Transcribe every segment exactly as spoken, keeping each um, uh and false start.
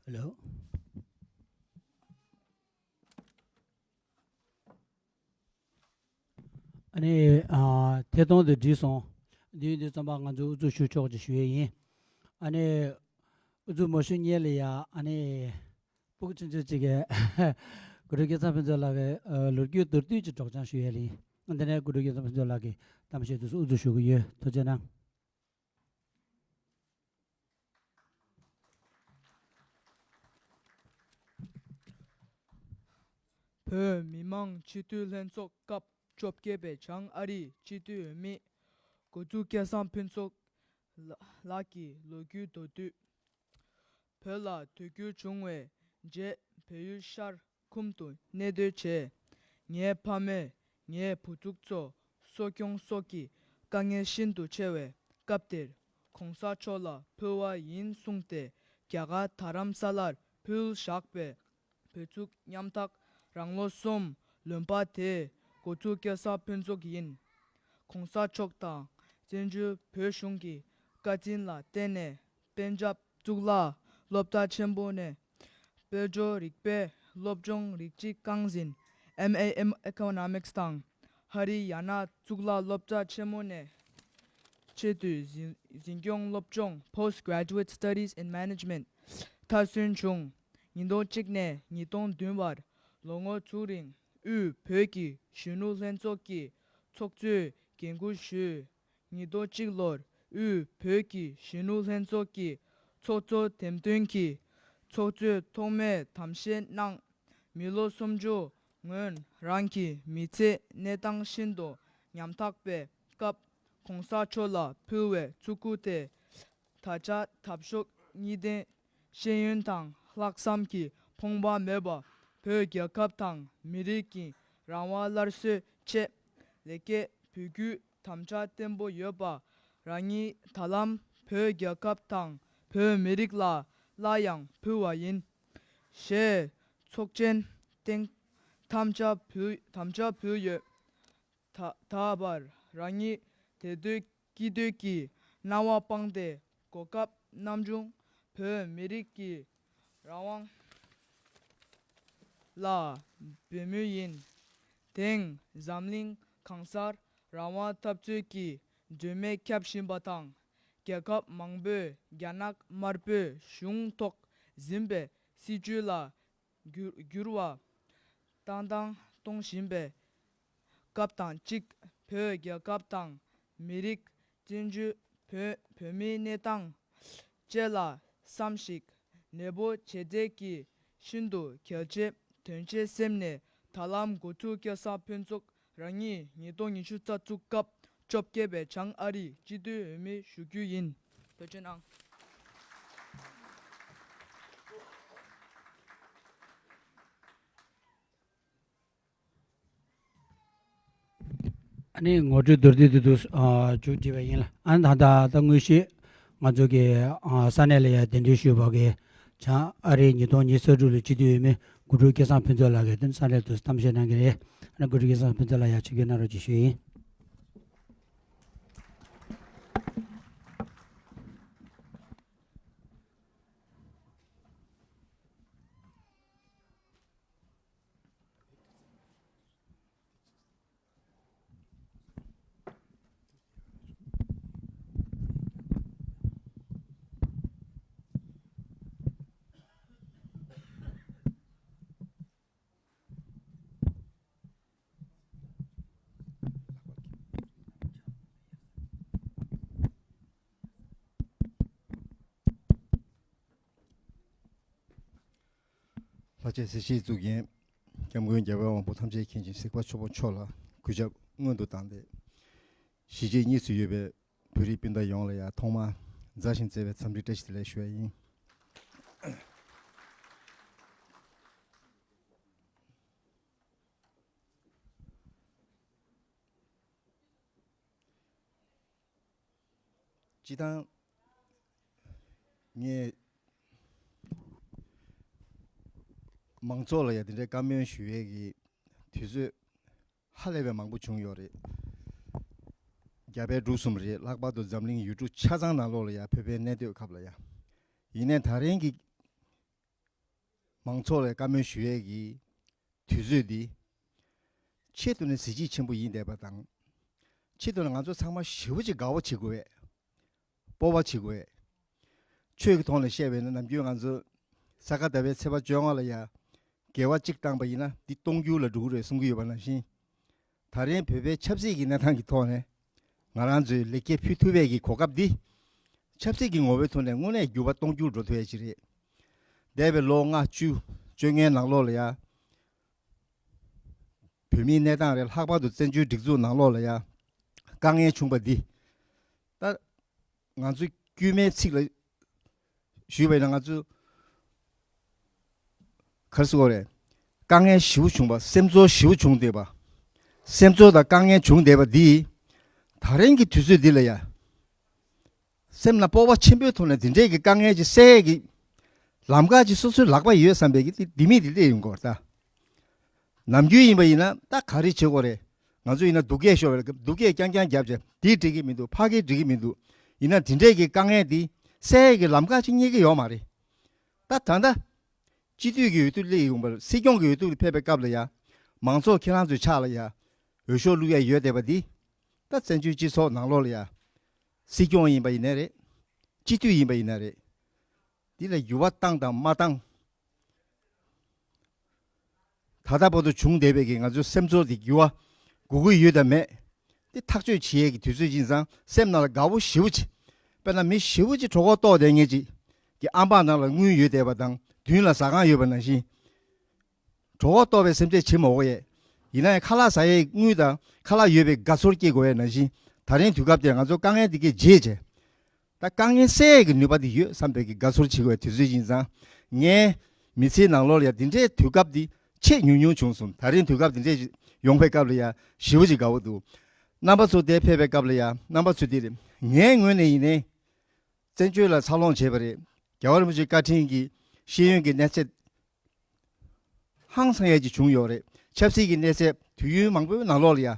ཧེ་ལོ། ཨ་ནི་ཨ་ཐད་གཏོང་དུ་བྲིས་སོང་། དུས་འདི་ཙམ་པ་ང་ཚོས་ཨུ་ཚུགས་ཞུ་ཆོག་ཅེས་ཞུ་ཡས་ཡིན། ཨ་ནི་ཨུ་ཚུགས་མ་ཞུ་སྔོན་ལ་ཡ་ཨ་ནི་སྤུ་གུ་ཆུང་ཆུང་ཅིག་གིས་གུ་རུ་སྐལ་བཟང་ཕུན་ཚོགས་ལགས་ཀྱི་ཨ་ལོ་རྒྱུས་མདོར་བསྡུས་ཅིག་སྒྲོག་སྦྱང་ཞུ་ཡས་ཡིན། འདི་ནས་གུ་རུ་སྐལ་བཟང་ཕུན་ཚོགས་ལགས་ཀྱིས་གཏམ་བཤད་དུ་ཨུ་ཚུགས་ཞུ་གི་ཡོད། ཐུགས་རྗེ་གནང་། བོད་མི་མང་སྤྱི་འཐུས་ལྷན་ཚོགས་སྐབས་བཅོ་བརྒྱད་པའི་བྱང་ཨ་རིའི་སྤྱི་འཐུས་འོས་མི་འགོ་ཚུགས་སྐལ་བཟང་ཕུན་ཚོགས་ལ་ལགས་ཀྱི་ལོ་རྒྱུས་མདོར་བསྡུས། བོད་ལ་དུས་འགྱུར་བྱུང་བའི་རྗེས་བལ་ཡུལ་ཤར་ཁུམ་དུ་གནས་སྡོད་བྱས། ངའི་ཕ་མས་ངའི་བུ་ཕྲུག་ཚོ་གསོ་སྐྱོང་སོགས་ཀྱི་དཀའ་ངལ་ཤིན་ཏུ་ཆེ་བའི་སྐབས་དེར་གོང་ས་མཆོག་ལ་ཕུལ་བ་ཡིན་གསུངས་ཏེ། རྒྱ་གར་རྡ་རམ་ས་ལར་ཕུལ་བཞག་པའི་བོད་ཚོགས་ཉམ་ཐག་རང་ལོ་གསུམ་ལོན་པ་དེ་འགོ་ཚུགས་སྐལ་བཟང་ཕུན་ཚོགས་ཡིན། གོང་ས་མཆོག་དང་བཙན་བྱོལ་བོད་གཞུང་གི་བཀའ་དྲིན་ལ་བརྟེན་ནས་པན་ཇབ་གཙུག་ལག་སློབ་གྲྭ་ཆེན་པོ་ནས་དཔལ་འབྱོར་རིག་པའི་སློབ་སྦྱོང་རིགས་གཅིག་རྐང་འཛིན། ཨེམ་ཨེ་ཨེམ་Economics དང་ཧ་རི་ཡ་ན་གཙུག་ལག་སློབ་གྲྭ་ཆེན་མོ་ནས་ཆེས་མཐོའི་འཛིན་འཛིན་སྐྱོང་སློབ་སྦྱོང་Postgraduate Studies in Management མཐར་སོན་བྱུང་། ཉིས་སྟོང་གཅིག་ནས་ཉིས་སྟོང་བདུན་བར་ལོ་ངོ་དྲུག་རིང་དབུས་བོད་ཀྱི་གཞོན་ནུ་ལྷན་ཚོགས་ཀྱི་ཚོགས་གཙོའི་འགན་འཁུར་ཞུས། ཉིས་སྟོང་གཅིག་ལོར་དབུས་བོད་ཀྱི་གཞོན་ནུ་ལྷན་ཚོགས་ཀྱི་ཚོགས་གཙོ་འདེམས་ཐོན་གྱི་ཚོགས་གཙོའི་ཐོག་མའི་དམ་བཞེས་གནང་། མི་ལོ་སུམ་ཅུ་སྔོན་རང་གི་མི་ཚེའི་གནས་སྟངས་ཤིན་ཏུ་ཉམ་ཐག་པའི་སྐབས་གོང་ས་མཆོག་ལ་ཕུལ་བའི་ཚུར་ཁུར་དེ། ད་ཆ་འཐབ་ཕྱོགས་གཉིས་ལྡན་ཤེས་ཡོན་དང་ལྷག་བསམ་གྱི་ཕོངས་པ་མེད་པ། བོད་རྒྱལ་ཁབ་དང་མི་རིགས་ཀྱི་རང་དབང་སླར་གསོའི་ཆེད་ལེགས་སྐྱེས་འབུལ་རྒྱུའི་དམ་བཅའ་བརྟན་པོ་ཡོད་པ། རང་ཉིད་ད་ལམ་བོད་རྒྱལ་ཁབ་དང་བོད་མི་རིགས་ལ་སླར་ཡང་ཕུལ་བ་ཡིན། ཞེས་ཚོགས་ཆེན་སྟེང་དམ་བཅའ་ཕུལ་དམ་བཅའ་ཕུལ་ཡོད། ད་ད་བར་རང་ཉིད་བདེ་སྡོད་སྐྱིད་སྡོད་ཀྱི་སྣང་བ་སྤངས་ཏེ། གོ་སྐབས་ནམ་བྱུང་བོད་མི་རིགས་ཀྱི་རང་དབང་ལ་འབད་མུས་ཡིན། དེང་འཛམ་གླིང་གང་སར་རང་དབང་འཐབ་རྩོད་ཀྱི་སྒྲོན་མེ་ཁྱབ་བཞིན་པ་དང་། རྒྱལ་ཁབ་མང་པོས་རྒྱ་ནག་དམར་པོའི་གཞུང་ཐོག་འཛིན་པའི་སྲིད་བྱུས་ལ་འགྱུར་འགྱུར་བ་བཏང་བཏང་གཏོང་བཞིན་པའི་སྐབས་དང་གཅིག་བོད་རྒྱལ་ཁབ་དང་མི་རིགས། བཙན་བྱོལ་བོད་བོད་མིའི་གནས་སྟངས་བཅས་ལ་བསམ་གཞིག་ནན་པོ་བྱས་འབྲས་ཀྱི་ཤིན་ཏུ་གལ་ཆེ་དོན་ཆེ་སེམས་ནས། ད་ལམ་འགོ་ཚུགས་སྐལ་བཟང་ཕུན་ཚོགས་རང་ཉིད་ཉིས་སྟོང་ཉི་ཤུ་རྩ་གཅིག་སྐབས་བཅོ་བརྒྱད་པའི་བྱང་ཨ་རིའི་སྤྱི་འཐུས་འོས་མི་ཞུ་རྒྱུ་ཡིན། ཐུགས་རྗེ་གནང་། ཨ་ནི་ངོ་སྤྲོད་མདོར་བསྡུས་དེ་དུ་ཨ་མཇུག་བསྒྲིལ་བ་ཡིན་ལ། ཨ་ནི་ད་ལྟ་ད་དངོས་གཞི་ང་ཚོ་གི་ཨ་ས་གནས་ལ་ཡ་གདན་འདྲེན་ཞུས་པ་གི་བྱང་ཨ་རི་ཉིས་སྟོང་ཉི་ཤུ་རྩ་དྲུག་ལོའི་སྤྱི་འཐུས་འོས་མི་གུ་རུ་སྐལ་བཟང་ཕུན་ཚོགས་ལགས་ཀྱིས་དེ་ས་གནས་དུ་གཏམ་བཤད་གནང་གི་རེད། ཨ་ནི་གུ་རུ་སྐལ་བཟང་ཕུན་ཚོགས་ལགས་ཡ་ཆིབས་བསྒྱུར་གནང་རོགས་ཅེས་ཞུས་ཡིན། ལྷ་ཆེན་གཟི་བརྗིད་གཙུག་རྒྱན། སྐྱབས་མགོན་རྒྱལ་བའི་དབང་པོ་ཐམས་ཅད་མཁྱེན་ཅིང་གཟིགས་པ་ཆེན་པོ་མཆོག་ལ་གུས་ཞབས་སྔོན་དུ་བཏང་སྟེ། གཞིས་བྱེས་གཉིས་སུ་ཡོད་པའི་བོད་རིགས་སྤུན་ཟླ་ཡོངས་ལ་ཡང་ཐོག་མར་མཛའ་ཞིང་བརྩེ་བའི་འཚམས་འདྲི་བཀྲ་ཤིས་བདེ་ལེགས་ཞུ་བ་ཡིན། སྤྱིར་བཏང་ངས་མང་ཚོགས་ལ་ཡང་དེ་འདྲའི་བཀའ་མོལ་ཞུ་ཡས་ཀྱི་དུས་ཚོད་ཧ་ལས་པའི་མང་པོ་བྱུང་ཡོད་རེད། རྒྱ་བལ་འབྲུག་གསུམ་རེད། ལྷག་པར་དུ་འཛམ་གླིང་ཡུལ་གྲུ་ཆ་ཚང་ནང་ལོགས་ལ་ཡང་བོད་པའི་གནས་སྡོད་ཁག་ལ་ཡང་། ཡིན་ནའི་ད་རིང་གི་ མང་ཚོགས་ལ་བཀའ་མོལ་ཞུ་ཡས་ཀྱི་དུས་ཚོད་འདི་ཆེད་དུ་ནས་གཟི་བརྗིད་ཆེན་པོ་ཡིན་བསྡད་པ་དང་། ཆེད་དུ་ནས་ང་ཚོ་ཚང་མ་ཞེ་པོ་ཅིག་དགའ་བོ་བྱེད་དགོས་པས། སྤོབས་པ་བྱེད་དགོས་པས། ཆོས་ཀྱི་ཐོག་ནས་བཤད་པས་ན་ནམ་རྒྱུན་ང་ཚོ་ས་ག་ཟླ་བའི་ཚེས་པ་བཅོ་ལྔ་ལ་ཡ་དགེ་བ་གཅིག་བཏང་པ་ཡིན་ན་འདི་སྟོང་འགྱུར་ལ་འགྲོ་གི་རེད་གསུང་གི་ཡོད་པ་ནང་བཞིན། ད་རིང་བོད་པའི་ཆབ་སྲིད་ཀྱི་གནས་སྟངས་ཀྱི་ཐོག་ནས་ང་རང་ཚོས་ལེགས་སྐྱེས་ཕུལ་ཐུབ་པའི་གི་གོ་སྐབས་འདི་ཆབ་སྲིད་ཀྱི་ངོ་བོའི་ཐོག་ནས་དངོས་གནས་འགྱུར་བ་གཏོང་རྒྱུར་འགྲོ་ཐུབ་ཡས་ཅིག་རེད། འདས་པའི་ལོ་ལྔ་བཅུ་བཅོ་ལྔའི་ནང་ལོགས་ལ་ཡ་བོད་མིའི་གནས་སྟངས་རེད། ལྷག་པར་དུ་བཙན་བྱོལ་སྒྲིག་འཛུགས་ནང་ལོགས་ལ་ཡ་དཀའ་ངལ་བྱུང་པ་འདི་ད་ང་ཚོས་དཀྱུས་མའི་ཚིག་ལ་ཞུས་པ་ཡིན་ན་ང་ཚོ་ག་རེ་ཟེར་དགོས་རེད། དཀའ་ངལ་ཞེ་པོ་བྱུང་པ། སེམས་ཚོར་ཞེ་པོ་བྱུང་བསྡད་པ། སེམས་ཚོར་དང་དཀའ་ངལ་བྱུང་བསྡད་པ་འདི་ད་རིང་གི་དུས་ཚོད་འདི་ལ་ཡ་སེམས་ལ་སྤོབས་པ་ཆེན་པོའི་ཐོག་ནས་འདི་འདྲའི་གི་དཀའ་ངལ་ཅིག་སེལ་ཡས་ཀྱི་ལམ་ཁ་ཅིག་སོ་སོའི་ལག་པ་ཡོད་བསམ་པའི་གི་ལྡེ་མིག་འདི་སླེབས་ཡོང་གི་ཡོད་རེད་ད། ནམ་རྒྱུན་ཡིན་པ་ཡིན་ན་ད་ག་རེ་བྱེད་དགོས་རེད། ང་ཚོ་ཡིན་ན་སྡུག་སྐད་ཤོར་བ་རེད། སྡུག་སྐད་རྐྱང་རྐྱང་བརྒྱབ་བྱས་འདི་འགྲིག་གི་མི་འདུག་ཕ་གི་འགྲིག་གི་མི་འདུག་ཡིན་ན་འདི་འདྲའི་གི་དཀའ་ངལ་འདི་སེལ་ཡས་ཀྱི་ལམ་ཁ་ཅིག་རྙེད་ཀྱི་ཡོད་མ་རེད། ད་ད་ལྟ་སྤྱི་འཐུས་ཀྱི་འོས་བསྡུ་སླེབས་ཡོང་བར་སྲིད་སྐྱོང་གི་འོས་བསྡུ་ལ་ཕེབས་པའི་སྐབས་ལ་ཡ་མང་ཚོགས་ཁྱེད་རང་ཚོའི་ཕྱག་ལ་ཡ་འོས་ཤོག་བླུག་ཡ་ཡོད་བསྡད་པ་འདི་ད་བཙན་བྱོལ་སྤྱི་ཚོགས་ནང་ལོགས་ལ་ཡ་སྲིད་སྐྱོང་ཡིན་པ་ཡིན་ནའི་རེད། སྤྱི་འཐུས་ཡིན་པ་ཡིན་ནའི་རེད། འདི་ལ་འགྱུར་བ་བཏང་དང་མ་བཏང་ད་ལྟ་བར་དུ་བྱུང་བསྡད་པའི་གི་ང་ཚོའི་སེམས་ཚོར་འདི་འགྱུར་བ་དགོས་ཀྱི་ཡོད་དམ་མེད། འདི་ཐག་གཅོད་བྱེད་ཡས་ཀྱི་དུས་ཚོད་ཡིན་ཙང་སེམས་ནང་ལ་དགའ་བོ་ཞེ་པོ་ཅིག་དཔེར་ན་མི་ཞེ་པོ་ཅིག་གྲོད་ཁོག་ལྟོགས་བསྡད་མཁན་ཅིག་གི་ཨམ་ཕྲག་ནང་ལ་དངུལ་ཡོད་བསྡད་པ་དང་མདུན་ལ་ཟ་ཁང་ཡོད་པ་ནང་བཞིན། གྲོད་ཁོག་ལྟོགས་པའི་སེམས་ཁྲལ་བྱེད་མ་དགོས་ཡས། ཡིན་ན་ཡང་ཁ་ལག་ཟ་ཡས་དངུལ་དང་ཁ་ལག་ཡོད་པའི་དགའ་ཚོར་སྐྱེ་དགོས་ཡས་ནང་བཞིན། ད་རིང་དུས་སྐབས་དེར་ང་ཚོ་དཀའ་ངལ་འདི་གས་བརྗེད་བྱས། ད་དཀའ་ངལ་སེལ་ཡས་ཀྱི་ནུས་པ་འདི་ཡོད་བསམ་པའི་གི་དགའ་ཚོར་བྱེད་དགོས་པའི་དུས་ཚོད་ཡིན་ཙང་། ངའི་མི་ཚེའི་ནང་ལོགས་ལ་ཡ་འདི་འདྲའི་དུས་སྐབས་འདི་ཆེས་ཉུང་ཉུང་བྱུང་སོང་། ད་རིང་དུས་སྐབས་འདི་འདྲའི་ཡོང་པའི་སྐབས་ལ་ཡ་ཞེ་པོ་ཅིག་དགའ་བོ་འདུག་རྣམ་པ་ཚོ་དེ་ཕེབས་པའི་སྐབས་ལ་ཡ་རྣམ་པ་ཚོ་འདི་རེད། ངའི་ངོས་ནས་ཡིན་ནའི་བཙན་བྱོལ་ལ་འཚར་ལོངས་བྱས་པ་རེད། རྒྱལ་བ་རིན་པོ་ཆེའི་བཀའ་དྲིན་གྱིས་ཤེས་ཡོན་གྱི་གནས་ཚད་ཧང་སང་ཡས་ཅིག་བྱུང་ཡོད་རེད། ཆབ་སྲིད་ཀྱི་གནས་ཚད་དུས་ཡུན་མང་པོའི་ནང་ལོགས་ལ་ཡ།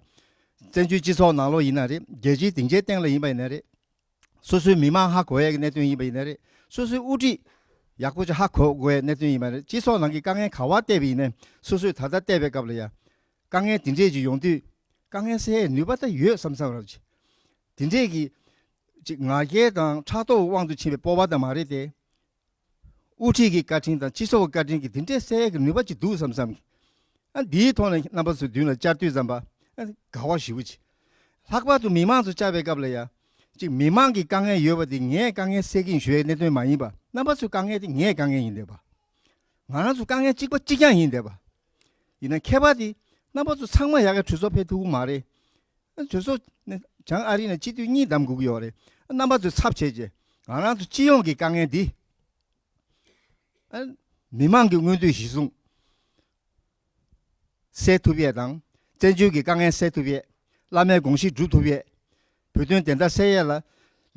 བཙན་བྱོལ་སྤྱི་ཚོགས་ནང་ལོགས་ཡིན་ན་རེད། རྒྱལ་སྤྱིའི་སྡིངས་ཆའི་སྟེང་ལ་ཡིན་པ་ཡིན་ན་རེད། སོ་སོའི་མི་མང་ཧ་གོ་ཡས་ཀྱི་གནད་དོན་ཡིན་པ་ཡིན་ན་རེད། སོ་སོའི་དབུ་ཁྲིད་ཡག་པོ་ཅིག་ཧ་གོ་དགོས་ཡས་གནད་དོན་ཡིན་པ་རེད། སྤྱི་ཚོགས་ནང་གི་དཀའ་ངལ་ག་བ་བལྟས་པ་ཡིན་ནའི་སོ་སོས་ད་ལྟ་བལྟས་པའི་སྐབས་ལ་ཡ། དཀའ་ངལ་དེ་འདྲས་ཅིག་ཡོང་དུས་དཀའ་ངལ་སེལ་ཡས་ནུས་པ་ད་ཡོད་བསམ་བསམ་རབ་ཅིག་དེ་འདྲས་ཀྱི་ཅིག་ང་རྒྱལ་དང་ཕྲག་དོག་དབང་དུ་ཕྱིན་པའི་སྤོབས་པ་ད་མ་རེད་དེ། དབུ་ཁྲིད་ཀྱི་བཀའ་དྲིན་དང་སྤྱི་ཚོགས་ཀྱི་བཀའ་དྲིན་གྱིས་འདི་འདྲའི་སེལ་ཡས་ཀྱི་ནུས་པ་ཅིག་འདུག་བསམ་བསམ་གྱི། ཨ་འདིའི་ཐོག་ནས་རྣམ་པ་ཚོའི་མདུན་ལ་བཅར་དུས་ཙམ་པ། ཨ་དགའ་བ་ཞེ་པོ་ཅིག་ལྷག་པར་དུ་མི་མང་ཚོ་བཅར་བའི་སྐབས་ལ་ཡ། ཅིག་མི་མང་གི་དཀའ་ངལ་ཡོད་པ་དེ་ངས་དཀའ་ངལ་སེལ་གྱིན་ཞུ་ཡའི་གནད་དོན་མ་ཡིན་པ། རྣམ་པ་ཚོའི་དཀའ་ངལ་དེ་ངའི་དཀའ་ངལ་ཡིན་བསྡད་པ། ང་རང་ཚོ་དཀའ་ངལ་གཅིག་པ་གཅིག་རྐྱང་ཡིན་བསྡད་པ། ཡིན་ན་ཁྱད་པར་དེ་རྣམ་པ་ཚོ་ཚང་མ་ཡག་གི་གྲོས་ཚོགས་ཕེབས་ཐུབ་ཀྱི་མ་རེད། གྲོས་ཚོགས་ནས་བྱང་ཨ་རི་ནས་སྤྱི་འཐུས་གཉིས་བདམས་དགོས་ཀྱི་ཡོད་རེད། རྣམ་པ་ཚོས་ཚབ་བྱས་རྗེས་ང་རང་ཚོ་སྤྱི་ཡོངས་ཀྱི་དཀའ་ངལ་འདི། ཨ། མི་མང་གི་མངོན་འདོད་གཞིར་བཟུང་སེལ་ཐུབ་ཡས་དང་། བཙན་བྱོལ་གྱི་དཀའ་ངལ་སེལ་ཐུབ་ཡས། བླ་མའི་དགོངས་གཞི་སྒྲུབ་ཐུབ་ཡས། བོད་དོན་བདེན་མཐའ་གསལ་ཡས་ལ་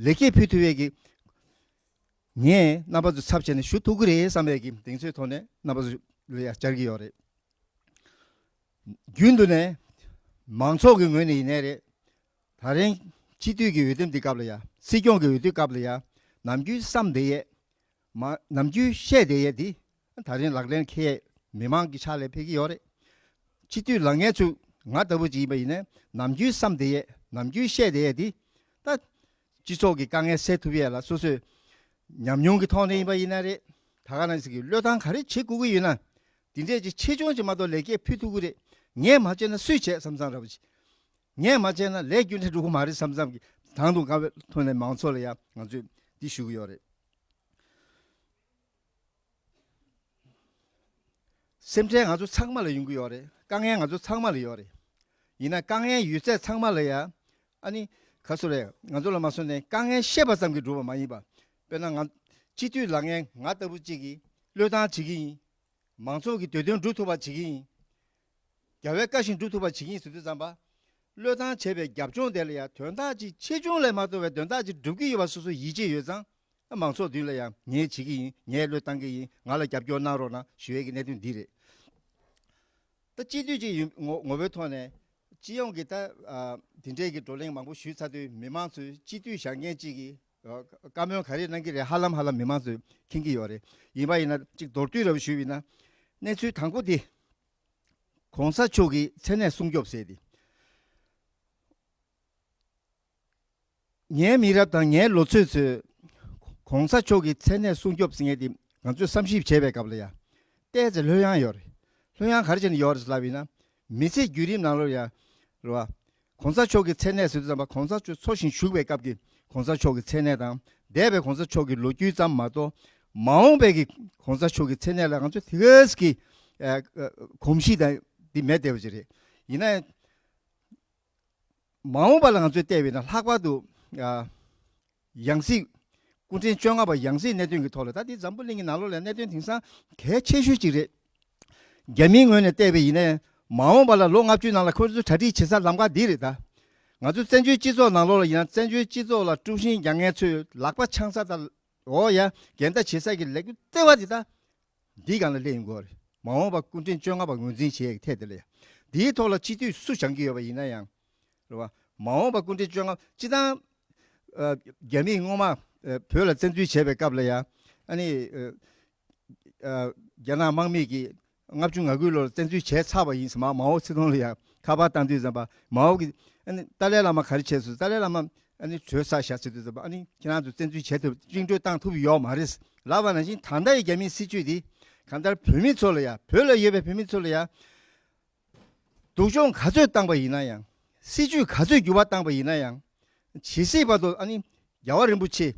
ལེགས་སྐྱེས་ཕུལ་ཐུབ་ཡས་ཀྱི། ངས་རྣམ་པ་ཚོ་ཚབ་བྱས་ནས་ཞུ་ཐུབ་ཀྱི་རེད་བསམ་པའི་གི་གདེང་ཚོད་ཐོག་ནས་རྣམ་པ་ཚོ་ལ་ཡ་བཅར་གྱི་ཡོད་རེད། རྒྱུན་དུ་ནས་མང་ཚོགས་ཀྱི་ངོས་ནས་ཡིན་ནའི་རེད། ད་རིང་སྤྱི་འཐུས་ཀྱི་འོས་འདེམས་འདི་སྐབས་ལ་ཡ། སྲིད་སྐྱོང་གི་འོས་བསྡུའི་སྐབས་ལ་ཡ། ནམ་རྒྱུན་བསམ་བསྡད་ཡས། མ་ནམ་རྒྱུན་བཤད་བསྡད་ཡས་འདི། ད་རིང་ལག་ལེན་འཁེལ་ཡས་མི་མང་གི་ཕྱག་ལ་ཕེབས་ཀྱི་ཡོད་རེད། སྤྱི་འཐུས་ལངས་མཁན་ཚོས་ང་ལྟ་བུ་ཅིག་ཡིན་པ་ཡིན་ན་ནམ་རྒྱུན་བསམ་བསྡད་ཡས་ནམ་རྒྱུན་བཤད་བསྡད་ཡས་འདི། ད་སྤྱི་ཚོགས་ཀྱི་དཀའ་ངལ་སེལ་ཐུབ་ཡས་ལ་སོ་སོས་ཉམས་མྱོང་གི་ཐོག་ནས་ཡིན་པ་ཡིན་ན་རེད། ད་ག་ནང་བཞིན་གྱི་བློས་བཏང་ག་རེ་བྱེད་དགོས་ཀྱི་ཡོད་ན། དེ་འདྲས་ཀྱི་ཆེ་ཆུང་ཅིག་མ་གཏོགས་ལེགས་སྐྱེས་ཕུལ་ཐུབ་ཀྱི་རེད། ངས་མ་བྱས་ན་སུས་བྱེད་བསམ་བསམ་འདྲ་བོ་ཅིག་ངས་མ་བྱས་ན་ལས་རྒྱུ་འབྲས་འགྲོ་གི་མ་རེད་བསམ་བསམ་གྱི་དང་དུ་དགའ་བའི་ཐོག་ནས་མང་ཚོགས་ལ་ཡང་ང་ཚོས་འདི་ཞུ་གི་ཡོད་རེད། སེམས་ཁྲལ་ང་ཚོ་ཚང་མ་ལ་ཡོང་གི་ཡོད་རེད། དཀའ་ངལ་ང་ཚོ་ཚང་མ་ལ་ཡོད་རེད། ཡིན་ན་དཀའ་ངལ་ཡོད་ཚད་ཚང་མ་ལ་ཡང་ཨ་ནི་ག་ཚོད་རེད། ང་ཚོ་ལ་མ་སོང་ནས་དཀའ་ངལ་བཤད་པ་ཙམ་གྱིས་འགྲུབ་པ་མ་ཡིན་པ། དཔེར་ན་ང་སྤྱི་འཐུས་ལངས་མཁན་ང་ལྟ་བུ་གཅིག་གིས་བློས་བཏང་བྱེད་ཀྱི་ཡིན། མང་ཚོགས་ཀྱི་འདོད་དོན་སྒྲུབ་ཐུབ་པ་བྱེད་ཀྱི་ཡིན། རྒྱལ་བའི་བཀའ་བཞིན་སྒྲུབ་ཐུབ་པ་བྱེད་ཀྱི་ཡིན་ཟེར་དུས་ཙམ་པ། བློས་བཏང་བྱས་པའི་རྒྱབ་ལྗོངས་དེ་ལ་ཡང་དོན་དག་ཅིག་ཆེ་ཆུང་ལས་མ་གཏོགས་པའི་དོན་དག་ཅིག་སྒྲུབ་ཀྱི་ཡོད་པ་སོ་སོ་ཡིད་ཆེས་ཡོད་ཙང་། མང་ཚོགས་མདུན་ལ་ཡང་ངས་བྱེད་ཀྱི་ཡིན། ངས་བློས་བཏང་གི་ཡིན། ང་ལ་རྒྱབ་སྐྱོར་གནང་རོགས་གནང་ཞུ་ཡས་ཀྱི་གནད་དོན་འདི་རེད། ད་སྤྱི་འཐུས་ཅིག་ཡིན་ངོ་ངོ་བོའི་ཐོག་ནས་སྤྱི་ཡོངས་ཀྱི་ད་ཨ་དེ་འདྲས་ཀྱི་བགྲོ་གླེང་མང་པོ་ཞུས་ཚར་དུས་མི་མང་ཚོས་སྤྱི་འཐུས་བཞེངས་མཁན་ཅིག་གིས་ བཀའ་མོལ་ག་རེ་གནང་གི་རེད། ཧ་ལམ་ཧ་ལམ་མི་མང་ཚོས་མཁྱེན་གྱི་ཡོད་རེད། ཡིན་པ་ཡིན་ན་གཅིག་མདོར་བསྡུས་རབ་ཞུས་པ་ཡིན་ན། གནས་ཚུལ་དང་པོ་དེ། གོང་ས་མཆོག་གི་མཚན་གནས་སྲུང་སྐྱོབ་ཟེར་དེ། ངའི་མི་རབས་དང་ངའི་ལོ་ཚོད་ཚོས་གོང་ས་མཆོག་གི་མཚན་གནས་སྲུང་སྐྱོབ་ཟེར་མཁན་དེ་ང་ཚོས་བསམ་ཞིབ་བྱས་པའི་སྐབས་ལ་ཡ། ཏོག་ཙམ་ལྷོད་ཡངས་ཡོད་རེད། ལྷོད་ཡངས་ག་རེ་བྱས་ནས་ཡོད་རེད་ལབ་ཡིན་ན། མི་ཚེ་བརྒྱུད་རིམ་ནང་ལོགས་ཡ། རེད་བ། གོང་ས་མཆོག་གི་མཚན་གནས་ཟེར་དུས་ཙམ་པ་གོང་ས་མཆོག་འཚོ་ཞིང་བཞུགས་པའི་སྐབས་ཀྱི་གོང་ས་མཆོག་གི་མཚན་གནས་དང་། འདས་པའི་གོང་ས་མཆོག་གི་ལོ་རྒྱུས་ཙམ་མ་གཏོགས། མ་འོངས་པའི་གི་གོང་ས་མཆོག་གི་མཚན་གནས་ལ་ང་ཚོས་དེ་གས་ཀྱི་ཨ་ཨ་གོམས་གཤིས་དང་འདི་མེད་བསྡད་པ་ཅིག་རེད། ཡིན་ན་ཡང་། མ་འོངས་པ་ལ་ང་ཚོས་བལྟས་པས་ན་ལྷག་པར་དུ། ཨ། ཡང་སྲིད། སྐུ་ཕྲེང་བཅོ་ལྔ་པ་ཡང་སྲིད་གནད་དོན་གྱི་ཐོག་ལ་ད་འདི་འཛམ་བུ་གླིང་གི་ནང་ལོགས་ལ་གནད་དོན་དེང་སང་གལ་ཆེ་ཤོས་ཅིག་རེད། རྒྱ་མིའི་ངོས་ནས་བལྟས་པ་ཡིན་ན་མ་འོངས་པ་ལ་ལོ་ལྔ་བཅུའི་ནང་ལ་ཁོ་ཚོས་གྲ་སྒྲིག་བྱེད་ས་ལམ་ཁ་འདི་རེད་ད། ང་ཚོ་བཙན་བྱོལ་སྤྱི་ཚོགས་ནང་ལོགས་ལ་ཡིན་ན་བཙན་བྱོལ་སྤྱི་ཚོགས་ལ་དཀྲུག་ཤིང་རྒྱག་མཁན་ཚོས་ལག་པ་འཆང་ས་དང་། འོ་ཡ། འགལ་ཟླ་བྱེད་ས་ཀྱི་ལས་འགུལ་ལྟེ་བ་འདི་ད། འདིའི་སྒང་ལ་སླེབས་ཡོང་གི་ཡོད་རེད། མ་འོངས་པ་སྐུ་ཕྲེང་བཅོ་ལྔ་པ་ངོས་འཛིན་བྱེད་ཡག་ཐད་དེ་ལ་ཡ། འདིའི་ཐོག་ལ་སྤྱི་འཐུས་སུ་བཞེངས་ཀྱི་ཡོད་པ་ཡིན་ན་ཡང་། རེད་བ། མ་འོངས་པ་སྐུ་ཕྲེང་བཅོ་ལྔ་སྤྱི་བཏང་། ཨ། རྒྱ་མིས་སྔོན་མ། ཨ། བོད་ལ་བཙན་འཛུལ་བྱས་པའི་སྐབས་ལ་ཡ། ཨ་ནི། ཨ། ཨ། རྒྱ་ནག་དམག་མིས་ཀྱིས་ལྔ་བཅུ་ང་དགུའི་ལོར་བཙན་འཛུལ་བྱས་ཚར་བ་ཡིན་ཟེར། མ་མའོ་ཙེ་ཏུང་ལ་ཡ་ཁ་པར་བཏང་དུས་ཙམ་པ་མའོ་གིས། ཨ་ནི་ཏཱ་ལའི་བླ་མ་ག་རེ་བྱས་སོང་། ཏཱ་ལའི་བླ་མ་ཨ་ནི་གྲོལ་ཚར་བཞག་ཟེར་དུས་ཙམ་པ། ཨ་ནི་ཁྱེད་རང་ཚོ་བཙན་འཛུལ་བྱས་ཐུབ། བཅིངས་འགྲོལ་བཏང་ཐུབ་ཡོད་མ་རེད་ལབ་པ་ནང་བཞིན། ད་ལྟ་ཡི་རྒྱ་མིའི་སྲིད་བྱུས་འདི་གང་ལྟར་བོད་མི་ཚོ་ལ་ཡ། བོད་ལ་ཡོད་པའི་བོད་མི་ཚོ་ལ་ཡ། སྡུག་སྦྱོང་ག་ཚོད་བཏང་པ་ཡིན་ན་ཡང་། སྲིད་བྱུས་ག་ཚོད་འགྱུར་བ་བཏང་པ་ཡིན་ན་ཡང་། ཇི་སྲིད་བར་དུ་ཨ་ནི་རྒྱལ་བ་རིན་པོ་ཆེ་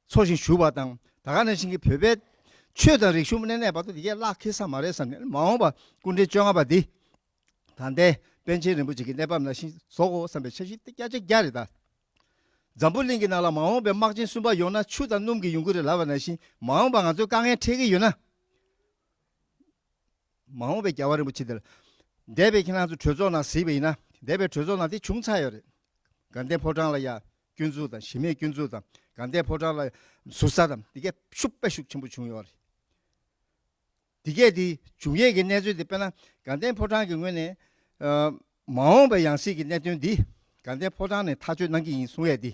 འཚོ་ཞིང་བཞུགས་པ་དང་། ད་ག་ནང་བཞིན་གྱི་བོད་པའི་ཆོས་དང་རིག་གཞུང་གནས་ནས་བར་དུ་དེ་གས་བརླག་འཁེལ་ས་མ་རེད་བསམ་ནས། མ་འོངས་པ་སྐུ་ཕྲེང་བཅོ་ལྔ་པ་འདི་ད་ལྟའི་པཎ་ཆེན་རིན་པོ་ཆེ་གི་གནས་བབ་ནང་བཞིན་བཟོ་དགོས་བསམ་པའི་འཆར་གཞི་དེ་བརྒྱ་ཆ་བརྒྱ་རེད་ད། འཛམ་བུ་གླིང་གི་ནང་ལ་མ་འོངས་པའི་དམག་ཆེན་གསུམ་པ་ཡོང་ན་ཆུ་དང་སྣུམ་གྱིས་ཡོང་གི་རེད་ལབ་པ་ནང་བཞིན། མ་འོངས་པ་ང་ཚོས་དཀའ་ངལ་འཕྲད་ཀྱི་ཡོད་ན། མ་འོངས་པའི་རྒྱལ་བ་རིན་པོ་ཆེ་དེ་ལ། འདས་པའི་ཁྱེད་རང་ཚོ་གྲོས་ཚོགས་ནང་གཟིགས་པ་ཡིན་ན། འདས་པའི་གྲོས་ཚོགས་ནང་དེ་བྱུང་ཚར་ཡོད་རེད། དགའ་ལྡན་ཕོ་བྲང་ལ་ཡ་སྐྱོན་འཛུགས་དང་། གཞི་མེད་སྐྱོན་འཛུགས་དང་། དགའ་ལྡན་ཕོ་བྲང་ལ་ཟུར་ཟ་དང་། དེ་གས་ཤུགས་དཔེ་ཤུགས་ཆེན་པོ་བྱུང་ཡོད་རེད། དེ་གས་དེ་བྱུང་ཡས་ཀྱི་གནས་ཚུལ་དེ། དཔེར་ན་དགའ་ལྡན་ཕོ་བྲང་གི་ངོས་ནས། ཨ། མ་འོངས་པའི་ཡང་སྲིད་ཀྱི་གནད་དོན་འདི་དགའ་ལྡན་ཕོ་བྲང་ནས་ཐག་གཅོད་གནང་གི་ཡིན་གསུང་ཡས་དེ།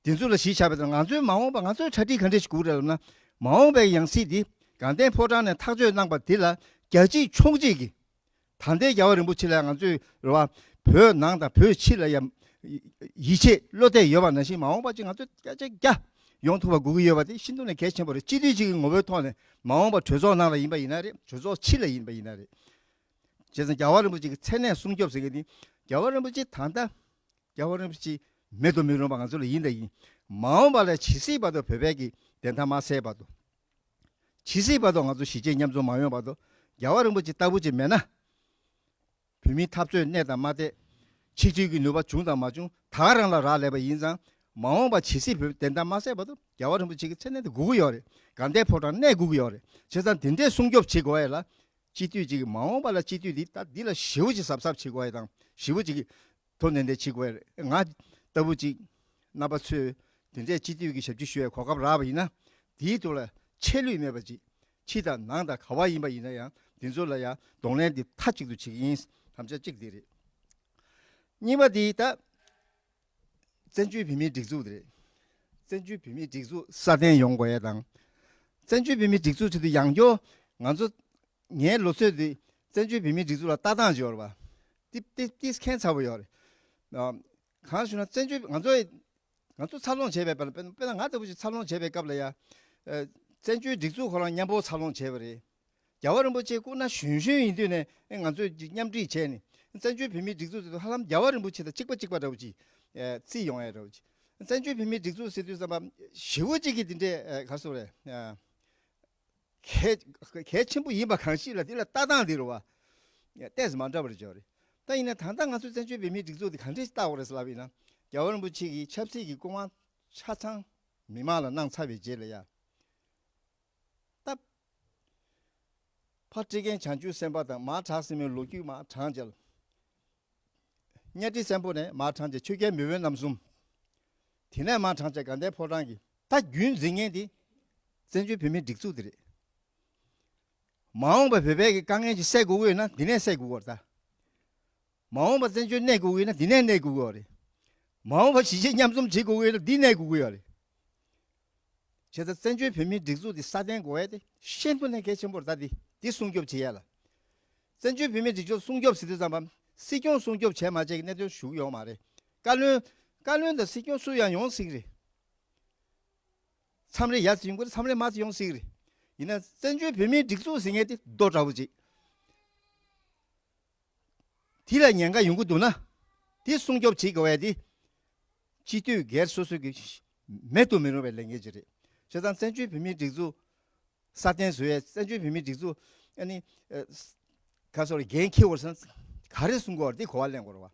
དེ་ཚོ་ལ་གཞི་བཞག་པ་དང་། ང་ཚོའི་མ་འོངས་པ་ང་ཚོའི་གྲ་སྒྲིག་ག་འདྲས་ཞིག་དགོས་རེད་ལབ་ན། མ་འོངས་པའི་ཡང་སྲིད་འདི་དགའ་ལྡན་ཕོ་བྲང་ནས་ཐག་གཅོད་གནང་པ་འདི་ལ་རྒྱ་གཅིག་མཆོང་གཅིག་གིས། ད་ལྟའི་རྒྱལ་བ་རིན་པོ་ཆེ་ལ་ང་ཚོས་རེད་བ། བོད་ནང་དང་བོད་ཕྱི་ལ་ཡ་ཡིད་ཆེས་བློ་གཏད་ཡོད་པ་ནང་བཞིན། མ་འོངས་པ་ཅིག་ང་ཚོས་བརྒྱ་ཆ་བརྒྱ་ཡོང་ཐུབ་པ་དགོས་ཀྱི་ཡོད་པ་དེ་ཤིན་ཏུ་ནས་གལ་ཆེན་པོ་རེད། སྤྱི་འཐུས་ཅིག་གི་ངོ་བོའི་ཐོག་ནས་མ་འོངས་པ་གྲོས་ཚོགས་ནང་ལ་ཡིན་པ་ཡིན་ན་རེད། གྲོས་ཚོགས་ཕྱི་ལ་ཡིན་པ་ཡིན་ན་རེད། བྱས་ཙང་རྒྱལ་བ་རིན་པོ་ཆེ་གི་མཚན་གནས་སྲུང་སྐྱོབ་ཟེར་མཁན་དེ། རྒྱལ་བ་རིན་པོ་ཆེ་ད་ལྟ། རྒྱལ་བ་རིན་པོ་ཆེ་མེད་དུ་མི་རུང་བ་ང་ཚོ་ལ་ཡིན་དང་ཡིན། མ་འོངས་པ་ལ་ཇི་སྲིད་བར་དུ་བོད་པའི་གི་བདེན་མཐའ་མ་གསལ་བར་དུ། ཇི་སྲིད་བར་དུ་ང་ཚོ་གཞིས་བྱེས་མཉམ་འཛོམས་མ་ཡོང་བར་དུ། རྒྱལ་བ་རིན་པོ་ཆེ་ལྟ་བུ་ཅིག་མེད་ན། བོད་མིའི་འཐབ་རྩོད་གནས་དང་མ་གནས། ཆིག་སྒྲིལ་གྱི་ནུས་པ་བྱུང་དང་མ་བྱུང་ད་ག་རང་ལ་རག་ལས་པ་ཡིན་ཙང་། མ་འོངས་པ་ཇི་སྲིད་བོད་བདེན་མཐའ་མ་གསལ་བར་དུ་རྒྱལ་བ་རིན་པོ་ཆེ་གི་མཚན་གནས་དེ་དགོས་ཀྱི་ཡོད་རེད། དགའ་ལྡན་ཕོ་བྲང་གནས་དགོས་ཀྱི་ཡོད་རེད། བྱས་ཙང་དེ་འདྲས་སྲུང་སྐྱོབ་བྱེད་དགོས་ཡ་ལ། སྤྱི་འཐུས་ཅིག་གིས། མ་འོངས་པ་ལ་སྤྱི་འཐུས་འདི་ད་འདི་ལ་ཞེ་པོ་ཅིག་གཟབ་གཟབ་བྱེད་དགོས་ཡ་དང་། ཞེ་པོ་ཅིག་གིས་དོ་ནན་ཏན་བྱེད་དགོས་ཡ་རེད། ང་ལྟ་བུ་ཅིག་རྣམ་པ་ཚོས་དེ་འདྲས་སྤྱི་འཐུས་ཀྱི་ཞབས་ཕྱི་ཞུ་བའི་གོ་སྐབས་རག་པ་ཡིན་ན། དེའི་ཐོག་ལ་ཆད་ལུས་མེད་པ་ཅིག་ཕྱི་དང་ནང་དང་ག་བ་ཡིན་པ་ཡིན་ན་ཡང་། དེ་ཚོ་ལ་ཡང་གདོང་ལེན་འདི་མཐའ་གཅིག་ཏུ་བྱེད་ཀྱི་ཡིན། དམ་བཅའ་གཅིག་འདི་རེད། གཉིས་པ་འདི་ད་བཙན་བྱོལ་བོད་མིའི་སྒྲིག་འཛུགས་དེ་རེད། བཙན་བྱོལ་བོད་མིའི་སྒྲིག་འཛུགས་སྲ་བརྟན་ཡོང་དགོས་ཡ་དང་། བཙན་བྱོལ་བོད་མིའི་སྒྲིག་འཛུགས་ཆེད་དུ་ཡང་བསྐྱར་ང་ཚོ། ངའི་ལོ་ཚོད་འདི་བཙན་བྱོལ་བོད་མིའི་སྒྲིག་འཛུགས་ལ་ལྟ་སྟངས་ཡོད་རེད་པ། ཏི་ཏི་ཏིས་མཁྱེན་ཚར་བ་ཡོད་རེད། ཨ། གང་ཞུ་ན་བཙན་བྱོལ་ང་ཚོ་ང་ཚོ་འཚར་ལོངས་བྱས་པའི་བར་ལ། དཔེར་ན་ང་ལྟ་བུ་ཞིག་འཚར་ལོངས་བྱས་པའི་སྐབས་ལ་ཡ། ཨ། བཙན་བྱོལ་སྒྲིག་འཛུགས་ཁོ་རང་མཉམ་པོ་འཚར་ལོངས་བྱས་པ་རེད། རྒྱལ་བ་རིན་པོ་ཆེ་སྐུ་ན་གཞོན་གཞོན་ཡིན་དུས་ནས་ང་ཚོས་མཉམ་འབྲེལ་བྱས་ནས། བཙན་བྱོལ་བོད་མིའི་སྒྲིག་འཛུགས་ཟེར་དུས་ཧ་ལམ་རྒྱལ་བ་རིན་པོ་ཆེ་དང་གཅིག་པ་གཅིག་པ་འདྲ་བོ་ཅིག་ཨ། བརྩིས་ཡོང་ཡ་འདྲ་བོ་ཅིག་བཙན་བྱོལ་བོད་མིའི་སྒྲིག་འཛུགས་ཟེར་དུས་ཙམ་པ་ཞེ་པོ་ཅིག་གི་དེ་འདྲའི། ཨ། ག་རེ་ཟེར་དགོས་རེད། ཨ། གལ་གལ་ཆེན་པོ་ཡིན་པ་གང་ཞིག་ལ་དེ་ལ་ལྟ་སྟངས་དེ་རེད་བ། ཏོག་ཙམ་མ་འདྲ་བ་རེ་བྱས་པ་རེད། ད་ཡིན་ན་ད་ལྟ་ང་ཚོ་བཙན་བྱོལ་བོད་མིའི་སྒྲིག་འཛུགས་དེ་ག་འདྲས་ལྟ་དགོས་རེད་ཟེར་ལབ་ཡིན་ན། རྒྱལ་བ་རིན་པོ་ཆེ་གི་ཆབ་སྲིད་ཀྱི་སྐུ་དབང་ཆ་ཚང་མི་མང་ལ་གནང་ཚར་བའི་རྗེས་ལ་ཡ། ད་ཕ་ཁྲི་རྒན་བྱང་ཆུབ་སེམས་དཔའ་དང་། མར་གྲགས་ཟིན་པའི་ལོ་རྒྱུས་མར་བགྲངས་བྱས། གཉའ་ཁྲི་བཙན་པོ་ནས་མར་བགྲངས་བྱས་ཆོས་རྒྱལ་མེས་དབོན་རྣམ་གསུམ། དེ་ནས་མར་བགྲངས་བྱས་དགའ་ལྡན་ཕོ་བྲང་གི། ད་རྒྱུན་འཛིན་མཁན་དེ་བཙན་བྱོལ་བོད་མིའི་སྒྲིག་འཛུགས་དེ་རེད། མ་འོངས་པ་བོད་པའི་གི་དཀའ་ངལ་ཅིག་སེལ་དགོས་ཀྱི་ཡོད་ན་འདི་ནས་སེལ་དགོས་ཀྱི་ཡོད་རེད་ད། མ་འོངས་པ་བཙན་བྱོལ་གནས་དགོས་ཀྱི་ཡོད་ན་འདི་ནས་གནས་དགོས་ཀྱི་ཡོད་རེད། མ་འོངས་པ་གཞིས་བྱེས་མཉམ་འཛོམས་བྱེད་དགོས་ཀྱི་ཡོད་ན་འདི་གནས་དགོས་ཀྱི་ཡོད་རེད། བྱས་ཙང་བཙན་བྱོལ་བོད་མིའི་སྒྲིག་འཛུགས་འདི་སྲ་བརྟན་དགོས་ཡ་དེ་ཤིན་ཏུ་ནས་གལ་ཆེན་པོ་རེད། ད་འདི་འདི་སྲུང་སྐྱོབ་བྱེད་ཡ་ལ། བཙན་བྱོལ་བོད་མིའི་སྒྲིག་འཛུགས་སྲུང་སྐྱོབ་ཟེར་དུས་ཙམ་པ་སྲིད་སྐྱོང་སྲུང་སྐྱོབ་བྱས་མ་བྱས་ཀྱི་གནད་དོན་ཞུ་གི་ཡོད་མ་རེད། བཀའ་བློན་བཀའ་བློན་དང་སྲིད་སྐྱོང་སུ་ཡང་ཡོང་སྲིད་ཀྱི་རེད། མཚམས་རེ་ཡར་ཙམ་ཡོང་གི་རེད། མཚམས་རེ་མར་ཙམ་ཡོང་སྲིད་ཀྱི་རེད། ཡིན་ན་བཙན་བྱོལ་བོད་མིའི་སྒྲིག་འཛུགས་ཟེར་མཁན་དེ་རྡོ་འདྲ་པོ་ཅིག་དེ་ལ་ཉེན་ཁ་ཡོང་གི་འདུག་ན། དེ་སྲུང་སྐྱོབ་བྱེད་དགོས་པ་དེ། སྤྱི་འཐུས་སྒེར་སོ་སོ་གི་མེད་དུ་མི་རུང་བའི་ལས་འགན་ཅིག་རེད། བྱས་ཙང་བཙན་བྱོལ་བོད་མིའི་སྒྲིག་འཛུགས་སྲ་བརྟན་བཟོ་ཡས། བཙན་བྱོལ་བོད་མིའི་སྒྲིག་འཛུགས་ཨ་ནི་ཨ་ག་སོགས་ལ་འགན་འཁྱེར་བར་སོང་ན་ག་རེ་གསུང་དགོས་པ་དེ་གོ་བ་ལེན་དགོས་རེད་བ།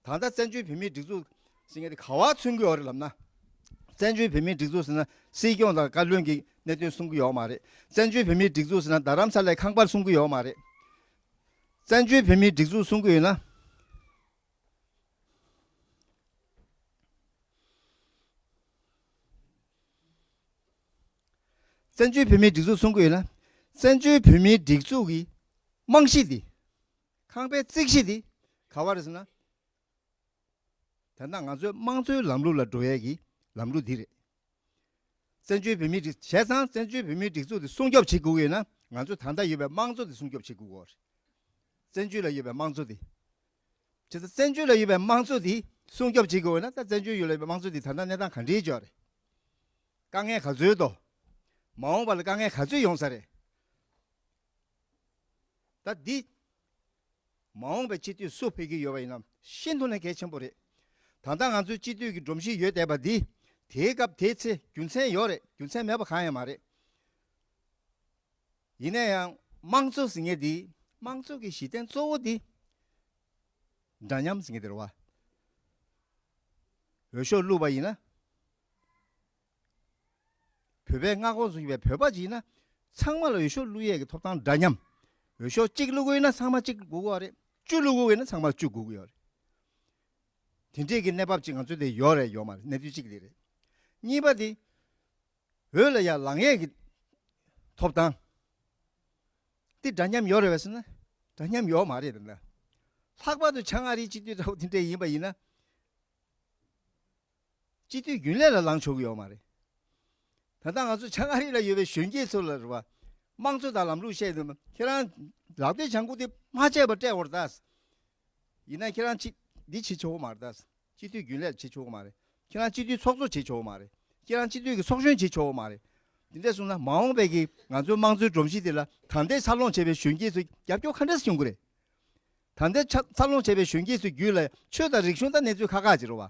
ད་ལྟ་བཙན་བྱོལ་བོད་མིའི་སྒྲིག་འཛུགས་ཟེར་མཁན་དེ་ག་བ་མཚོན་གྱི་ཡོད་རེད་ལབ་ན། བཙན་བྱོལ་བོད་མིའི་སྒྲིག་འཛུགས་ཟེར་ན་སྲིད་སྐྱོང་དང་བཀའ་བློན་གྱི་གནད་དོན་གསུང་གི་ཡོད་མ་རེད། བཙན་བྱོལ་བོད་མིའི་སྒྲིག་འཛུགས་ཟེར་ན་རྡ་རམ་ས་ལའི་ཁང་པར་གསུང་གི་ཡོད་མ་རེད། བཙན་བྱོལ་བོད་མིའི་སྒྲིག་འཛུགས་གསུང་གི་ཡོད་ན། བཙན་བྱོལ་བོད་མིའི་སྒྲིག་འཛུགས་གསུང་གི་ཡོད་ན། བཙན་བྱོལ་བོད་མིའི་སྒྲིག་འཛུགས་ཀྱི་རྨང་གཞི་དེ། ཁང་པའི་རྩིག་གཞི་དེ་ག་བ་རེད་ཟེར་ན། ད་ལྟ་ང་ཚོའི་དམངས་གཙོའི་ལམ་ལུགས་ལ་འགྲོ་ཡས་ཀྱི་ལམ་ལུགས་འདི་རེད། བཙན་བྱོལ་བོད་མིའི་སྒྲིག་བྱས་ཙང་བཙན་བྱོལ་བོད་མིའི་སྒྲིག་འཛུགས་དེ་སྲུང་སྐྱོབ་བྱེད་དགོས་ཀྱི་ཡོད་ན། ང་ཚོས་ད་ལྟ་ཡོད་པའི་དམངས་གཙོ་དེ་སྲུང་སྐྱོབ་བྱེད་དགོས་ཀྱི་ཡོད་རེད། བཙན་བྱོལ་ལ་ཡོད་པའི་དམངས་གཙོ་དེ། བྱས་ཙང་བཙན་བྱོལ་ལ་ཡོད་པའི་དམངས་གཙོ་དེ་སྲུང་སྐྱོབ་བྱེད་དགོས་ན། ད་བཙན་བྱོལ་ཡོད་ལ་ཡོད་པའི་དམངས་གཙོ་དེ་ད་ལྟ་གནས་སྟངས་ག་འདྲའི་ཅིག་ཡོད་རེད། དཀའ་ངལ་ག་ཚོད་འདུག་མ་འོངས་པ་ལ་དཀའ་ངལ་ག་ཚོད་ཡོང་ས་རེད། ད་འདི་མ་འོངས་པའི་སྤྱི་འཐུས་སུ་ཕེབས་ཀྱི་ཡོད་པ་ཡིན་ན་ཤིན་ཏུ་ནས་གལ་ཆེན་པོ་རེད། ད་ལྟ་ང་ཚོའི་སྤྱི་འཐུས་ཀྱི་སྒྲོམ་གཞི་ཡོད་བསྡད་པ་འདི་དེའི་སྐབས་དེའི་ཚེ་རྒྱུ་མཚན་ཡོད་རེད། རྒྱུ་མཚན་མེད་པ་གང་ཡང་མ་རེད། ཡིན་ན་ཡང་དམངས་གཙོ་ཟེར་མཁན་འདི། དམངས་གཙོ་གི་གཞི་རྟེན་གཙོ་བོ་འདི་འདྲ་མཉམ་ཟེར་མཁན་དེ་རེད་བ། འོས་ཤོག་བླུགས་པ་ཡིན་ན། བོད་པའི་མངའ་ཁོངས་སུ་ཡོད་པའི་བོད་པ་ཅིག་ཡིན་ན། ཚང་མ་ལ་འོས་ཤོག་བླུག་ཡས་ཀྱི་ཐོབ་ཐང་འདྲ་མཉམ། འོས་ཤོག་གཅིག་བླུག་དགོས་ཡིན་ན་ཚང་མ་གཅིག་དགོས་ཀྱི་ཡོད་རེད། བཅུ་བླུག་དགོས་ཡིན་ན་ཚང་མ་བཅུ་དགོས་ཀྱི་ཡོད་རེད། དེ་འདྲས་ཀྱི་གནས་བབ་ཅིག་ང་ཚོ་དེ་ཡོད་རེད་ཡོད་མ་རེད། གནས་ཚུལ་གཅིག་དེ་རེད། གཉིས་པ་དེ། འོས་ལ་ཡར་ལངས་ཡས་ཀྱི་ཐོབ་ཐང་དེ་འདྲ་མཉམ་ཡོད་རེད་བས་ཟེར་ན། འདྲ་མཉམ་ཡོད་མ་རེད། དེ་འདྲ། ལྷག་པར་དུ་བྱང་ཨ་རིའི་སྤྱི་འཐུས་འདྲ་བོ་དེ་འདྲས་ཡིན་པ་ཡིན་ན། སྤྱི་འཐུས་རྒྱུན་ལས་ལ་ལངས་ཆོག་གི་ཡོད་མ་རེད། ད་ལྟ་ང་ཚོ་བྱང་ཨ་རི་ལ་ཡོད་པའི་གཞོན་སྐྱེས་ཚོ་ལ་རེད་བ། དམངས་གཙོ་དང་ལམ་ལུགས་བཤད་དུས། ཁྱེད་རང་ལག་པའི་བྱང་བུ་དེ་མ་བཅད་པར་སྤྲད་འོར་ད། ཡིན་ན་ཁྱེད་རང་ཅི་འདི་བྱེད་ཆོག་གི་མ་རེད་ད། སྤྱི་འཐུས་རྒྱུན་ལས་བྱེད་ཆོག་གི་མ་རེད། ཁྱེད་རང་སྤྱི་འཐུས་ཚོགས་གཙོ་བྱེད་ཆོག་གི་མ་རེད། ཁྱེད་རང་སྤྱི་འཐུས་ཀྱི་ཚོགས་གཞོན་བྱེད་ཆོག་གི་མ་རེད། འདི་འདྲ་སོང་ན་མ་འོངས་པའི་གི་ང་ཚོའི་དམངས་གཙོའི་སྒྲོམ་གཞི་དེ་ལ་ད་ལྟའི་འཚར་ལོངས་བྱས་པའི་གཞོན་སྐྱེས་ཚོས་རྒྱབ་སྐྱོར་ག་འདྲས་བྱུང་གི་རེད། ད་ལྟའི་ཆ་འཚར་ལོངས་བྱས་པའི་གཞོན་སྐྱེས་ཚོའི་རྒྱུད་ལ་ཆོས་དང་རིག་གཞུང་དང་གནས་ཚུལ་ཁག་ཁག་ཅིག་རེད་བ།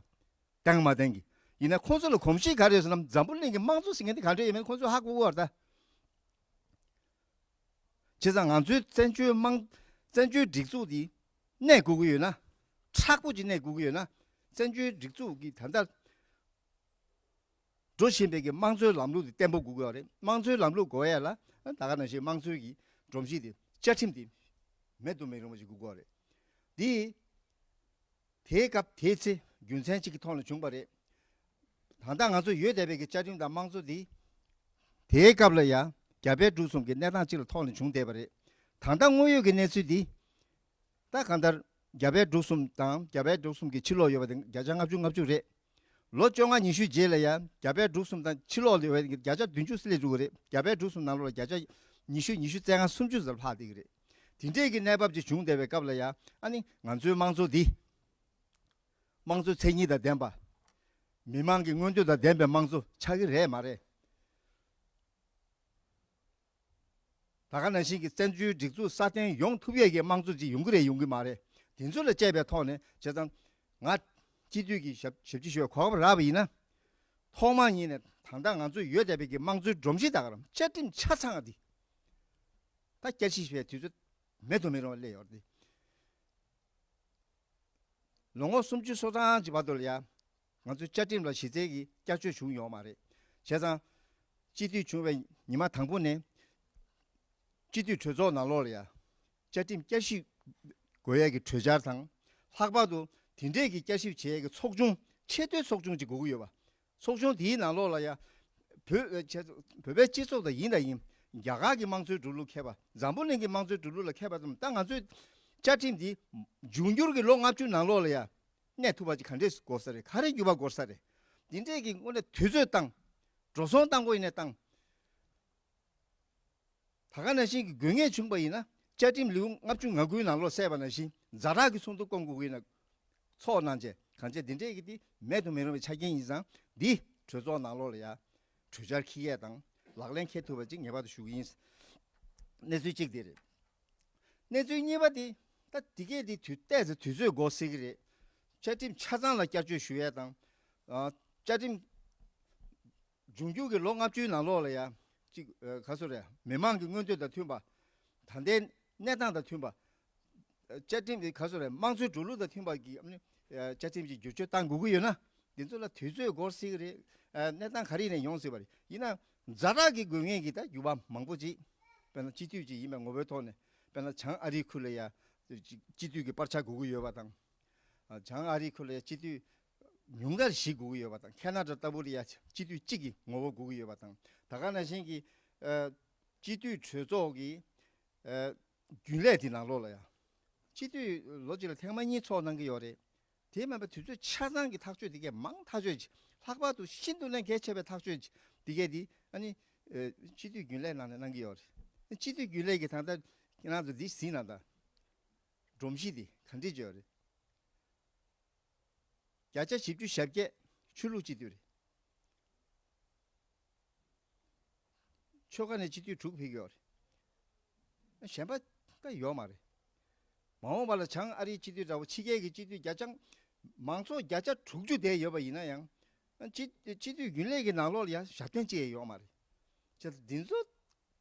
ལྡན་མ་ལྡན་གྱི། ཡིན་ན་ཁོང་ཚོ་ལ་གོམས་གཤིས་ག་རེ་ཡོད་ཟེར་ན། འཛམ་བུ་གླིང་གི་དམངས་གཙོ་ཟེར་མཁན་དེ་ག་འདྲ་ཡོད་མེད་ཁོང་ཚོས་ཧ་གོ་གི་ཡོད་རེད་ད། བྱས་ཙང་ང་ཚོའི་བཙན་བྱོལ་དམངས་བཙན་བྱོལ་སྒྲིག་འཛུགས་འདི་གནས་དགོས་ཀྱི་ཡོད་ན། མཁྲེགས་པོ་ཅིག་གནས་དགོས་ཀྱི་ཡོད་ན། བཙན་བྱོལ་སྒྲིག་འཛུགས་ཀྱི་ད་ལྟ་འགྲོ་བཞིན་པའི་གི་དམངས་གཙོའི་ལམ་ལུགས་དེ་བརྟན་པོ་དགོས་ཀྱི་ཡོད་རེད། དམངས་གཙོའི་ལམ་ལུགས་དགོས་ཡ་ལ་ད་ག་ནང་བཞིན་དམངས་གཙོའི་གི་སྒྲོམ་གཞི་དེ་བཅའ་ཁྲིམས་དེ་མེད་དུ་མི་རུང་བ་ཞིག་དགོས་ཀྱི་ཡོད་རེད། འདི། དེའི་སྐབས་དེའི་ཚེ་རྒྱུ་མཚན་གཅིག་གི་ཐོག་ནས་བྱུང་བ་རེད། ད་ལྟ་ང་ཚོ་ཡོད་བསྡད་པའི་གི་བཅའ་ཁྲིམས་དང་དམངས་གཙོ་འདི། དེའི་སྐབས་ལ་ཡ་རྒྱ་བལ་འབྲུག་གསུམ་གྱི་གནས་སྟངས་གཅིག་ལ་ཐོག་ནས་བྱུང་བསྡད་པ་རེད། ད་ལྟ་དངོས་ཡོད་ཀྱི་གནས་ཚུལ་འདི། ད་གང་ལྟར་རྒྱ་བལ་འབྲུག་གསུམ་དང་རྒྱ་བལ་འབྲུག་གསུམ་གྱི་ཕྱི་ལོགས་ཡོད་པ་དེ་བརྒྱ་ཆ་ལྔ་བཅུ་ང་བཅུ་རེད། ལོ་བཅོ་ལྔ་ཉི་ཤུ་རྗེས་ལ་ཡ་རྒྱ་བལ་འབྲུག་གསུམ་དང་ཕྱི་ལོགས་ལ་ཡོད་པ་བརྒྱ་ཆ་བདུན་ཅུ་སླེབས་འགྲོ་གི་རེད། རྒྱ་བལ་འབྲུག་གསུམ་ནང་ལོགས་ལ་བརྒྱ་ཆ་ཉི་ཤུ་ཉི་ཤུ་རྩ་ལྔ་སུམ་ཅུ་ཙམ་ལྷག་བསྡད་ཀྱི་རེད། དེ་འདྲས་ཀྱི་གནས་བབ་ཅིག་བྱུང་བསྡད་པའི་སྐབས་ལ་ཡ། ཨ་ནི་ང་ཚོའི་དམངས་གཙོ་འདི། དམངས་གཙོ་མཚན་ཉིད་དང་ལྡན་པ། མི་མང་གི་མངོན་འདོད་དང་ལྡན་པའི་དམངས་གཙོ་ཆགས་ཀྱི་རེད་མ་རེད། ད་ག་ནང་བཞིན་གྱི་བཙན་བྱོལ་སྒྲིག་འཛུགས་སྲ་བརྟན་ཡོང་ཐུབ་ཡས་ཀྱི་དམངས་གཙོ་ཅིག་ཡོང་གི་རེད་ཡོང་གི་མ་རེད། དེ་ཚོ་ལ་དཔྱད་པའི་ཐོག་ནས། བྱས་ཙང་ང་སྤྱི་འཐུས་ཀྱི་ཞབས་ཞབས་ཕྱི་ཞུ་བའི་གོ་སྐབས་རག་པ་ཡིན་ན། ཐོག་མ་ཉིད་ནས་ད་ལྟ་ང་ཚོ་ཡོད་བསྡད་པའི་གི་དམངས་གཙོའི་སྒྲོམ་གཞི་ད་ག་རང་བཅའ་ཁྲིམས་ཆ་ཚང་འདི། ད་བསྐྱར་ཞིབ་བྱེད་པའི་དུས་ཚོད་མེད་དུ་མི་རུང་བ་སླེབས་ཡོད་རེད། ལོ་ངོ་སུམ་ཅུ་སོ་གྲངས་ཀྱི་བར་དུ་ལ་ཡ། ང་ཚོའི་བཅའ་ཁྲིམས་ལ་གཞི་རྩའི་གི་བསྐྱར་བཅོས་བྱུང་ཡོད་མ་རེད། བྱས་ཙང་། སྤྱི་འཐུས་བྱུང་བའི་ཉི་མ་དང་པོ་ནས། སྤྱི་འཐུས་གྲོས་ཚོགས་ནང་ལོགས་ལ་ཡ། བཅའ་ཁྲིམས་བསྐྱར་ཞིབ་དགོས་ཡས་ཀྱི་གྲོས་འཆར་དང་། ལྷག་པར་དུ་དེ་འདྲས་ཀྱི་བསྐྱར་ཞིབ་བྱེད་ཡས་ཀྱི་ཚོགས་ཆུང་། ཆེས་མཐོའི་ཚོགས་ཆུང་ཅིག་དགོས་ཀྱི་ཡོད་པ། ཚོགས་ཆུང་དེའི་ནང་ལོགས་ལ་ཡ། བོད་བོད་པའི་སྤྱི་ཚོགས་དང་ཡིན་དང་ཡིན། རྒྱ་གར་གྱི་དམངས་གཙོའི་འགྲོ་ལུགས་མཁས་པ། འཛམ་བུ་གླིང་གི་དམངས་གཙོའི་འགྲོ་ལུགས་ལ་མཁས་པ་ཙམ། ད་ང་ཚོའི་བཅའ་ཁྲིམས་འདི་འབྱུང་འགྱུར་གྱི་ལོ་ལྔ་བཅུ་ནང་ལོགས་ལ་ཡ། གནས་ཐུབ་པ་ཅིག་ག་འདྲས་དགོས་ས་རེད། ག་རེ་འགྱུར་བ་དགོས་ས་རེད། འདི་འདྲས་ཀྱི་དངོས་གནས་དུས་ཚོད་བཏང་། འགྲོ་སོང་བཏང་དགོས་ཡིན་ན་བཏང་། ད་ག་ནང་བཞིན་གྱི་དགོས་ངེས་བྱུང་པ་ཡིན་ན། བཅའ་ཁྲིམས་ལེའུ་ལྔ་བཅུ་ང་དགུའི་ནང་ལོགས་གསལ་བ་ནང་བཞིན་ཛ་དྲག་གི་ཚོགས་འདུ་སྐོང་དགོས་ཀྱི་ཡིན་ན། ཚོགས་གནང་བྱས་གང་བྱས་འདི་འདྲས་ཀྱི་དེ་མེད་དུ་མི་རུང་བའི་ཆ་རྐྱེན་ཡིན་ཙང་། འདི་གྲོས་ཚོགས་ནང་ལོགས་ལ་ཡ་གྲོས་འཆར་འཁྱེར་ཡས་དང་ལག་ལེན་འཁེལ་ཐུབ་པ་ཅིག་ངེས་པར་དུ་ཞུ་གི་ཡིན། གནས་ཚུལ་གཅིག་དེ་རེད། གནས་ཚུལ་གཉིས་པ་དེ། ད་དེ་གས་དེ་དུས་ཏོག་ཙམ་དུས་ཚོད་འགོར་སྲིད་ཀྱི་རེད། བཅའ་ཁྲིམས་ཆ་ཚང་ལ་བསྐྱར་བཅོས་ཞུ་ཡས་དང་། ཨ། བཅའ་ཁྲིམས་འབྱུང་འགྱུར་གྱི་ལོ་ལྔ་བཅུའི་ནང་ལོགས་ལ་ཡ། གཅིག་ཨ། ག་ཚོད་རེད། མི་མང་གི་མངོན་འདོད་དང་མཐུན་པ། ད་ལྟའི་གནས་སྟངས་དང་མཐུན་པ། བཅའ་ཁྲིམས་དེ་ག་ཚོད་རེད། དམངས་གཙོའི་འགྲོ་ལུགས་དང་མཐུན་པ་གི། ཨ་ནི། བཅའ་ཁྲིམས་ཀྱི་བསྒྱུར་བཅོས་བཏང་དགོས་ཀྱི་ཡོད་ན། འདི་ཚོ་ལ་དུས་ཚོད་འགོར་སྲིད་ཀྱི་རེད། ཨ། གནས་སྟངས་ག་རེ་ནས་ཡོང་སྲིད་པ་རེད། ཡིན་ན་ཛ་དྲག་གི་དགོས་ངེས་ཀྱི་ད་འགྱུར་བ་མང་པོ་ཅིག་དཔེར་ན་སྤྱི་འཐུས་ཅིག་ཡིན་པའི་ངོ་བོའི་ཐོག་ནས། དཔེར་ན་བྱང་ཨ་རིའི་ཁུལ་ལ་ཡ་སྤྱི་འཐུས་ཀྱི་པར་ཆ་དགོས་ཀྱི་ཡོད་པ་དང་། ཨ། བྱང་ཨ་རིའི་ཁུལ་ལ་ཡ་སྤྱི་འཐུས་ཉུང་མཐར་བཞི་དགོས་ཀྱི་ཡོད་པ་དང་། ཁེ་ན་ཌ་ལྟ་བུ་ལ་ཡ་སྤྱི་འཐུས་གཅིག་གི་ངོ་བོ་དགོས་ཀྱི་ཡོད་པ་དང་། ད་ག་ནང་བཞིན་གྱི། ཨ། སྤྱི་འཐུས་གྲོས་ཚོགས་ཀྱི། ཨ། རྒྱུན་ལས་དེ་ནང་ལོགས་ལ་ཡ། སྤྱི་འཐུས་ལོ་གཅིག་ལ་ཐེངས་མ་གཉིས་ཚོགས་གནང་གི་ཡོད་རེད། དེ་མིན་པ་དུས་ཚོད་ཆ་ཚང་གི་ཐག་གཅོད་དེ་གས་མང་ཐག་ཆོད་ཅིག་ལྷག་པར་དུ་ཤིན་ཏུ་ནས་གལ་ཆེ་བའི་ཐག་གཅོད་ཅིག་དེ་གས་དེ། ཨ་ནི། ཨ། སྤྱི་འཐུས་རྒྱུན་ལས་ནང་ནས་གནང་གི་ཡོད་རེད། སྤྱི་འཐུས་རྒྱུན་ལས་ཀྱི་ད་ལྟ་ཁྱེད་རང་ཚོ་འདི་ཟིན་ན་ད། སྒྲོམ་གཞི་དེ་ག་འདྲས་ཅིག་ཡོད་རེད། བརྒྱ་ཆ་བཞི་བཅུ་ཞེ་བརྒྱད་ཆོས་ལུགས་སྤྱི་འཐུས་རེད། ཆོལ་ཁ་ནས་སྤྱི་འཐུས་དྲུག་ཕེབས་ཀྱི་ཡོད་རེད། གཞན་པ་ད་ཡོད་མ་རེད། མ་འོངས་པ་ལ་བྱང་ཨ་རིའི་སྤྱི་འཐུས་འདྲ་བོ། ཕྱི་རྒྱལ་གྱི་སྤྱི་འཐུས་བརྒྱ་ཆ། མང་ཚོགས་བརྒྱ་ཆ་དྲུག་ཅུ་དེ་ཡོད་པ་ཡིན་ན་ཡང་། སྤྱི་སྤྱི་འཐུས་རྒྱུན་ལས་ཀྱི་ནང་ལོགས་ལ་ཡང་ཞབས་བརྟན་ཅི་ཡང་ཡོད་མ་རེད། བྱས་ཙང་འདི་ཚོ་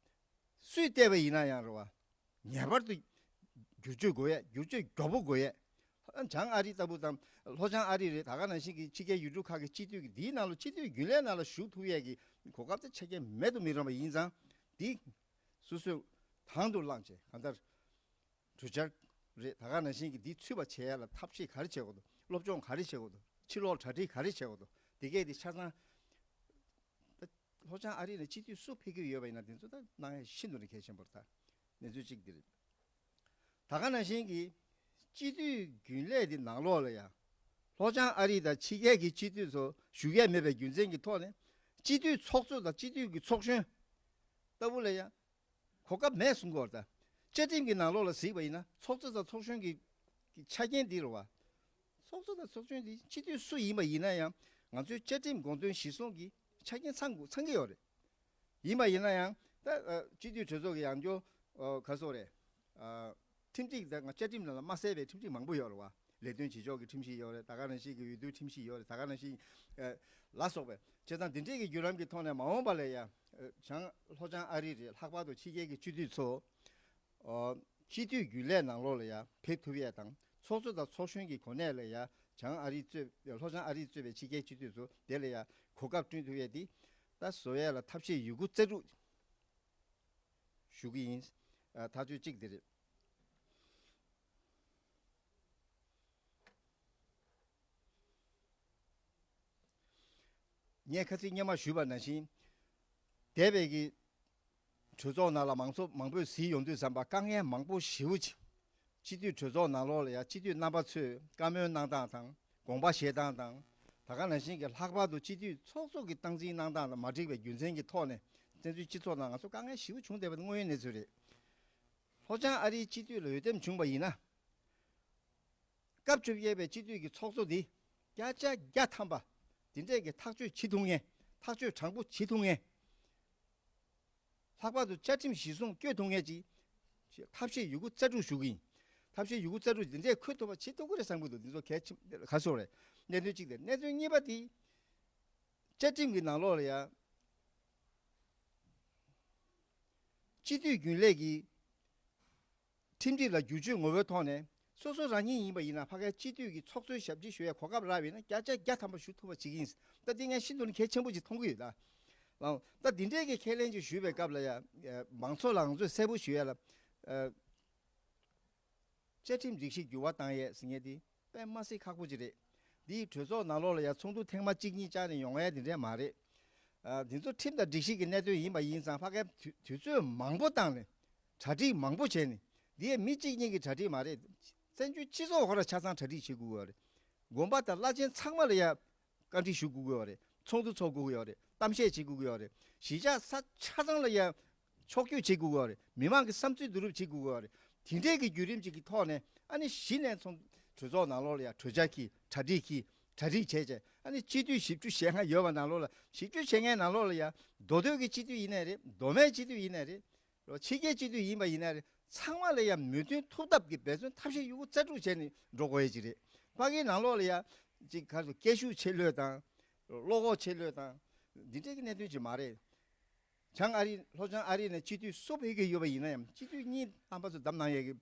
སུས་བལྟས་པ་ཡིན་ན་ཡང་རེད་བ། ངེས་པར་དུ་བསྒྱུར་བཅོས་དགོས་ཡས། བསྒྱུར་བཅོས་མགྱོགས་པོ་དགོས་ཡས། བྱང་ཨ་རི་ལྟ་བུ་དང་ལྷོ་བྱང་ཨ་རི་རེད། ད་ག་ནང་བཞིན་གྱི་ཕྱི་རྒྱལ་ཡུལ་གྲུ་ཁག་གི་སྤྱི་འཐུས་ཀྱི་འདིའི་ནང་ལ་སྤྱི་འཐུས་རྒྱུན་ལས་ནང་ལ་ཞུགས་ཐུབ་ཡས་ཀྱི་གོ་སྐབས་དེ་ཆ་རྐྱེན་མེད་དུ་མི་རུང་བ་ཡིན་ཙང་། འདི་སོ་སོས་དང་དུ་བླངས་བྱས་གང་ལྟར་གྲོས་འཆར་རེད། ད་ག་ནང་བཞིན་གྱི་འདི་ཚུད་པ་བྱེད་ཡ་ལ་ཐབས་ཤེས་ག་རེ་བྱེད་དགོས་འདུག་སློབ་སྦྱོང་ག་རེ་བྱེད་དགོས་འདུག་ཕྱི་ལོགས་གྲ་སྒྲིག་ག་རེ་བྱེད་དགོས་འདུག་དེ་གས་དེ་ཆ་ཚང་། ད་ལྷོ་བྱང་ཨ་རི་ནས་སྤྱི་འཐུས་སུ་ཕེབས་ཀྱི་ཡོད་པ་ཡིན་ན་དེ་ཚོ་ད་གནང་ཡ་ཤིན་ཏུ་ནས་གལ་ཆེན་པོ་རེད། ད་གནས་ཚུལ་གཅིག་འདི་རེད། ད་ག་ནང་བཞིན་གྱི་སྤྱི་འཐུས་རྒྱུན་ལས་དེ་ནང་ལོགས་ལ་ཡང་ལྷོ་བྱང་ཨ་རི་དང་ཕྱི་རྒྱལ་གྱི་སྤྱི་འཐུས་ཚོ་ཞུགས་ཡས་མེད་པའི་རྒྱུ་མཚན་གྱི་ཐོག་ནས། སྤྱི་འཐུས་ཚོགས་གཙོ་དང་སྤྱི་འཐུས་ཀྱི་ཚོགས་གཞོན་ལྟ་བུ་ལ་ཡང་གོ་སྐབས་མེད་གསུང་གི་ཡོད་རེད། ད་བཅའ་ཁྲིམས་ཀྱི་ནང་ལོགས་ལ་གཟིགས་པ་ཡིན་ན་ཚོགས་གཙོ་དང་ཚོགས་གཞོན་གྱི་གི་ཆ་རྐྱེན་འདི་རེད་བ། ཚོགས་གཙོ་དང་ཚོགས་གཞོན་འདི་སྤྱི་འཐུས་སུ་ཡིན་པ་ཡིན་ན་ཡང་ང་ཚོའི་བཅའ་ཁྲིམས་དགོངས་དོན་གཞིར་བཟུང་གི་ཆ་རྐྱེན་ཚང་དགོས་ཚང་གི་ཡོད་རེད། ཡིན་པ་ཡིན་ན་ཡང་ད་ཨ་སྤྱི་འཐུས་གྲོས་ཚོགས་ཀྱི་ཡང་སྐྱོར། ཨ། ག་སོགས་རེད། ཨ། ཁྲིམས་སྒྲིག་ད་ང་བཅའ་ཁྲིམས་ནང་ལ་མ་གསལ་བའི་ཁྲིམས་སྒྲིག་མང་པོ་ཡོད་རེད་བ། ལས་དོན་བྱེད་ཕྱོགས་ཀྱི་ཁྲིམས་གཞི་ཡོད་རེད། ད་ག་ནང་བཞིན་གྱི་འོས་བསྡུའི་ཁྲིམས་གཞི་ཡོད་རེད། ད་ག་ནང་བཞིན། ཨ། ལ་སོགས་པའི། བྱས་ཙང་འདི་འདྲས་ཀྱི་བརྒྱུད་ལམ་གྱི་ཐོག་ནས་མ་འོངས་པ་ལ་ཡང་། ཨ། བྱང་ལྷོ་བྱང་ཨ་རི་རེད། ལྷག་པར་དུ་ཕྱི་རྒྱལ་གྱི་སྤྱི་འཐུས་ཚོ། ཨ། སྤྱི་འཐུས་རྒྱུན་ལས་ནང་ལོགས་ལ་ཡང་ཕེབས་ཐུབ་ཡས་དང་། ཚོགས་གཙོ་དང་ཚོགས་གཞོན་གྱི་གོ་གནས་ལ་ཡང་བྱང་ཨ་རི་གཙོས། ལྷོ་བྱང་ཨ་རི་གཙོས་པའི་ཕྱི་རྒྱལ་སྤྱི་འཐུས་ཚོ་དེ་ལ་ཡང་གོ་སྐབས་བསྐྲུན་ཐུབ་ཡས་དེ་ད་བཟོ་ཡས་ལ་ཐབས་ཤེས་ཡོད་རྒུ་རྩལ་སྤྲུགས་ཞུ་གི་ཡིན། ཨ། ཐག་གཅོད་གཅིག་དེ་རེད། ངས་ཁ་སང་སྔོན་མ་ཞུས་པ་ནང་བཞིན། འདས་པའི་གི་གྲོས་ཚོགས་ནང་ལ་མང་ཚོགས་མང་པོས་གཟིགས་ཡོང་དུས་ཙམ་པ་དཀའ་ངལ་མང་པོ་ཞེ་པོ་ཅིག་སྤྱི་འཐུས་གྲོས་ཚོགས་ནང་ལོགས་ལ་ཡང་སྤྱི་འཐུས་རྣམ་པ་ཚོས་བཀའ་མོལ་གནང་སྟངས་དང་དགོངས་པ་བཞེས་སྟངས་དང་། ད་ག་ནང་བཞིན་གྱི་ལྷག་པར་དུ་སྤྱི་འཐུས་ཚོགས་གཙོ་གི་སྟངས་འཛིན་གནང་སྟངས་ལ་མ་འགྲིག་པའི་རྒྱུ་མཚན་གྱི་ཐོག་ནས་བཙན་བྱོལ་སྤྱི་ཚོགས་ནང་ང་ཚོ་དཀའ་ངལ་ཞེ་པོ་བྱུང་བསྡད་པ་དེ་དངོས་ཡོད་གནས་ཚུལ་རེད། ལྷོ་བྱང་ཨ་རིའི་སྤྱི་འཐུས་ལ་འོས་འདེམས་བྱུང་བ་ཡིན་ན། སྐབས་བཅོ་བརྒྱད་པའི་སྤྱི་འཐུས་ཀྱི་ཚོགས་གཙོ་འདི་བརྒྱ་ཆ་བརྒྱ་ཐམ་པ་འདི་འདྲས་ཀྱི་ཐག་གཅོད་བྱེད་ཐུབ་མཁན། ཐག་གཅོད་དྲང་པོ་བྱེད་ཐུབ་མཁན། ལྷག་པར་དུ་བཅའ་ཁྲིམས་གཞིར་བཟུང་བསྐྱོད་ཐུབ་མཁན་ཅིག་ཐབས་ཤེས་ཡོད་རྒུ་རྩལ་སྤྲུགས་ཞུ་གི་ཡིན། ཐབས་ཤེས་ཡོད་རྒུ་རྩལ་སྤྲུགས་འདི་འདྲས་འཁོད་ཐུབ་པ་བྱེད་ཐུབ་ཀྱི་རེད་བསམ་གྱི་འདུག་འདི་ཚོ་གལ་ཆེ་ག་ཚོད་རེད། གནད་དོན་གཅིག་དེ། གནད་དོན་གཉིས་པ་དེ། བཅའ་ཁྲིམས་ཀྱི་ནང་ལོགས་ལ་ཡང་སྤྱི་འཐུས་རྒྱུན་ལས་ཀྱིས་ཁྲིམས་སྒྲིག་ལ་བསྒྱུར་བཅོས་ངོ་བོའི་ཐོག་ནས་སོ་སོ་རང་ཉིད་ཡིན་པ་ཡིན་ན་ཕ་གིའི་སྤྱི་འཐུས་ཀྱི་ཚོགས་གཙོའི་ཞབས་ཕྱི་ཞུ་ཡའི་གོ་སྐབས་རག་པ་ཡིན་ན་བརྒྱ་ཆ་བརྒྱ་ཐམ་པ་ཞུ་ཐུབ་པ་བྱེད་ཀྱི་ཡིན། ད་འདི་ངས་ཤིན་ཏུ་ནས་གལ་ཆེན་པོ་ཅིག་མཐོང་གི་ཡོད་ད། ཨང་། ད་འདི་འདྲའི་གི་ཁས་ལེན་ཅིག་ཞུས་པའི་སྐབས་ལ་ཡ། ཨ། མང་ཚོགས་ལ་ང་ཚོས་གསལ་པོ་ཞུ་ཡ་ལ། ཨ། བཅའ་ཁྲིམས་སྒྲིག་གཞི་འགྱུར་བ་བཏང་ཡས་ཟེར་མཁན་དེ་དཔེ་མ་སྲིད་ཁག་པོ་ཅིག་རེད། འདིའི་གྲོས་ཚོགས་ནང་ལོགས་ལ་ཡ་ཚོགས་འདུ་ཐེངས་མ་གཅིག་གཉིས་བཅར་ནས་ཡོང་ཡ་དེ་འདྲས་མ་རེད། ཨ། འདི་ཚོ་ཁྲིམས་དང་སྒྲིག་གཞི་གི་གནད་དོན་ཡིན་པ་ཡིན་ཙང་ཕ་གིའི་དུས་དུས་ཚོད་མང་པོ་བཏང་ནས་གྲ་སྒྲིག་མང་པོ་བྱས་ནས། འདི་ཡ་མི་གཅིག་གཉིས་ཀྱི་གྲ་སྒྲིག་མ་རེད། བཙན་བྱོལ་སྤྱི་ཚོགས་ཧོ་ར་ཆ་ཚང་གྲ་སྒྲིག་བྱེད་དགོས་པ་རེད། དགོན་པ་དང་བླ་ཆེན་ཚང་མ་ལ་ཡ་བཀའ་འདྲི་ཞུ་དགོས་ཀྱི་ཡོད་རེད། ཚོགས་འདུ་ཚོགས་དགོས་ཀྱི་ཡོད་རེད། གཏམ་བཤད་བྱེད་དགོས་ཀྱི་ཡོད་རེད། གཞིས་ཆགས་ས་ཆ་ཚང་ལ་ཡ་ཕྱོགས་བསྐྱོད་བྱེད་དགོས་ཀྱི་ཡོད་རེད། མི་མང་གི་བསམ་ཚུལ་བསྡུ་རུབ་བྱེད་དགོས་ཀྱི་ཡོད་རེད། དེ་འདྲའི་གི་བརྒྱུད་རིམ་ཅིག་གི་ཐོག་ནས་ཨ་ནི་གཞི་ནས་ཚོང་གྲོས་ཚོགས་ནང་ལོགས་ལ་ཡ་གྲོས་འཆར་གྱིས་གྲ་སྒྲིག་གིས་གྲ་སྒྲིག་བྱས་བྱས་ཨ་ནི་སྤྱི་འཐུས་བཞི་བཅུ་ཞེ་ལྔ་ཡོད་པ་ནང་ལོགས་ལ་བཞི་བཅུ་ཞེ་ལྔའི་ནང་ལོགས་ལ་ཡ་མདོ་སྟོད་ཀྱི་སྤྱི་འཐུས་ཡིན་ནའི་རེད། མདོ་སྨད་སྤྱི་འཐུས་ཡིན་ནའི་རེད། རོ་ཕྱི་རྒྱལ་སྤྱི་འཐུས་ཡིན་པ་ཡིན་ན་རེད། ཚང་མ་ལ་ཡང་མོས་མཐུན་ཐུབ་ཐབས་ཀྱི་འབད་བརྩོན་ཐབས་ཤེས་ཡོད་རྒུ་རྩལ་སྤྲུགས་བྱས་ནས་འགྲོ་དགོས་ཡས་ཅིག་རེད། ཕ་གིའི་ནང་ལོགས་ལ་ཡང་ཅིག་ག་རེ་ཟེར་སྐད་ཤུགས་ཆེ་ལོས་དང་། བློ་ཁོག་ཆེ་ལོས་དང་། འདི་འདྲའི་གི་གནད་དོན་ཅིག་མ་རེད། བྱང་ཨ་རི་ལྷོ་བྱང་ཨ་རི་ནས་སྤྱི་འཐུས་སུ་ཕེབས་ཀྱི་ཡོད་པ་ཡིན་ན་ཡང་སྤྱི་འཐུས་གཉིས་རྣམ་པ་ཚོ་བདམས་གནང་ཡས་ཀྱི་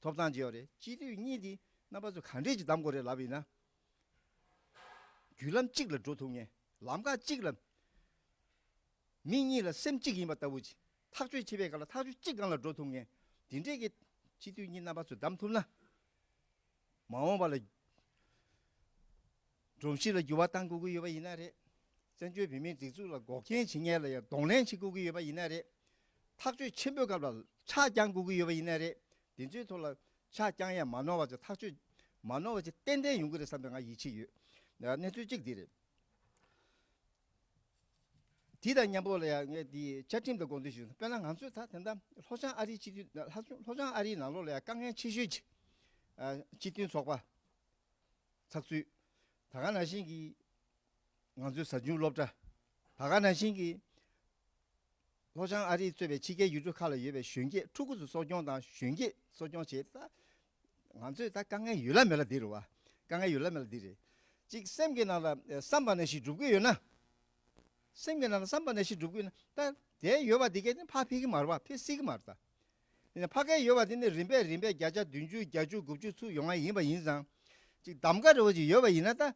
ཐོབ་ཐང་ཅིག་ཡོད་རེད། སྤྱི་འཐུས་གཉིས་འདི་རྣམ་པ་ཚོ་ག་འདྲས་ཅིག་བདམས་དགོས་རེད་ལབ་ཡིན་ན། བརྒྱུད་ལམ་གཅིག་ལ་འགྲོ་ཐུབ་མཁན། ལམ་ཁ་གཅིག་ལ། མི་གཉིས་ལ་སེམས་གཅིག་ཡིན་པ་ལྟ་བུ་ཅིག་ཐག་གཅོད་བྱེད་པའི་སྐབས་ལ་ཐག་གཅོད་གཅིག་སྒང་ལ་འགྲོ་ཐུབ་མཁན། འདི་འདྲས་ཀྱི་སྤྱི་འཐུས་གཉིས་རྣམ་པ་ཚོ་བདམས་ཐུབ་ན། མ་འོངས་པ་ལ་སྒྲོམ་གཞི་ལ་འགྱུར་བ་གཏང་དགོས་ཀྱི་ཡོད་པ་ཡིན་ན་རེད། བཙན་བྱོལ་བོད་མིའི་སྒྲིག་འཛུགས་ལ་འགོག་རྐྱེན་བྱེད་མཁན་ལ་ཡང་གདོང་ལེན་བྱེད་དགོས་ཀྱི་ཡོད་པ་ཡིན་ན་རེད། ཐག་གཅོད་ཆེན་པོའི་སྐབས་ལ་ཕྱག་བརྐྱང་དགོས་ཀྱི་ཡོད་པ་ཡིན་ན་རེད། དེ་ཚོའི་ཐོག་ལ་ཕྱག་བརྐྱང་ཡ་མ་ནོར་བ་ཅིག་ཐག་གཅོད་མ་ནོར་བ་ཅིག་ཏན་ཏན་ཡོང་གི་རེད་བསམ་པའི་ང་ཡིད་ཆེས་ཡོད། གནས་ཚུལ་གཅིག་འདི་རེད། དེ་དང་མཉམ་པོ་ལ་ཡང་ངས་དེ་བཅའ་ཁྲིམས་དང་དགོངས་དོན་ཞུ། དཔེར་ན་ང་ཚོས་ད་དེ་འདྲ་ལྷོ་བྱང་ཨ་རིའི་སྤྱི་འཐུས་ལྷོ་བྱང་ཨ་རིའི་ནང་ལོགས་ལ་ཡང་དཀའ་ངལ་ཆེ་ཤོས་ཀྱི་སྤྱི་མཐུན་ཚོགས་པ་ཚགས་ཚུད། ད་ག་ནང་བཞིན་གྱི་ང་ཚོའི་གཟའ་མཇུག་སློབ་གྲྭ། ད་ག་ནང་བཞིན་གྱི་ལྷོ་བྱང་ཨ་རིས་གཙོས་པའི་ཕྱི་རྒྱལ་ཡུལ་གྲུ་ཁག་ལ་ཡོད་པའི་གཞོན་སྐྱེས་ཕྲུ་གུ་ཚོ་གསོ་སྐྱོང་དང་གཞོན་སྐྱེས་གསོ་སྐྱོང་བྱེད་ད། ང་ཚོས་ད་དཀའ་ངལ་ཡོད་ལ་མེད་ལ་འདི་རེད་བ། དཀའ་ངལ་ཡོད་ལ་མེད་ལ་འདི་རེད། གཅིག་སེམས་ཀྱི་ནང་ལ་བསམ་པ་ནང་བཞིན་འགྲུབ་ཀྱི་ཡོད་ན། སེམས་ཀྱི་ནང་ལ་བསམ་པ་ནང་བཞིན་འགྲུབ་ཀྱི་ཡོད་ན་ད་དེ་ཡོད་པ་འདི་གས་ནི་ཕར་ཕེབས་ཀྱི་མ་རེད་བ། ཕེབས་སྲིད་ཀྱི་མ་རེད་ད། ཡིན་ན་ཕ་གའི་ཡོད་པ་དེ་ནི་རིམ་པས་རིམ་པས་བརྒྱ་ཆ་བདུན་ཅུ་བརྒྱད་ཅུ་དགུ་བཅུ་ཚུར་ཡོང་བ་ཡིན་པ་ཡིན་ཙང་། གཅིག་གདམ་ག་རེ་བ་ཅིག་ཡོད་པ་ཡིན་ན་ད།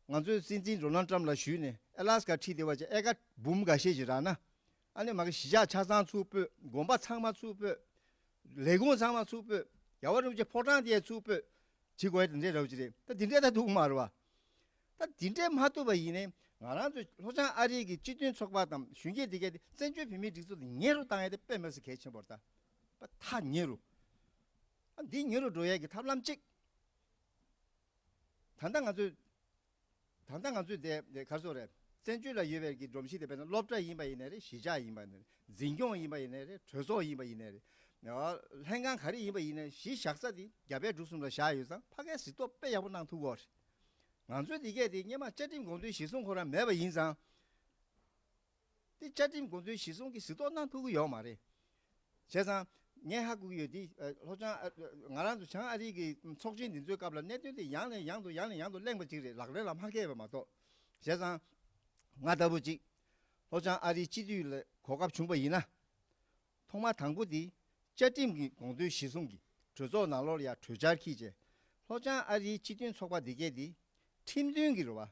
ང་ཚོའི་སྲིད་འཛིན་ཌོ་ནལ་ཊམ་ལ་ཞུས་ནས་ཨ་ལ་སི་ཀ་ཁྲིད་བསྡད་པ་ཅིག་ཨེ་ཀ་འབུམ་འགའ་ཤས་ཅིག་རག་ན། ཨ་ནི་མ་གི་གཞིས་ཆགས་ཆ་ཚང་ཚུར་སྤོས། དགོན་པ་ཚང་མ་ཚུར་སྤོས། ལས་ཁུངས་ཚང་མ་ཚུར་སྤོས། རྒྱལ་བ་རིན་པོ་ཆེ་ཕོ་བྲང་དེ་ཡང་ཚུར་སྤོས། བྱེད་དགོས་ཡ་དེ་འདྲའི་རེ་བ་ཅིག་རེད། ད་དེ་འདྲའི་ད་ཐུབ་མ་རེད་བ། ད་དེ་འདྲའི་མ་ཐུབ་པ་ཡིན་ནའི་ང་རང་ཚོ་ལྷོ་བྱང་ཨ་རིའི་གི་སྤྱི་མཐུན་ཚོགས་པ་དང་གཞོན་སྐྱེས་དེ་གས་དེ་བཙན་བྱོལ་བོད་མིའི་སྒྲིག་འཛུགས་དེ་ཉེ་རུ་བཏང་ཡ་དེ་དཔེ་མི་སྲིད་གལ་ཆེན་པོ་རེད་ད། ད་ཐག་ཉེ་རུ། ཨ་འདི་ཉེ་རུ་འགྲོ་ཡ་གི་ཐབས་ལམ་གཅིག་ད་ལྟ་ང་ཚོས། ད་ལྟ་ང་ཚོས་དེ་དེ་ག་རེ་ཟེར་རེད། བཙན་བྱོལ་ལ་ཡོད་པའི་གི་སྒྲོམ་གཞི་དེ་དཔེར་ན་སློབ་གྲྭ་ཡིན་པ་ཡིན་ནའི་རེད། གཞིས་ཆགས་ཡིན་པ་ཡིན་ནའི་རེད། འཛིན་སྐྱོང་ཡིན་པ་ཡིན་ནའི་རེད། གྲོས་ཚོགས་ཡིན་པ་ཡིན་ནའི་རེད། ལྷན་ཁང་ག་རེ་ཡིན་པ་ཡིན་ནའི་གཞི་བཞག་ས་དེ་རྒྱ་བལ་འབྲུག་གསུམ་ལ་བཞག་ཡོད་ཙང་ཕ་གིའི་གཟིགས་རྟོག་དཔེ་ཡག་པོ་གནང་ཐུབ་ཀྱི་ཡོད་རེད། ང་ཚོའི་དེ་གས་དེ་སྔོན་མ་བཅའ་ཁྲིམས་དགོངས་དོན་གཞིར་བཟུང་ཁོ་རང་མེད་པ་ཡིན་ཙང་། དེ་བཅའ་ཁྲིམས་དགོངས་དོན་གཞིར་བཟུང་གི་གཟིགས་རྟོག་གནང་ཐུབ་ཀྱི་ཡོད་མ་རེད། བྱས་ཙང་ངས་ཧ་གོ་གི་ཡོད་དེ། ཨ་ལྷོ་བྱང་ཨ་ང་རང་ཚོ་བྱང་ཨ་རི་གི་ཚོགས་ཆེན་འདི་ཚོའི་སྐབས་ལ་གནད་དོན་དེ་ཡང་ནས་ཡང་དུ་ཡང་ནས་ཡང་དུ་གླེང་བ་ཅིག་རེད། ལག་ལེན་ལ་མ་འཁེལ་བ་མ་གཏོགས། བྱས་ཙང་ང་ལྟ་བུ་ཅིག་ལྷོ་བྱང་ཨ་རིའི་སྤྱི་འཐུས་ལ་གོ་སྐབས་བྱུང་པ་ཡིན་ན། ཐོག་མ་དང་པོ་དེ་བཅའ་ཁྲིམས་ཀྱི་དགོངས་དོན་གཞིར་བཟུང་གི་གྲོས་ཚོགས་ནང་ལོགས་ལ་ཡང་གྲོས་འཆར་འཁྱེར་བྱས། ལྷོ་བྱང་ཨ་རིའི་སྤྱི་མཐུན་ཚོགས་པ་འདི་གས་འདི་ཁྲིམས་མཐུན་གྱི་རེད་བ།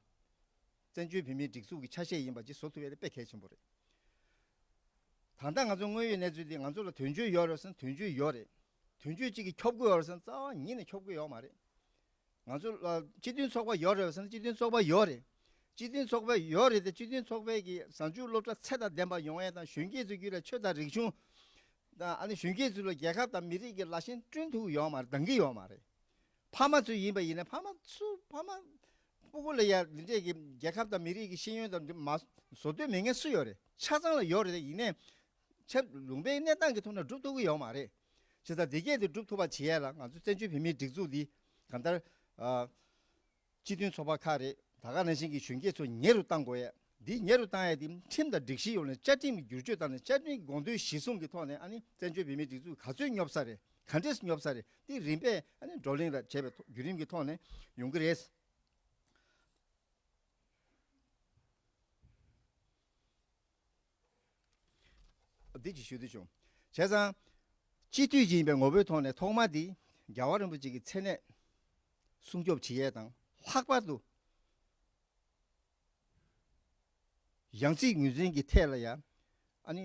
བཙན་བྱོལ་བོད་མིའི་སྒྲིག་འཛུགས་ཀྱི་ཆ་ཤས་ཡིན་པ་ཅིག་བཟོ་ཐུབ་ཡས་དེ་དཔེ་གལ་ཆེན་པོ་རེད། ད་ལྟ་ང་ཚོ་དངོས་ཡོད་གནས་ཚུལ་འདི་ང་ཚོ་ལ་དོན་གཅོད་ཡོད་རེད་ཟེར་ན་དོན་གཅོད་ཡོད་རེད། དོན་གཅོད་གཅིག་གིས་ཁྱོབ་དགོས་ཡོད་རེད་ཟེར་ན་རྩ་བ་ཉིད་ནས་ཁྱོབ་དགོས་ཡོད་མ་རེད། ང་ཚོ་ལ་སྤྱི་མཐུན་ཚོགས་པ་ཡོད་རེད་ཟེར་ན་སྤྱི་མཐུན་ཚོགས་པ་ཡོད་རེད། སྤྱི་མཐུན་ཚོགས་པ་ཡོད་རེད་དེ་སྤྱི་མཐུན་ཚོགས་པའི་གི་གཟའ་མཇུག་སློབ་གྲྭ་ཚད་དང་ལྡན་པ་ཡོང་ཡས་དང་གཞོན་སྐྱེས་ཚོའི་རྒྱུད་ལ་ཆོས་དང་རིག་གཞུང་དང་ཨ་ནི་གཞོན་སྐྱེས་ཚོ་ལ་རྒྱལ་ཁབ་དང་མི་རིགས་ཀྱི་ལ་ཞེན་བསྐྲུན་ཐུབ་ཀྱི་ཡོད་མ་རེད། འདང་གི་ཡོད་མ་རེད། ཕ་མ་ཚོ་ཡིན་པ་ཡིན་ན་ཕ་མ་ཚོ་ཕ་མ་སྤུ་གུ་ལ་ཡ་འདི་འདྲས་ཀྱི་རྒྱལ་ཁབ་དང་མི་རིགས་ཀྱི་ཤེས་ཡོན་དང་འདི་མ་བཟོ་འདོད་མེད་མཁན་སུ་ཡོད་རེད། ཆ་ཚང་ལ་ཡོད་རེད། ཡིན་ནའི་ཆབ་ལུང་པའི་གནས་སྟངས་ཀྱི་ཐོག་ནས་སྒྲུབ་ཐུབ་ཀྱི་ཡོད་མ་རེད། བྱས་ཙང་འདི་གས་དེ་སྒྲུབ་ཐུབ་པ་བྱེད་ཡས་ལ་ང་ཚོ་བཙན་བྱོལ་བོད་མིའི་སྒྲིག་འཛུགས་འདི་གང་ལྟར་ཨ། སྤྱི་མཐུན་ཚོགས་པ་ཁག་རེད། ད་ག་ནང་བཞིན་གྱི་གཞོན་སྐྱེས་ཚོ་ཉེ་རུ་གཏང་དགོས་ཡས། འདི་ཉེ་རུ་གཏང་ཡས་དེ་ཁྲིམས་དང་སྒྲིག་གཞི་ཡོང་ནས་བཅའ་ཁྲིམས་ཀྱི་བསྒྱུར་བཅོས་བཏང་ནས་བཅའ་ཁྲིམས་ཀྱི་དགོངས་དོན་གཞིར་བཟུང་གི་ཐོག་ནས་ཨ་ནི་བཙན་བྱོལ་བོད་མིའི་སྒྲིག་འཛུགས་ག་ཚོད་སྙོབ་ས་རེད། ག་འདྲས་སྙོབ་ས་རེད། འདི་རིམ་པས་ཨ་ནི་བགྲོ་གླེང་ལ་བྱས་པའི་ཐོག་བརྒྱུད་རིམ་གྱི་ཐོག་ནས་ཡོང་གི་རེད། འདི་ཅིག་ཞུ་འདོད་བྱུང་། བྱས་ཙང་སྤྱི་འཐུས་ཅིག་ཡིན་པའི་ངོ་བོའི་ཐོག་ནས་ཐོག་མ་འདི་རྒྱལ་བ་རིན་པོ་ཆེ་གི་མཚན་གནས་སྲུང་སྐྱོབ་བྱེད་ཡས་དང་ལྷག་པར་དུ་ཡང་སྲིད་ངོས་འཛིན་གྱི་ཐད་ལ་ཡང་ཨ་ནི་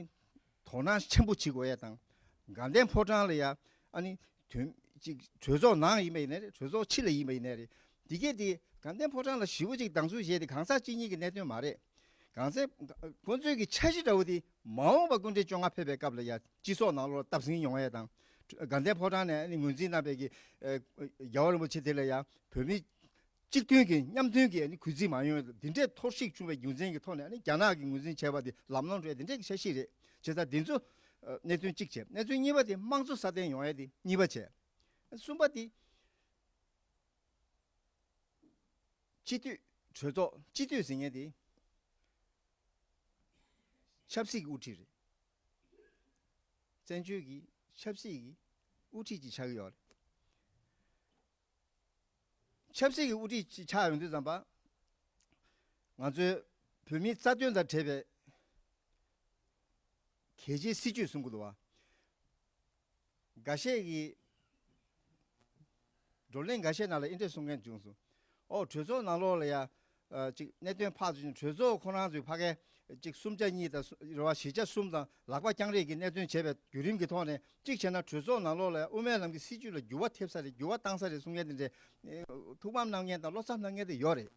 དོ་སྣང་ཆེན་པོ་བྱེད་དགོས་ཡས་དང་། དགའ་ལྡན་ཕོ་བྲང་ལ་ཡང་ཨ་ནི་དོན་ཅིག་གྲོས་ཚོགས་ནང་ཡིན་པ་ཡིན་ནའི་རེད། གྲོས་ཚོགས་ཕྱི་ལ་ཡིན་པ་ཡིན་ནའི་རེད། འདི་གས་དེ་དགའ་ལྡན་ཕོ་བྲང་ལ་ཞེ་པོ་ཅིག་སྡང་ཟུག་བྱས་ཏེ་གང་ཟག་གཅིག་གཉིས་ཀྱི་གནད་དོན་མ་རེད། གང་ཟག་ཁོང་ཚོའི་གི་འཆར་གཞི་འདྲ་བོ་དེ་མ་འོངས་པ་སྐུ་ཕྲེང་བཅོ་ལྔ་ཕེབས་པའི་སྐབས་ལ་ཡ་སྤྱི་ཚོགས་ནང་ལོགས་སྟབས་ཟིན་ཡོང་ཡ་དང་། དགའ་ལྡན་ཕོ་བྲང་ནས་ཨ་ནི་ངོས་འཛིན་གནང་བའི་གི་ཨ་རྒྱལ་བ་རིན་པོ་ཆེ་དེ་ལ་ཡ་བོད་མི་ གཅིག་མཐུན་གྱི་མཉམ་མཐུན་གྱི་ཨ་ནི་གུས་བརྩི་མ་ཡོང་བའི་འདི་འདྲའི་ཐོར་ཞིག་བྱུང་བའི་རྒྱུ་མཚན་གྱི་ཐོག་ནས། ཨ་ནི་རྒྱ་ནག་གིས་ངོས་འཛིན་བྱས་པ་དེ་ལམ་ལྷོང་འགྲོ་ཡ་འདི་འདྲའི་འཆར་གཞི་རེད། བྱས་ཙང་འདི་ཚོ་ཨ་གནད་དོན་གཅིག་བྱས། གནད་དོན་གཉིས་པ་དེ་དམངས་གཙོ་སྲ་བརྟན་ཡོང་ཡ་དེ་གཉིས་པ་བྱས། གསུམ་པ་དེ་སྤྱི་འཐུས་གྲོས་ཚོགས། སྤྱི་འཐུས་ཟེར་མཁན་དེ་ཆབ་སྲིད་ཀྱི་དབུ་ཁྲིད་རེད། བཙན་བྱོལ་གྱི་ཆབ་སྲིད་ཀྱི་དབུ་ཁྲིད་ཅིག་ཆགས་ཀྱི་ཡོད་རེད། ཆབ་སྲིད་ཀྱི་དབུ་ཁྲིད་ཅིག་ཆགས་ཡོང་དུས་ཙམ་པ། ང་ཚོའི་བོད་མིའི་རྩ་དོན་དང་འབྲེལ་བའི་གལ་ཆེའི་སྲིད་ཇུས་གསུང་གི་འདུག་བ། འགའ་ཤས་ཀྱིས་བགྲོ་གླེང་འགའ་ཤས་ནང་ལ་འདི་འདྲས་གསུང་མཁན་བྱུང་སོང་། ཨོ། གྲོས་ཚོགས་ནང་ལོགས་ལ་ཡ། ཨ། ཅིག་གནད་དོན་ཕར་ཚུར་ཕྱིན། གྲོས་ཚོགས་ཁོ་རང་ཚོས་ཕ་གའི་ཅིག་གསུམ་ཆ་གཉིས་དང་། རེ་བ་བཞི་ཆ་གསུམ་དང་། ལག་པ་བརྐྱངས་རེས་ཀྱི་གནད་དོན་བྱས་པའི་བརྒྱུད་རིམ་གྱི་ཐོག་ནས། གཅིག་བྱས་ན་གྲོས་ཚོགས་ནང་ལོགས་ལ་ཡ་དབུ་མའི་ལམ་གྱི་སྲིད་ཇུས་ལ་འགྱུར་བ་ཐེབས་ས་རེད། འགྱུར་བ་བཏང་ས་རེད་གསུང་མཁན་དེ་འདྲས། ཨེ། ཐུགས་ཕམ་གནང་མཁན་དང་བློ་འཚབ་གནང་མཁན་དེ་ཡོད་རེད།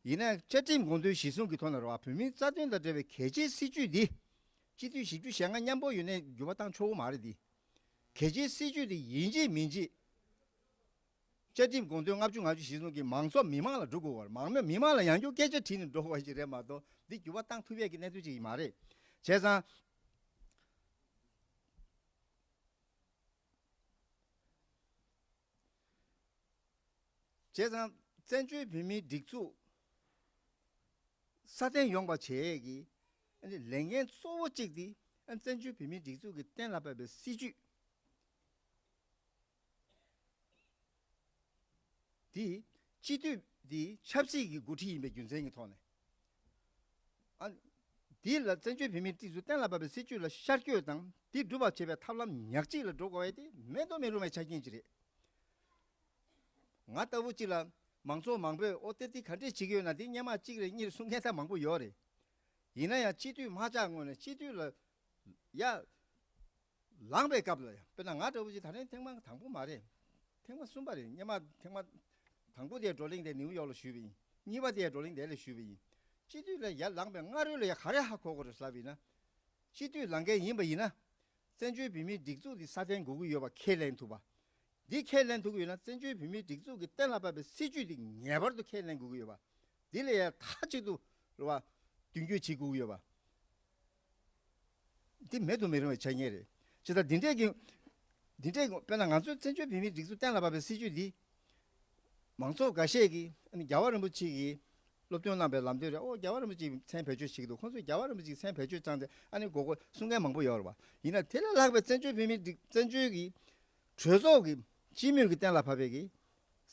ཡིན་ནའི་བཅའ་ཁྲིམས་དགོངས་དོན་གཞིར་བཟུང་གི་ཐོག་ནས་རེད་བ། བོད་མིའི་རྩ་དོན་དང་འབྲེལ་བའི་གལ་ཆེའི་སྲིད་ཇུས་འདི། སྤྱི་འཐུས་བཞི་བཅུ་ཞེ་ལྔ་མཉམ་པོ་ཡོད་ནའི་འགྱུར་བ་བཏང་ཆོག་གི་མ་རེད། འདི་གལ་ཆེའི་སྲིད་ཇུས་འདི་ཡིན་གཅིག་མིན་གཅིག་བཅའ་ཁྲིམས་དགོངས་དོན་ལྔ་བཅུ་ང་བཅུ་གཞིར་བཟུང་གིས་མང་ཚོགས་མི་མང་ལ་འགྲོ་དགོས་པ་རེད། མང་མོས་མི་མང་ལ་ཡང་བསྐྱར་སྐད་ཆ་དྲིས་ནས་འགྲོ་དགོས་པ་ཞིག་རེད་མ་གཏོགས། འདི་འགྱུར་བ་བཏང་ཐུབ་ཡས་ཀྱི་གནས་ཚུལ་ཅིག་མ་རེད། བྱས་ཙང་། བྱས་ཙང་བཙན་བྱོལ་བོད་མིའི་སྒྲིག་འཛུགས་སྲ་བརྟན་ཡོང་བ་བྱེད་ཡས་ཀྱི་ཨ་ནི་ལས་འགན་གཙོ་བོ་གཅིག་དེ། ཨ། བཙན་བྱོལ་བོད་མིའི་སྒྲིག་འཛུགས་ཀྱིས་གཏན་ལ་ཕབ་པའི་སྲིད་ཇུས་དེ། སྤྱི་འཐུས་དེ་ཆབ་སྲིད་ཀྱི་འགོ་ཁྲིད་ཡིན་པའི་རྒྱུ་མཚན་གྱི་ཐོག་ནས། ཨ། འདི་ལ་བཙན་བྱོལ་བོད་མིའི་སྒྲིག་འཛུགས་གཏན་ལ་ཕབ་པའི་སྲིད་ཇུས་ལ་ཤར་བསྐྱོད་དང་། འདི་སྒྲུབ་པར་བྱེད་པའི་ཐབས་ལམ་ཉག་གཅིག་ལ་འགྲོ་དགོས་པ་དེ་མེད་དུ་མི་རུང་བའི་ཆ་རྐྱེན་ཅིག་རེད། ང་ལྟ་བུ་གཅིག་ལ་མང་ཚོགས་མང་པོས་ཨོ་ཏེ་ཏི་ག་འདྲས་བྱེད་ཀྱི་ཡོད་ན། དེ་སྔོན་མ་གཅིག་རེ་གཉིས་རེ་གསུང་མཁན་ད་མང་པོ་ཡོད་རེད། ཡིན་ན་ཡང་སྤྱི་འཐུས་དམག་འཁྲུག་ངོས་ནས་སྤྱི་འཐུས་ལ་ཡ་ལངས་པའི་སྐབས་ལ་ཡང་། དཔེར་ན་ང་འདྲ་བོ་ཅིག་ད་རིང་ཐེངས་མ་དང་པོ་མ་རེད། ཐེངས་མ་གསུམ་པ་རེད། སྔོན་མ་ཐེངས་མ་དང་པོ་དེ་བགྲོ་གླེང་དེ་ནིའུ་ཡོག་ལ་ཞུས་པ་ཡིན། གཉིས་པ་དེ་བགྲོ་གླེང་དེ་ལ་ཞུས་པ་ཡིན། སྤྱི་འཐུས་ལ་ཡར་ལངས་པའི་སྔ་རོལ་ལ་ཡ་ག་རེ་ཧ་གོ་དགོས་རེད་ཟེར་ལབ་པ་ཡིན་ན། སྤྱི་འཐུས་ལངས་མཁན་ཡིན་པ་ཡིན་ན། བཙན་བྱོལ་བོད་མིའི་སྒྲིག་འཛུགས་འདི་སྲ་བརྟན་དགོས་ཀྱི་ཡོད་པ་ཁས་ལེན་ཐུབ་པ། འདི་ཁས་ལེན་ཐུབ་ཀྱི་ཡོད་ན། བཙན་བྱོལ་བོད་མིའི་སྒྲིག་འཛུགས་ཀྱིས་གཏན་ལ་ཕབ་པའི་སྲིད་ཇུས་འདི་ངེས་པར་དུ་ཁས་ལེན་དགོས་ཀྱི་ཡོད་པ། འདི་ལ་ཡང་མཐའ་གཅིག་ཏུ་རེད་བ། མདུན་སྐྱོད་བྱེད་དགོས་ཀྱི་ཡོད་པ། འདི་མེད་དུ་མི་རུང་བའི་ཆ་རྐྱེན་རེད། ཅེས་དང་། འདི་འདྲས་ཀྱི། འདི་འདྲས་ཀྱི། དཔེར་ན་ང་ཚོའི་བཙན་བྱོལ་བོད་མིའི་སྒྲིག་འཛུགས་གཏན་ལ་ཕབ་པའི་སྲིད་ཇུས་འདི། མང་ཚོགས་འགའ་ཤས་ཀྱིས། ཨ་ནི་རྒྱལ་བ་རིན་པོ་ཆེ་གིས་སློབ་སྟོན་གནང་པའི་ལམ་སྟོན་རེད། ཨོ། རྒྱལ་བ་རིན་པོ་ཆེས་མཚན་བེད་སྤྱོད་བྱེད་ཀྱི་འདུག་ཁོང་ཚོས་རྒྱལ་བ་རིན་པོ་ཆེའི་མཚན་བེད་སྤྱོད་བཏང་སྟེ། ཨ་ནི་མགོ་སྐོར་གསུང་མཁན་མང་པོ་ཡོད་རེད་བ། ཡིན་ན་དེ་ལས་ལྷག་པའི་བཙན་བྱོལ་བོད་མིའི་སྒྲིག་བཙན་བྱོལ་གྱི་གྲོས་ཚོགས་ཀྱི་སྤྱི་མོས་ཀྱིས་གཏན་ལ་ཕབ་པའི་གི་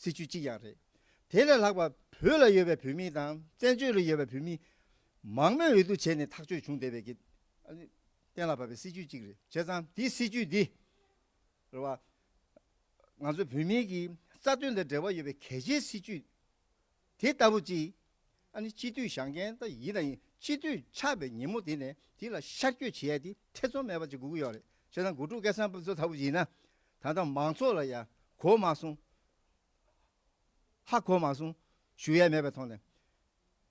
སྲིད་ཇུས་གཅིག་ཡང་རེད། དེ་ལས་ལྷག་པ་བོད་ལ་ཡོད་པའི་བོད་མི་དང་བཙན་བྱོལ་ལ་ཡོད་པའི་བོད་མི་མང་མོས་འོས་བསྡུ་བྱས་ནས་ཐག་གཅོད་བྱུང་བསྡད་པའི་གི། ཨ་ནི་གཏན་ལ་ཕབ་པའི་སྲིད་ཇུས་གཅིག་རེད། བྱས་ཙང་དེའི་སྲིད་ཇུས་འདི་རེད་བ། ང་ཚོ་བོད་མིའི་གི་རྩ་དོན་དང་འབྲེལ་བ་ཡོད་པའི་གལ་ཆེའི་སྲིད་ཇུས་དེ་ལྟ་བུ་ཅིག་ཨ་ནི་སྤྱི་འཐུས་བཞེངས་མཁན་ད་ཡིན་ན་ཡིན། སྤྱི་འཐུས་ཆགས་པའི་ཉིན་མོ་དེ་ནས་དེ་ལ་ཤར་བསྐྱོད་བྱེད་ཡ་དེ་ཐེ་ཚོམ་མེད་པ་ཅིག་དགོས་ཀྱི་ཡོད་རེད། བྱས་ཙང་དགུ་ཕྲུག་སྐལ་བཟང་ཕུན་ཚོགས་ལྟ་བུ་ཡིན་ན། ད་ལྟ་མང་ཚོགས་ལ་ཡ་གོ་མ་སོང་། ཧ་གོ་མ་སོང་ཞུ་ཡ་མེད་པའི་ཐོག་ནས།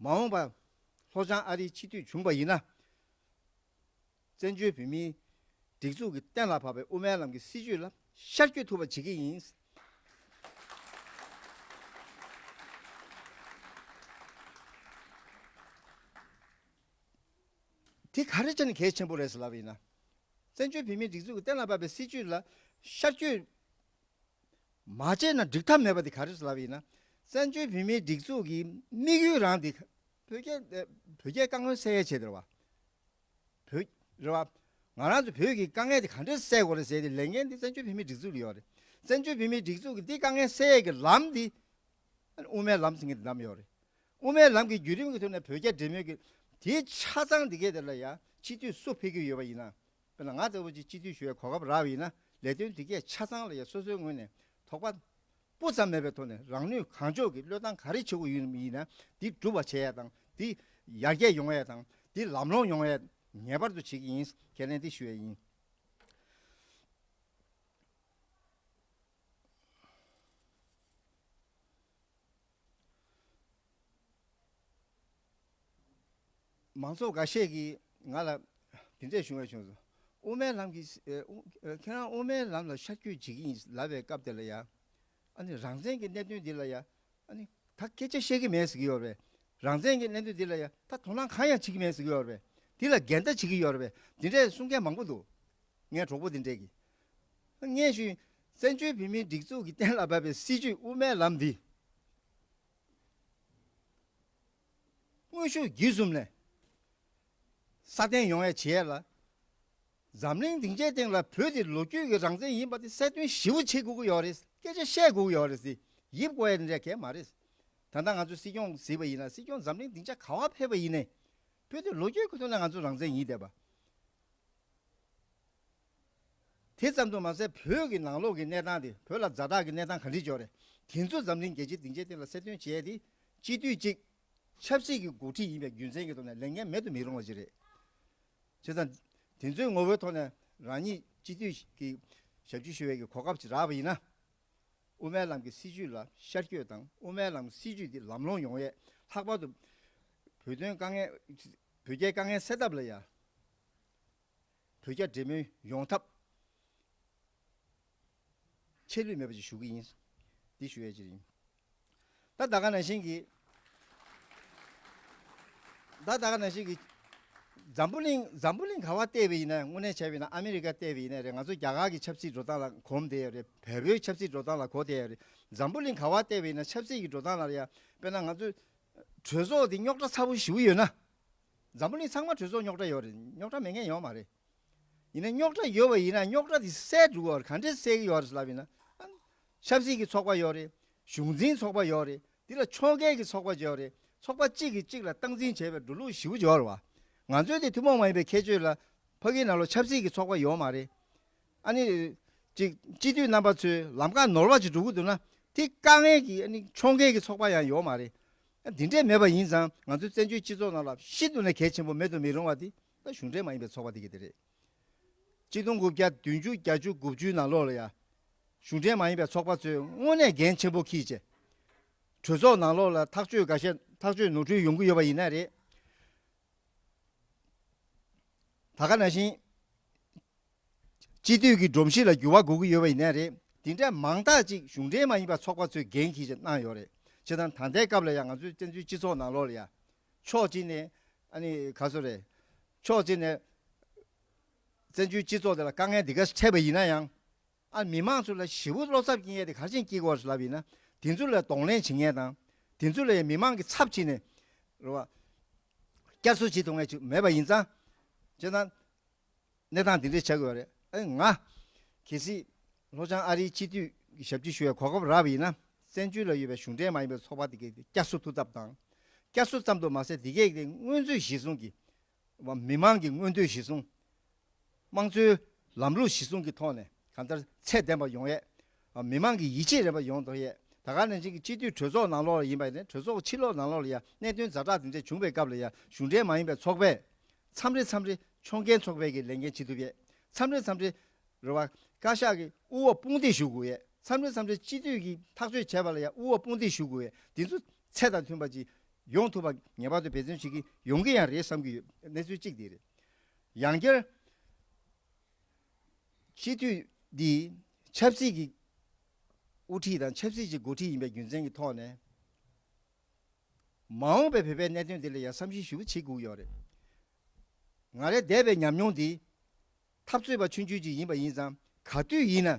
མ་འོངས་པ་ལྷོ་བྱང་ཨ་རིའི་སྤྱི་འཐུས་བྱུང་བ་ཡིན་ན། བཙན་བྱོལ་བོད་མིའི་སྒྲིག་འཛུགས་ཀྱིས་གཏན་ལ་ཕབ་པའི་དབུ་མའི་ལམ་གྱི་སྲིད་ཇུས་ལ་ཤར་བསྐྱོད་ཐུབ་པ་བྱེད་ཀྱི་ཡིན། དེ་ག་རེ་བྱས་ནས་གལ་ཆེན་པོ་རེད་ཟེར་ལབ་པ་ཡིན་ན། བཙན་བྱོལ་བོད་མིའི་སྒྲིག་འཛུགས་ཀྱིས་གཏན་ལ་ཕབ་པའི་སྲིད་ཇུས་ལ་ཤར་བསྐྱོད་མ་བྱས་ན་འགྲིག་ཐབས་མེད་པ་དེ་ག་རེ་ཟེར་ལབ་པ་ཡིན་ན། བཙན་བྱོལ་བོད་མིའི་སྒྲིག་འཛུགས་ཀྱི་དམིགས་ཡུལ་རང་དེ་བོད་རྒྱའི་བོད་རྒྱའི་དཀའ་ངལ་སེལ་ཡའི་ཆེད་དུ་རེད་བ། བོད། རེད་བ། ང་རང་ཚོ་བོད་ཀྱི་དཀའ་ངལ་དེ་ག་འདྲས་སེལ་དགོས་རེད་ཟེར་ཏེ་ལས་འགན་དེ་བཙན་བྱོལ་བོད་མིའི་སྒྲིག་འཛུགས་ལ་ཡོད་རེད། བཙན་བྱོལ་བོད་མིའི་སྒྲིག་འཛུགས་ཀྱི་འདི་དཀའ་ངལ་སེལ་ཡས་ཀྱི་ལམ་འདི་དབུ་མའི་ལམ་ཟེར་མཁན་དེ་བདམས་ཡོད་རེད། དབུ་མའི་ལམ་གྱི་བརྒྱུད་རིམ་གྱི་ཐོག་ནས་བོད་རྒྱ་འབྲེལ་མོལ་གྱི་དེའི་ཆ་ཚང་འདི་གས་དེ་ལ་ཡ་སྤྱི་འཐུས་སུ་ཕེབས་ཀྱི་ཡོད་པ་ཡིན་ན། དཔེར་ན་ང་ལྟ་བུ་ཅིག་སྤྱི་འཐུས་ཞུ་བའི་གོ་སྐབས་རག་པ་ཡིན་ན། ལས་དོན་འདི་གས་ཆ་ཚང་ལ་ཡ་སོ་སོའི་ངོས་ནས་དོགས་པ་སྤུ་ཙམ་མེད་པའི་ཐོག་ནས་རང་ནུས་གང་ལྕོགས་ཀྱིས་བློས་བཏང་ག་རེ་བྱེད་དགོས་ཡོད་ཡིན་ན། འདི་འགྲུབ་པ་བྱེད་ཡ་དང་། འདི་ཡར་རྒྱས་ཡོང་ཡ་དང་། འདི་ལམ་ལྷོང་ཡོང་ཡ་ངེས་པར་དུ་བྱེད་ཀྱི་ཡིན། ཁས་ལེན་འདི་ཞུ་ཡ་ཡིན། མང་ཚོགས་འགའ་ཤས་ཀྱིས་ང་ལ་འདི་འདྲས་ཞུ་བ་བྱུང་སོང་། དབུ་མའི་ལམ་གྱི། ཨེ། དབུ། ཁྱེད་རང་དབུ་མའི་ལམ་ལ་ཤར་བསྐྱོད་བྱེད་ཀྱི་ཡིན་ལབ་པའི་སྐབས་དེ་ལ་ཡ། ཨ་ནི་རང་བཙན་གྱི་གནད་དོན་འདི་ལ་ཡ། ཨ་ནི་ད་ ད་སྐད་ཆ་བཤད་ཀྱི་མེད་ཟེར་གྱི་ཡོད་རེད། རང་བཙན་གྱི་གནད་དོན་འདི་ལ་ཡང་ད་དོ་སྣང་གང་ཡང་བྱེད་ཀྱི་མེད་ཟེར་གྱི་ཡོད་རེད། འདི་ལ་འགལ་ཟླ་བྱེད་ཀྱི་ཡོད་རེད། འདི་འདྲས་གསུང་མཁན་མང་པོ་འདུག་ངའི་གྲོགས་པོ་འདི་འདྲས་ཀྱིས། ངས་ཞུ། བཙན་བྱོལ་བོད་མིའི་སྒྲིག་འཛུགས་ཀྱིས་གཏན་ལ་ཕབ་པའི་སྲིད་བྱུས་དབུ་མའི་ལམ་འདི། དངོས་ཤུགས་བརྒྱུད་གསུམ་ནས་སྲ་བརྟན་ཡོང་ཡ་བྱེད་ཡ་ལ། འཛམ་གླིང་སྡིངས་ཆའི་སྟེང་ལ་བོད་དེ་ལོ་རྒྱུས་ཀྱི་རང་བཙན་ཡིན་པ་དེ་གསལ་སྟོན་ཞེ་པོ་བྱེད་དགོས་ཀྱི་ཡོད་རེད། སྐད་ཆ་བཤད་དགོས་ཀྱི་ཡོད་རེད་ཟེར། ཡིབ་དགོས་ཡ་དེ་འདྲ་གང་ཡང་མ་རེད། ད་ལྟ་ང་ཚོ་སྲིད་སྐྱོང་གཟིགས་པ་ཡིན་ན། སྲིད་སྐྱོང་འཛམ་གླིང་སྡིངས་ཆ་ག་བ་ཕེབས་པ་ཡིན་ནའི། བོད་དེ་ལོ་རྒྱུས་ཀྱི་ཐོག་ནས་ང་ཚོ་རང་བཙན་ཡིན་བསྡད་པ། དེ་ཙམ་དུ་མ་ཟད། བོད་ཀྱི་ནང་ལོགས་ཀྱི་གནས་སྟངས་དེ། བོད་ལ་ཛ་དྲག་གི་གནས་སྟངས་ག་འདྲ་ཅིག་ཡོད་རེད། དེ་ཚོ་འཛམ་གླིང་རྒྱལ་སྤྱིའི་སྡིངས་ཆའི་སྟེང་ལ་གསལ་སྟོན་བྱས་ཏེ། སྤྱི་འཐུས་གཅིག་ཆབ་སྲིད་ཀྱི་འགོ་ཁྲིད་ཡིན་པའི་རྒྱུ་མཚན་གྱི་ཐོག་ནས་ལས་འགན་མེད་དུ་མི་རུང་བ་ཅིག་རེད། བྱས་ཙང་དེ་ཚོའི་ངོ་བོའི་ཐོག་ནས་རང་ཉིད་སྤྱི་འཐུས་ཀྱི་ཞབས་ཕྱི་ཞུ་བའི་གི་གོ་སྐབས་ཅིག་རག་པ་ཡིན་ན། དབུ་མའི་ལམ་གྱི་སྲིད་བྱུས་ལ་ཤར་བསྐྱོད་དང་། དབུ་མའི་ལམ་སྲིད་བྱུས་འདི་ལམ་ལྷོང་ཡོང་ཡས། ལྷག་པར་དུ་བོད་དོན་དཀའ་ངལ། བོད་རྒྱའི་དཀའ་ངལ་སེལ་ཐབས་ལ་ཡ། བོད་རྒྱ་འབྲེལ་མོལ་ཡོང་ཐབས་ཆད་ལུས་མེད་པ་ཅིག་ཞུ་གི་ཡིན། འདི་ཞུ་ཡས་ཅིག་ཡིན། ད་ད་ག་ནང་བཞིན་གྱི། ད་ད་ག་ནང་བཞིན་གྱི། འཛམ་བུ་གླིང་། འཛམ་བུ་གླིང་ག་བ་བལྟས་པ་ཡིན་ན། དངོས་གནས་བྱས་པ་ཡིན་ན་ཨ་མི་རི་ཀ་བལྟས་པ་ཡིན་ན་རེད། ང་ཚོ་རྒྱ་གར་གྱི་ཆབ་སྲིད་འགྲོ་སྟངས་ལ་གོམས་བསྡད་ཡོད་རེད། བལ་པོའི་ཆབ་སྲིད་འགྲོ་སྟངས་ལ་གོ་བསྡད་ཡོད་རེད། འཛམ་བུ་གླིང་ག་བ་བལྟས་པ་ཡིན་ན་ཆབ་སྲིད་ཀྱི་འགྲོ་སྟངས་ལ་ཡ། དཔེར་ན་ང་ཚོ་གྲོས་ཚོགས་དེ་རྙོག་དྲ་ཚ་པོ་ཞེ་པོ་ཡོད་ན། འཛམ་བུ་གླིང་ཚང་མ་གྲོས་ཚོགས་རྙོག་དྲ་ཡོད་རེད། རྙོག་དྲ་མེད་མཁན་ཡོད་མ་རེད། ཡིན་ན་རྙོག་དྲ་ཡོད་པ་ཡིན་ན་རྙོག་དྲ་དེ་སེལ་འགྲོ་གི་ཡོད་རེད། ག་འདྲས་སེལ་གྱི་ཡོད་རེད་ལབ་ཡིན་ན། ཨ། ཆབ་སྲིད་ཀྱི་ཚོགས་པ་ཡོད་རེད། གཞུང་འཛིན་ཚོགས་པ་ཡོད་རེད། དེ་ལ་ཕྱོགས་འགལ་གྱི་ཚོགས་པ་ཡོད་རེད། ཚོགས་པ་གཅིག་གིས་གཅིག་ལ་སྟངས་འཛིན་བྱས་པའི་འགྲོ་ལུགས་ཞེ་པོ་ཅིག་ཡོད་རེད་བ། ང་ཚོའི་དེ་ཐུན་མོང་མ་ཡིན་པའི་ཁྱད་ཆོས་ལ། ཕ་གིའི་ནང་ལོགས་ཆབ་སྲིད་ཀྱི་ཚོགས་པ་ཡོད་མ་རེད། ཨ་ནི། ཅིག་སྤྱི་འཐུས་རྣམ་པ་ཚོས་ལམ་ཁ་ནོར་བ་ཅིག་འགྲོ་གི་འདུག་ན། དེ་དཀའ་ངལ་གྱི། ཨ་ནི་ཕྱོགས་འགལ་གྱི་ཚོགས་པ་ཡང་ཡོད་མ་རེད། ཨ། དེ་འདྲས་མེད་པ་ཡིན་ཙང་། ང་ཚོའི་བཙན་བྱོལ་སྤྱི་ཚོགས་ནང་ལ་ཤིན་ཏུ་ནས་གལ་ཆེན་པོ། མེད་དུ་མི་རུང་བ་དེ་ད་གཞུང་འབྲེལ་མ་ཡིན་པའི་ཚོགས་པ་དེ་གི་དེ་རེད། གཅིག་སྟོང་དགུ་བརྒྱ་བདུན་ཅུ་གྱ་བཅུ་དགུ་བཅུའི་ནང་ལོགས་ལ་ཡ། གཞུང་འབྲེལ་མ་ཡིན་པའི་ཚོགས་པ་ཚོས་དངོས་གནས་འགན་ཆེན་པོ་འཁྱེར་བྱས། གྲོས་ཚོགས་ནང་ལོགས་ལ་ཐག་གཅོད་འགའ་ཤས། ཐག་གཅོད་ནོར་འཁྲུལ་ཡོང་གི་ཡོད་པ་ཡིན་ན་རེད། ད་ག་ནང་བཞིན་སྤྱི་འཐུས་ཀྱི་སྒྲོམ་གཞི་ལ་འགྱུར་བ་དགོས་ཀྱི་ཡོད་པ་ཡིན་ན་རེད། དེ་འདྲ་མང་དག་ཅིག་གཞུང་འབྲེལ་མ་ཡིན་པ་ཚོགས་པ་ཚོས་འགན་འཁྱེར་བྱས་གནང་ཡོད་རེད། བྱས་ཙང་ད་ལྟའི་སྐབས་ལ་ཡང་ང་ཚོའི་བཙན་བྱོལ་སྤྱི་ཚོགས་ནང་ལོགས་ལ་ཡ། ཕྱོགས་གཅིག་ནས། ཨ་ནི་ག་ཚོད་རེད། ཕྱོགས་གཅིག་ནས་བཙན་བྱོལ་སྤྱི་ཚོགས་དེ་ལ་དཀའ་ངལ་འདི་ག་འཕྲད་པ་ཡིན་ན་ཡང་། ཨ། མི་མང་ཚོ་ལ་ཞེ་པོ་བློ་འཚབ་སྐྱེ་མཁན་དེ་ག་རེ་བྱས་ནས་སྐྱེ་གི་ཡོད་རེད་ལབ་ཡིན་ན། དེ་ཚོ་ལ་གདོང་ལེན་བྱེད་མཁན་དང་། དེ་ཚོ་ལ་ཡང་མི་མང་གི་ཚབ་བྱས་ནས། རེད་བ། བསྐྱར་གསོ་བྱེད་ཐུབ་མཁན་ཅིག་མེད་པ་ཡིན་ཙང་། བྱས་ཙང་གནས་སྟངས་འདི་འདྲས་ཆགས་ཀྱི་ཡོད་རེད། ཨ། ང་གལ་སྲིད་ལྷོ་བྱང་ཨ་རིའི་སྤྱི་འཐུས་ཀྱི་ཞབས་ཕྱི་ཞུ་བའི་གོ་སྐབས་རག་པ་ཡིན་ན། བཙན་བྱོལ་ལ་ཡོད་པའི་གཞུང་འབྲེལ་མ་ཡིན་པའི་ཚོགས་པ་དེ་གའི་བསྐྱར་གསོ་ཐུབ་ཐབས་དང་། བསྐྱར་གསོ་ཙམ་དུ་མ་ཟད། དེ་གའི་དེ་སྔོན་ཚུད་གཞིར་བཟུང་གིས། མི་མང་གི་མངོན་འདོད་གཞིར་བཟུང་། དམངས་གཙོའི་ལམ་ལུགས་གཞིར་བཟུང་གི་ཐོག་ནས་གང་ལྟར་ཚད་ལྡན་པ་ཡོང་ཡས། མི་མང་གི་ཡིད་ཆེས་རན་པ་ཡོང་ཐུབ་ཡས། ད་ག་ནང་བཞིན་གྱི་སྤྱི་འཐུས་གྲོས་ཚོགས་ནང་ལོགས་ལ་ཡིན་པ་ཡིན་ན། གྲོས་ཚོགས་ཕྱི་ལོགས་ནང་ལོགས་ལ་ཡ་གནད་དོན་ཛ་དྲག་དེ་འདྲ་བྱུང་བའི་སྐབས་ལ་ཡ། གཞུང་འབྲེལ་མ་ཡིན་པའི་ཚོགས་པས་མཚམས་རེ་མཚམས་རེ་ཕྱོགས་འགལ་ཚོགས་པའི་གི་ལས་འགན་བྱེད་ཐུབ་ཡས། མཚམས་རེ་མཚམས་རེ། རེད་བ། བཀའ་ཤག་གི་དབུ་འོག་དཔུང་སྡེ་ཞུགས་དགོས་ཡས། མཚམས་རེ་མཚམས་རེ་སྤྱི་འཐུས་ཀྱིས་ཐག་གཅོད་བྱས་པ་ལ་ཡ་དབུ་འོག་དཔུང་སྡེ་ཞུགས་དགོས་ཡས། དེ་ཚོ་ཚད་དང་མཐུན་པ་ཅིག་ཡོང་ཐུབ་པ་ངེས་པར་དུ་འབད་བརྩོན་བྱེད་ཀྱི་ཡོང་གི་ཡང་རེད་བསམ་གྱི་ཡོད། གནས་ཚུལ་གཅིག་དེ་རེད། ཡང་བསྐྱར། སྤྱི་འཐུས་འདི་ཆབ་སྲིད་ཀྱི་དབུ་ཁྲིད་དང་ཆབ་སྲིད་ཀྱི་འགོ་ཁྲིད་ཡིན་པའི་རྒྱུ་མཚན་གྱི་ཐོག་ནས། མ་འོངས་པའི་བོད་པའི་གནད་དོན་དེ་ལ་ཡང་བསམ་གཞིག་ཞེ་པོ་བྱེད་དགོས་ཡོད་རེད། ང་རའི་འདས་པའི་ཉམས་མྱོང་འདི་འཐབ་རྩོད་པ་ཆུང་ཆུང་ཅིག་ཡིན་པ་ཡིན་ཙང་། ག་དུས་ཡིན་ན་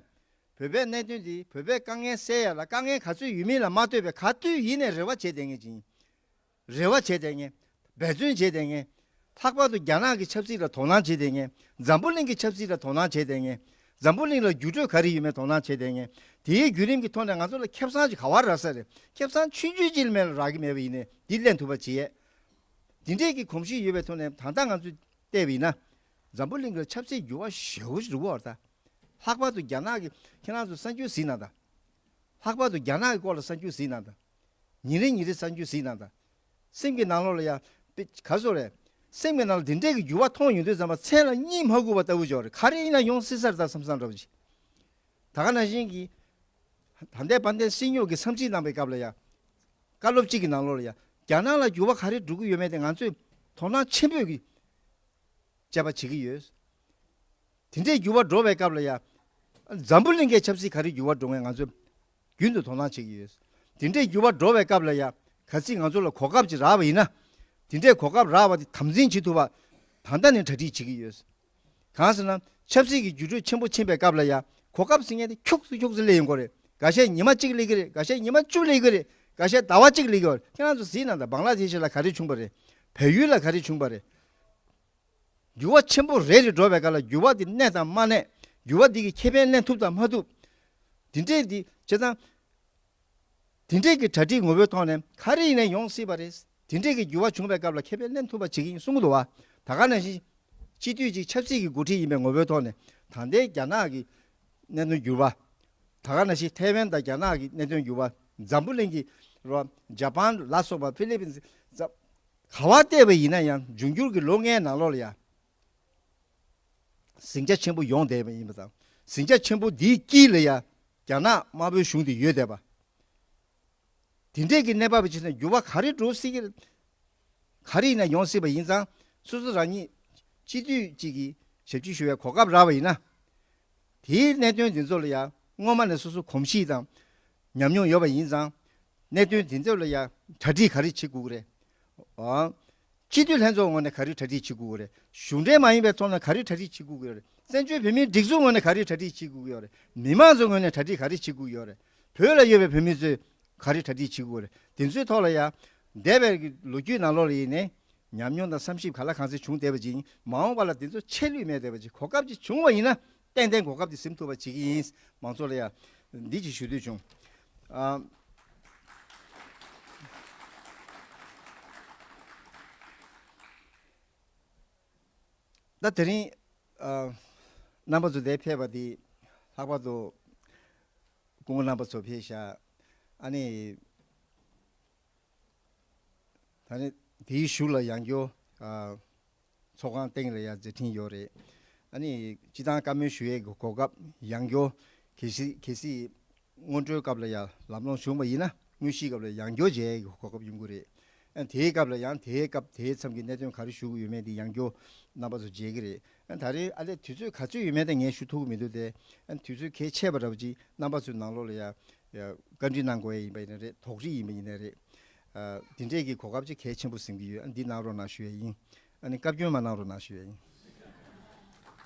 བོད་པའི་གནད་དོན་འདི། བོད་པའི་དཀའ་ངལ་སེལ་ཡ་ལ་དཀའ་ངལ་ག་ཚོད་ཡོད་མིན་ལ་མ་ལྟོས་པའི་ག་དུས་ཡིན་ནའི་རེ་བ་བྱེད་བསྡད་མཁན་ཅིག་ཡིན། རེ་བ་བྱེད་བསྡད་མཁན། འབད་བརྩོན་བྱེད་བསྡད་མཁན། ལྷག་པར་དུ་རྒྱ་ནག་གི་ཆབ་སྲིད་ལ་དོ་སྣང་བྱེད་བསྡད་མཁན། འཛམ་བུ་གླིང་གི་ཆབ་སྲིད་ལ་དོ་སྣང་བྱེད་བསྡད་མཁན། འཛམ་བུ་གླིང་ལ་འགྱུར་འགྲོས་ག་རེ་ཡོད་མེད་དོ་སྣང་བྱེད་བསྡད་མཁན། དེའི་བརྒྱུད་རིམ་གྱི་ཐོག་ནས་ང་ཚོ་ལ་ཁེ་བཟང་ཅིག་ག་པར་རག་ས་རེད། ཁེ་བཟང་ཆུང་ཆུང་ཅིག་མེད་ལ་རག་གི་མེད་པ་ཡིན་ནའི་འདི་ལེན་ཐུབ་པ་བྱེད་ཡས། འདི་འདྲས་ཀྱི་གོམས་གཤིས་ཡོད་པའི་ཐོག་ནས་ད་ལྟ་ང་ཚོས་བལྟས་པ་ཡིན་ན། འཛམ་བུ་གླིང་གི་ཆབ་སྲིད་འགྱུར་བ་ཞེ་པོ་ཅིག་འགྲོ་གི་ཡོད་རེད་ད། ལྷག་པར་དུ་རྒྱ་ནག་གི། ཁྱེད་རང་ཚོ་གསར་འགྱུར་གཟིགས་གནང་དང་། ལྷག་པར་དུ་རྒྱ་ནག་གི་སྐོར་ལ་གསར་འགྱུར་གཟིགས་གནང་དང་། ཉིན་རེ་ཉིན་རེ་གསར་འགྱུར་གཟིགས་གནང་དང་། སེམས་ཀྱི་ནང་ལོགས་ལ་ཡ། པེ། ག་རེ་ཟེར་དགོས་རེད། སེམས་ཀྱི་ནང་ལ་འདི་འདྲས་ཀྱི་འགྱུར་བ་མཐོང་ཡོང་དུས་ཙམ་པ་མཚན་ལ་གཉིད་མ་ཁུག་པ་ལྟ་བུ་ཅིག་ཡོད་རེད། ག་རེ་ཡིན་ན་ཡོང་སྲིད་ས་རེད་ད་བསམ་བསམ་འདྲ་བོ་ཅིག་ད་ག་ནང་བཞིན་གྱི། ད་ལྟའི་དཔལ་ལྡན་སྲིད་གཉོག་གིས་འཚམས་གཟིགས་གནང་པའི་སྐབས་ལ་ཡ། བཀའ་སློབ་གཅིག་གི་ནང་ལོགས་ལ་ཡ། རྒྱ་ནག་ལ་འགྱུར་བ་ག་རེ་འགྲོ་གི་ཡོད་མེད་དེ་ང་ཚོས་དོ་སྣང་ཆེན་པོས་ཀྱིས་དཔྱད་པ་བྱེད་ཀྱི་ཡོད། དེ་འདྲའི་འགྱུར་བ་འགྲོ་བའི་སྐབས་ལ་ཡ། འཛམ་བུ་གླིང་གའི་ཆབ་སྲིད་ག་རེ་འགྱུར་བ་འགྲོ་ངེས་ང་ཚོས་རྒྱུན་དུ་དོ་སྣང་བྱེད་ཀྱི་ཡོད། དེ་འདྲའི་འགྱུར་བ་འགྲོ་བའི་སྐབས་ལ་ཡང་གལ་སྲིད་ང་ཚོ་ལ་གོ་སྐབས་ཅིག་རག་པ་ཡིན་ན། དེ་འདྲའི་གོ་སྐབས་རག་པ་དེ་དམ་འཛིན་བྱེད་ཐུབ་པ་ད་ལྟ་ནས་གྲ་སྒྲིག་བྱེད་ཀྱི་ཡོད། གང་ཟེར་ན་ཆབ་སྲིད་ཀྱི་འགྱུར་འགྲོས་ཆེན་པོ་ཕྱིན་པའི་སྐབས་ལ་ཡང་གོ་སྐབས་ཟེར་མཁན་དེ་ཁྱུག་ཙམ་ཁྱུག་ཙམ་སླེབས་ཡོང་གི་རེད། འགའ་ཤས་ཉི་མ་གཅིག་སླེབས་ཀྱི་རེད། འགའ་ཤས་ཉི་མ་བཅུ་སླེབས་ཀྱི་རེད། འགའ་ཤས་ཟླ་བ་གཅིག་སླེབས་ཀྱི་རེད། ཁྱེད་རང་ཚོ་གཟིགས་ན་ད་བང་ལ་དེ་ཤ་ལ་ག་རེ་བྱུང་བ་རེད། བལ་ཡུལ་ལ་ག་རེ་བྱུང་བ་རེད། འགྱུར་བ་ཆེན་པོ་རེ་རེ་འགྲོ་བའི་སྐབས་ལ་འགྱུར་བ་དེ་གནས་དང་མ་གནས། འགྱུར་བ་དེ་གི་ཁེ་ཕན་ལེན་ཐུབ་དང་མ་ཐུབ། དེ་འདྲས་དེ་བྱས་ཙང་། དེ་འདྲས་ཀྱི་གྲ་སྒྲིག་ངོ་བོའི་ཐོག་ནས་ག་རེ་ཡིན་ནའི་ཡོང་སྲིད་པ་རེད། དེ་འདྲས་ཀྱི་འགྱུར་བ་བྱུང་བའི་སྐབས་ལ་ཁེ་ཕན་ལེན་ཐུབ་པ་བྱེད་ཀྱི་ཡིན་གསུང་གི་འདུག་བ། ད་ག་ནང་བཞིན་སྤྱི་འཐུས་ཀྱི་ཆབ་སྲིད་ཀྱི་འགོ་ཁྲིད་ཡིན་པའི་ངོ་བོའི་ཐོག་ནས་ད་ལྟའི་རྒྱ་ནག་གི་གནད་དོན་འགྱུར་བ། ད་ག་ནང་བཞིན་ཐའེ་ཝན་དང་རྒྱ་ནག་གི་གནད་དོན་འགྱུར་བ། འཛམ་བུ་གླིང་གི་རོ། ཇ་པན་ལ་སོགས་པ་ཧྥི་ལི་པིན། ག་བ་བལྟས་པ་ཡིན་ན་ཡང་འབྱུང་འགྱུར་གྱི་ལོ་ལྔའི་ནང་ལོགས་ལ་ཡང་ཟིང་ཆ་ཆེན་པོ་ཡོང་བསྡད་པ་ཡིན་པ་དང་། ཟིང་ཆ་ཆེན་པོ་འདིའི་དཀྱིལ་ལ་ཡང་རྒྱ་ནག་དམར་པོའི་གཞུང་དེ་ཡོད་བསྡད་པ། དེ་འདྲས་ཀྱི་གནས་བབ་བྱས་ན་འགྱུར་བ་ག་རེ་འགྲོ་སྲིད་ཀྱི་རེད། ག་རེ་ཡིན་ན་ཡོང་སྲིད་པ་ཡིན་ཙང་། སོ་སོ་རང་ཉིད་སྤྱི་འཐུས་གཅིག་གིས་ཞབས་ཕྱི་ཞུ་བའི་གོ་སྐབས་རག་པ་ཡིན་ན། དེའི་གནད་དོན་དེ་ཚོ་ལ་ཡང་སྔོན་མ་ནས་སོ་སོ་གོམས་གཤིས་དང་ཉམས་མྱོང་ཡོད་པ་ཡིན་ཙང་། གནད་དོན་དེ་ཚོ་ལ་ཡང་གྲ་སྒྲིག་ག་རེ་བྱེད་དགོས་ཀྱི་རེད། ཨ། སྤྱི་འཐུས་ལྷན་ཚོགས་ངོས་ནས་ག་རེ་གྲ་སྒྲིག་བྱེད་དགོས་ཀྱི་རེད། གཞུང་འབྲེལ་མ་ཡིན་པའི་ཐོག་ནས་ག་རེ་གྲ་སྒྲིག་བྱེད་དགོས་ཀྱི་ཡོད་རེད། བཙན་བྱོལ་བོད་མིའི་སྒྲིག་འཛུགས་ངོས་ནས་ག་རེ་གྲ་སྒྲིག་བྱེད་དགོས་ཀྱི་ཡོད་རེད། མི་མང་ཚོའི་ངོས་ནས་གྲ་སྒྲིག་ག་རེ་བྱེད་དགོས་ཀྱི་ཡོད་རེད། བོད་ལ་ཡོད་པའི་བོད་མི་ཚོས་ག་རེ་གྲ་སྒྲིག་བྱེད་དགོས་རེད། དེ་ཚོའི་ཐོག་ལ་ཡང་འདས་པའི་ལོ་རྒྱུས་ནང་ལོགས་ལ་ཡིན་ནའི་ཉམས་མྱོང་དང་བསམ་ཞིབ་ག་ལ་གང་འཚམ་བྱུང་བསྡད་པ་ཅིག་ཡིན། མ་འོངས་པ་ལ་དེ་ཚོ་ཆད་ལུས་མེད་བསྡད་པ་ཅིག་གོ་སྐབས་ཅིག་བྱུང་བ་ཡིན་ན་ཏན་ཏན་གོ་སྐབས་དེ་ཟིན་ཐུབ་པ་བྱེད་ཀྱི་ཡིན། མང་ཚོགས་ལ་ཡང་འདི་ཅིག་ཞུ་འདོད་བྱུང་། ཨ། ད་དེ་རིང་ཨ། རྣམ་པ་ཚོ་འདིར་ཕེབས་པ་འདི་ལྷག་པར་དུ་སྐུ་ངོ་རྣམ་པ་ཚོ་ཕེབས་ཤག་ཨ་ནི། ད་ནི་དེའི་གཞུག་ལ་ཡང་བསྐྱར་ཨ། ཚོགས་ཁང་སྟེང་ལ་ཡང་མཛད་འཕྲིན་ཡོད་རེད། ཨ་ནི་སྤྱི་བཏང་བཀའ་མོལ་ཞུ་ཡས་ཀྱི་གོ་སྐབས་ཡང་བསྐྱར་གལ་སྲིད་གལ་སྲིད་སྔོན་འགྲོའི་སྐབས་ལ་ཡང་ལམ་ལྷོང་བྱུང་བ་ཡིན་ན་དངོས་གཞིའི་སྐབས་ལ་ཡང་བསྐྱར་མཇལ་ཡས་ཀྱི་གོ་སྐབས་ཡོང་གི་རེད། ཨ་དེའི་སྐབས་ལ་ཡང་དེའི་སྐབས་དེའི་མཚམས་ཀྱི་གནད་དོན་ག་རེ་ཞུ་དགོས་ཡོད་མེད་དེ་ཡང་བསྐྱར་རྣམ་པ་ཚོ་མཇལ་གྱི་རེད། ཨ་ད་རེས་ཨ་ལས་དུས་ཚོད་ག་ཚོད་ཡོད་མེད་དེ་ངས་ཞུ་ཐུབ་ཀྱི་མི་འདུག་སྟེ། ཨ་དུས་ཚོད་གལ་ཆེ་བ་འདྲ་བོ་ཅིག་རྣམ་པ་ཚོའི་ནང་ལོགས་ལ་ཡང་ཡང་བཀའ་འདྲི་གནང་དགོས་ཡ་ཡིན་པ་ཡིན་ན་རེད། དོགས་འདྲི་ཡིན་པ་ཡིན་ན་རེད། ཨ་འདི་འདྲས་ཀྱི་གོ་སྐབས་ཅིག་གལ་ཆེན་པོ་ཟིན་གྱི་ཡོད། ཨ་འདི་གནང་རོགས་གནང་ཞུ་ཡ་ཡིན། ཨ་ནི་བཀའ་བཀྱོན་མ་གནང་རོགས་གནང་ཞུ་ཡ་ཡིན།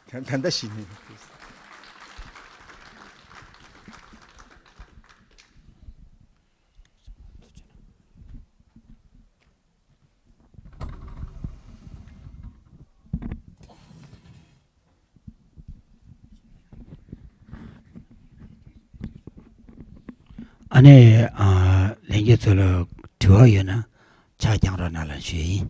ག་ག་འདྲ་ཞིག་ནི། ཨ་ནི་ཨ་ལྷན་རྒྱས་ཚོ་ལ་དྲི་བ་ཡོད་ན་ཕྱག་བརྐྱང་རོགས་གནང་ལ་ཞུ་ཡིན།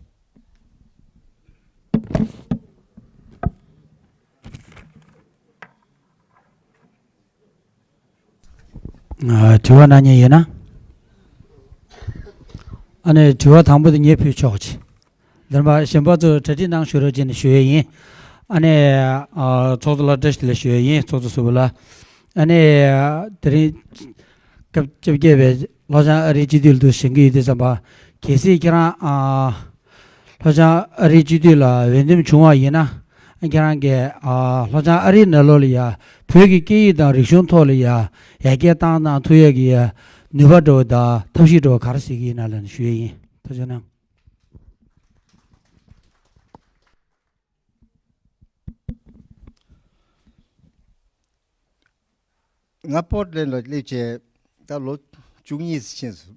ཨ་དྲི་བ་གནང་མཁན་ཡོད་ན། ཨ་ནི་དྲི་བ་དང་པོ་དེ་ངས་ཕུལ་ཆོག་ཅིག་འདིར་མ་གཞན་པ་ཚོ་གྲ་སྒྲིག་གནང་ཞུ་རོགས་བྱས་ནས་ཞུ་ཡས་ཡིན། ཨ་ནི་ཨ་ཚོགས་གཙོ་ལགས་བཀྲ་ཤིས་བདེ་ལེགས་ཞུ་ཡས་ཡིན། ཚོགས་གཙོ་ཟུར་པ་ལགས། ཨ་ནི་དེ་རིང་སྐབས་བཅོ་བརྒྱད་པའི་ལྷོ་བྱང་ཨ་རིའི་སྤྱི་འཐུས་ལ་དུ་བཞེངས་ཀྱི་ཡོད་དུས་ཙམ་པ། གལ་སྲིད་ཁྱེད་རང་ཨ། ལྷོ་བྱང་ཨ་རིའི་སྤྱི་འཐུས་ལ་འོས་འདེམས་བྱུང་བ་ཡིན་ན། ཁྱེད་རང་གིས་ཨ་ལྷོ་བྱང་ཨ་རིའི་ནང་ལོགས་ལ་ཡ་བོད་ཀྱི་སྐད་ཡིག་དང་རིག་གཞུང་ཐོག་ལ་ཡ་ཡར་རྒྱས་བཏང་གནང་ཐུབ་ཡས་ཀྱི་ཡ་ནུས་པ་འདྲ་བོ་དང་ཐབས་ཤེས་འདྲ་བོ་ག་རེ་གཟིགས་ཀྱི་ཡིན་ན་ལབ་ནས་ཞུ་ཡས་ཡིན། ཐུགས་རྗེ་གནང་། ང་པོར་ཊ་ལེན་ཌ་ལ་སླེབས་བྱས་ད་ལོ་བཅུ་གཉིས་ཕྱིན་སོང་།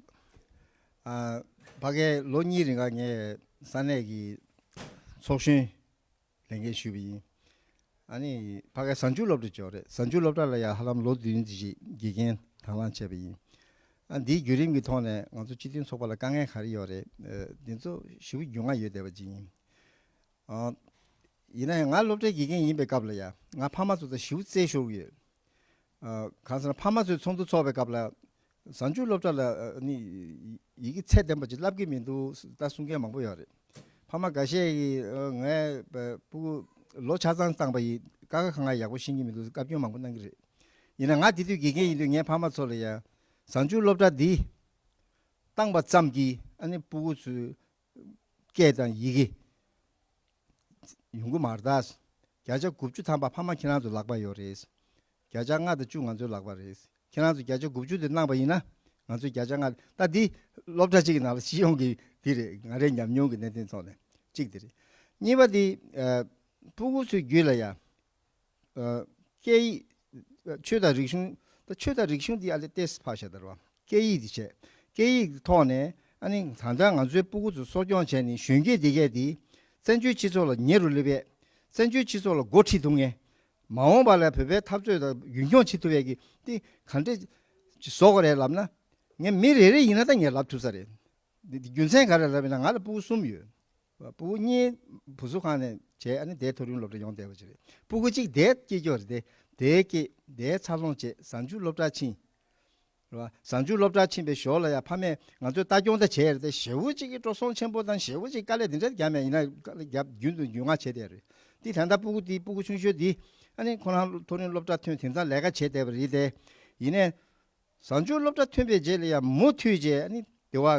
ཨ་ཕ་གིར་ལོ་གཉིས་རིང་ང་ངས་ས་གནས་ཀྱི་ཚོགས་གཞོན་ལས་འགན་ཞུས་པ་ཡིན། ཨ་ནི་ཕ་གིར་གཟའ་མཇུག་སློབ་གྲྭ་བྱས་པ་རེད། གཟའ་མཇུག་སློབ་གྲྭ་ལ་ཡང་ཧ་ལམ་ལོ་བདུན་ཙམ་ཞིག་དགེ་རྒན་དང་བླངས་བྱས་པ་ཡིན། ཨ་འདིའི་བརྒྱུད་རིམ་གྱི་ཐོག་ནས་ང་ཚོ་སྤྱི་མཐུན་ཚོགས་པ་ལ་དཀའ་ངལ་ག་རེ་ཡོད་རེད། ཨ་འདི་ཚོ་ཞེ་པོ་རྒྱུས་མངའ་ཡོད་བསྡད་པ་ཅིག་ཡིན། ཨ་ཡིན་ན་ཡང་ང་སློབ་གྲྭའི་དགེ་རྒན་ཡིན་པའི་སྐབས་ལ་ཡང་ང་ཕ་མ་ཚོ་དང་ཞེ་པོ་རྩེད་ཤོར་གྱི་ཡོད། ཨ་གང་ཟེར་ན་ཕ་མ་ཚོའི་ཚོགས་འདུ་ཚོགས་པའི་སྐབས་ལ་གཟའ་མཇུག་སློབ་གྲྭ་ལ་ཨ་ནི་ཡི་གེ་ཚད་ལྡན་པ་ཅིག་བསླབ་ཀྱི་མི་འདུག་ད་གསུང་མཁན་མང་པོ་ཡོད་རེད། ཕ་མ་འགའ་ཤས་ཀྱིས་ཨ་ངའི་སྤུ་གུ་ལོ་ཆ་ཚང་བཏང་པ་ཡིན། ཀ་ཁ་ག་ང་ཡག་པོ་ཤེས་ཀྱི་མི་འདུག་བཀའ་བཀྱོན་མང་པོ་གནང་གི་རེད། ཡིན་ན་ང་དེ་དུས་དགེ་རྒན་ཡིན་དུས་ངའི་ཕ་མ་ཚོ་ལ་ཡང་གཟའ་མཇུག་སློབ་གྲྭ་འདི་བཏང་པ་ཙམ་གྱིས་ཨ་ནི་སྤུ་གུ་ཚོའི་སྐད་དང་ཡི་གེ་ཡོང་གི་མ་རེད་ད། བརྒྱ་ཆ་དགུ་བཅུ་ཐམ་པ་ཕ་མ་ཁྱེད་རང་ཚོའི་ལག་པ་ཡོད་རེད། བརྒྱ་ཆ་ལྔ་དང་བཅུ་ང་ཚོའི་ལག་པ་རེད། ཁྱེད་རང་ཚོ་བརྒྱ་ཆ་དགུ་བཅུ་དེ་གནང་པ་ཡིན་ན། ང་ཚོས་བརྒྱ་ཆ་ལྔ། ད་འདི་སློབ་གྲྭ་གཅིག་གི་ནང་ལ་སྤྱི་ཡོངས་ཀྱི་འདི་རེད། ང་རའི་ཉམས་མྱོང་གི་གནད་དོན་ཐོག་ནས་གཅིག་འདི་རེད། གཉིས་པ་འདི་ཨ་སྤུ་གུ་ཚོའི་རྒྱུད་ལ་ཡ་ཨ་སྐད་ཡིག་ཆོས་དང་རིག་གཞུང་། ད་ཆོས་དང་རིག་གཞུང་འདི་ཨ་ལས་ཏེས་ཕར་བཞག་ད་རེད་བ། སྐད་ཡིག་འདི་བྱས། སྐད་ཡིག་གི་ཐོག་ནས་ཨ་ནི་ད་ལྟ་ང་ཚོའི་སྤུ་གུ་ཚོ་གསོ་སྐྱོང་བྱས་ནས་གཞོན་སྐྱེས་འདི་གས་འདི་བཙན་བྱོལ་སྤྱི་ཚོགས་ལ་ཉེ་རུ་སླེབས་པས། བཙན་བྱོལ་སྤྱི་ཚོགས་ལ་འགོ་ཁྲིད་ཐུབ་མཁན། མ་འོངས་པ་ལ་བོད་པའི་འཐབ་རྩོད་དང་རྒྱུན་འཁྱོངས་བྱེད་ཐུབ་པའི་གི་འདི་ག་འདྲས་བཟོ་དགོས་རེད་ལབ་ན། ངས་མི་རེ་རེ་ཡིན་ན་ད་ངས་ལབ་ཐུབ་ས་རེད། འདི་འདི་རྒྱུ་མཚན་ག་རེ་ལབ་ཡིན་ན། ང་ལ་སྤུ་གུ་གསུམ་ཡོད། སྤུ་གུ་གཉིས་བུ་གསོ་ཁང་ནས་བྱས། ཨ་ནི་དེ་མཐོ་རིམ་སློབ་གྲྭ་ཡོང་བསྡད་པ་ཅིག་རེད། སྤུ་གུ་གཅིག་དེ་སྐྱེས་སྐྱོ་རེད་དེ། དེ་སྐྱེས་དེ་འཚར་ལོངས་བྱས་གཟའ་མཇུག་སློབ་གྲྭ་ཕྱིན། རེད་བ། གཟའ་མཇུག་སློབ་གྲྭ་ཕྱིན་པའི་ཞོར་ལ་ཡང་ཕ་མས་ང་ཚོས་ལྟ་སྐྱོང་ད་བྱས་རེད་དེ། ཞེ་བོ་གཅིག་གི་འགྲོ་སོང་ཆེན་པོ་དང་ཞེ་བོ་གཅིག་དཀའ་ལས་དེ་འདྲ་རྒྱབ་མེད། ཡིན་ན་དཀའ་ལས་རྒྱབ་རྒྱུན་དུ་ཉུང་ང་བྱས་བསྡད་རེད། དེ་ད་ལྟ་སྤུ་གུ་དེ་སྤུ་གུ་ཆུང་ཤོས་དེ་ཨ་ནི་ཁོ་རང་མཐོ་རིམ་སློབ་གྲྭ་ཐོན་དེང་སང་ལས་ཀ་བྱས་བསྡད་པ་རེད་དེ། ཡིན་ནའི། གཟའ་མཇུག་སློབ་གྲྭ་ཐོན་པའི་རྗེས་ལ་ཡང་མུ་མཐུད་བྱས་ནི་དེ་བ་ཨ་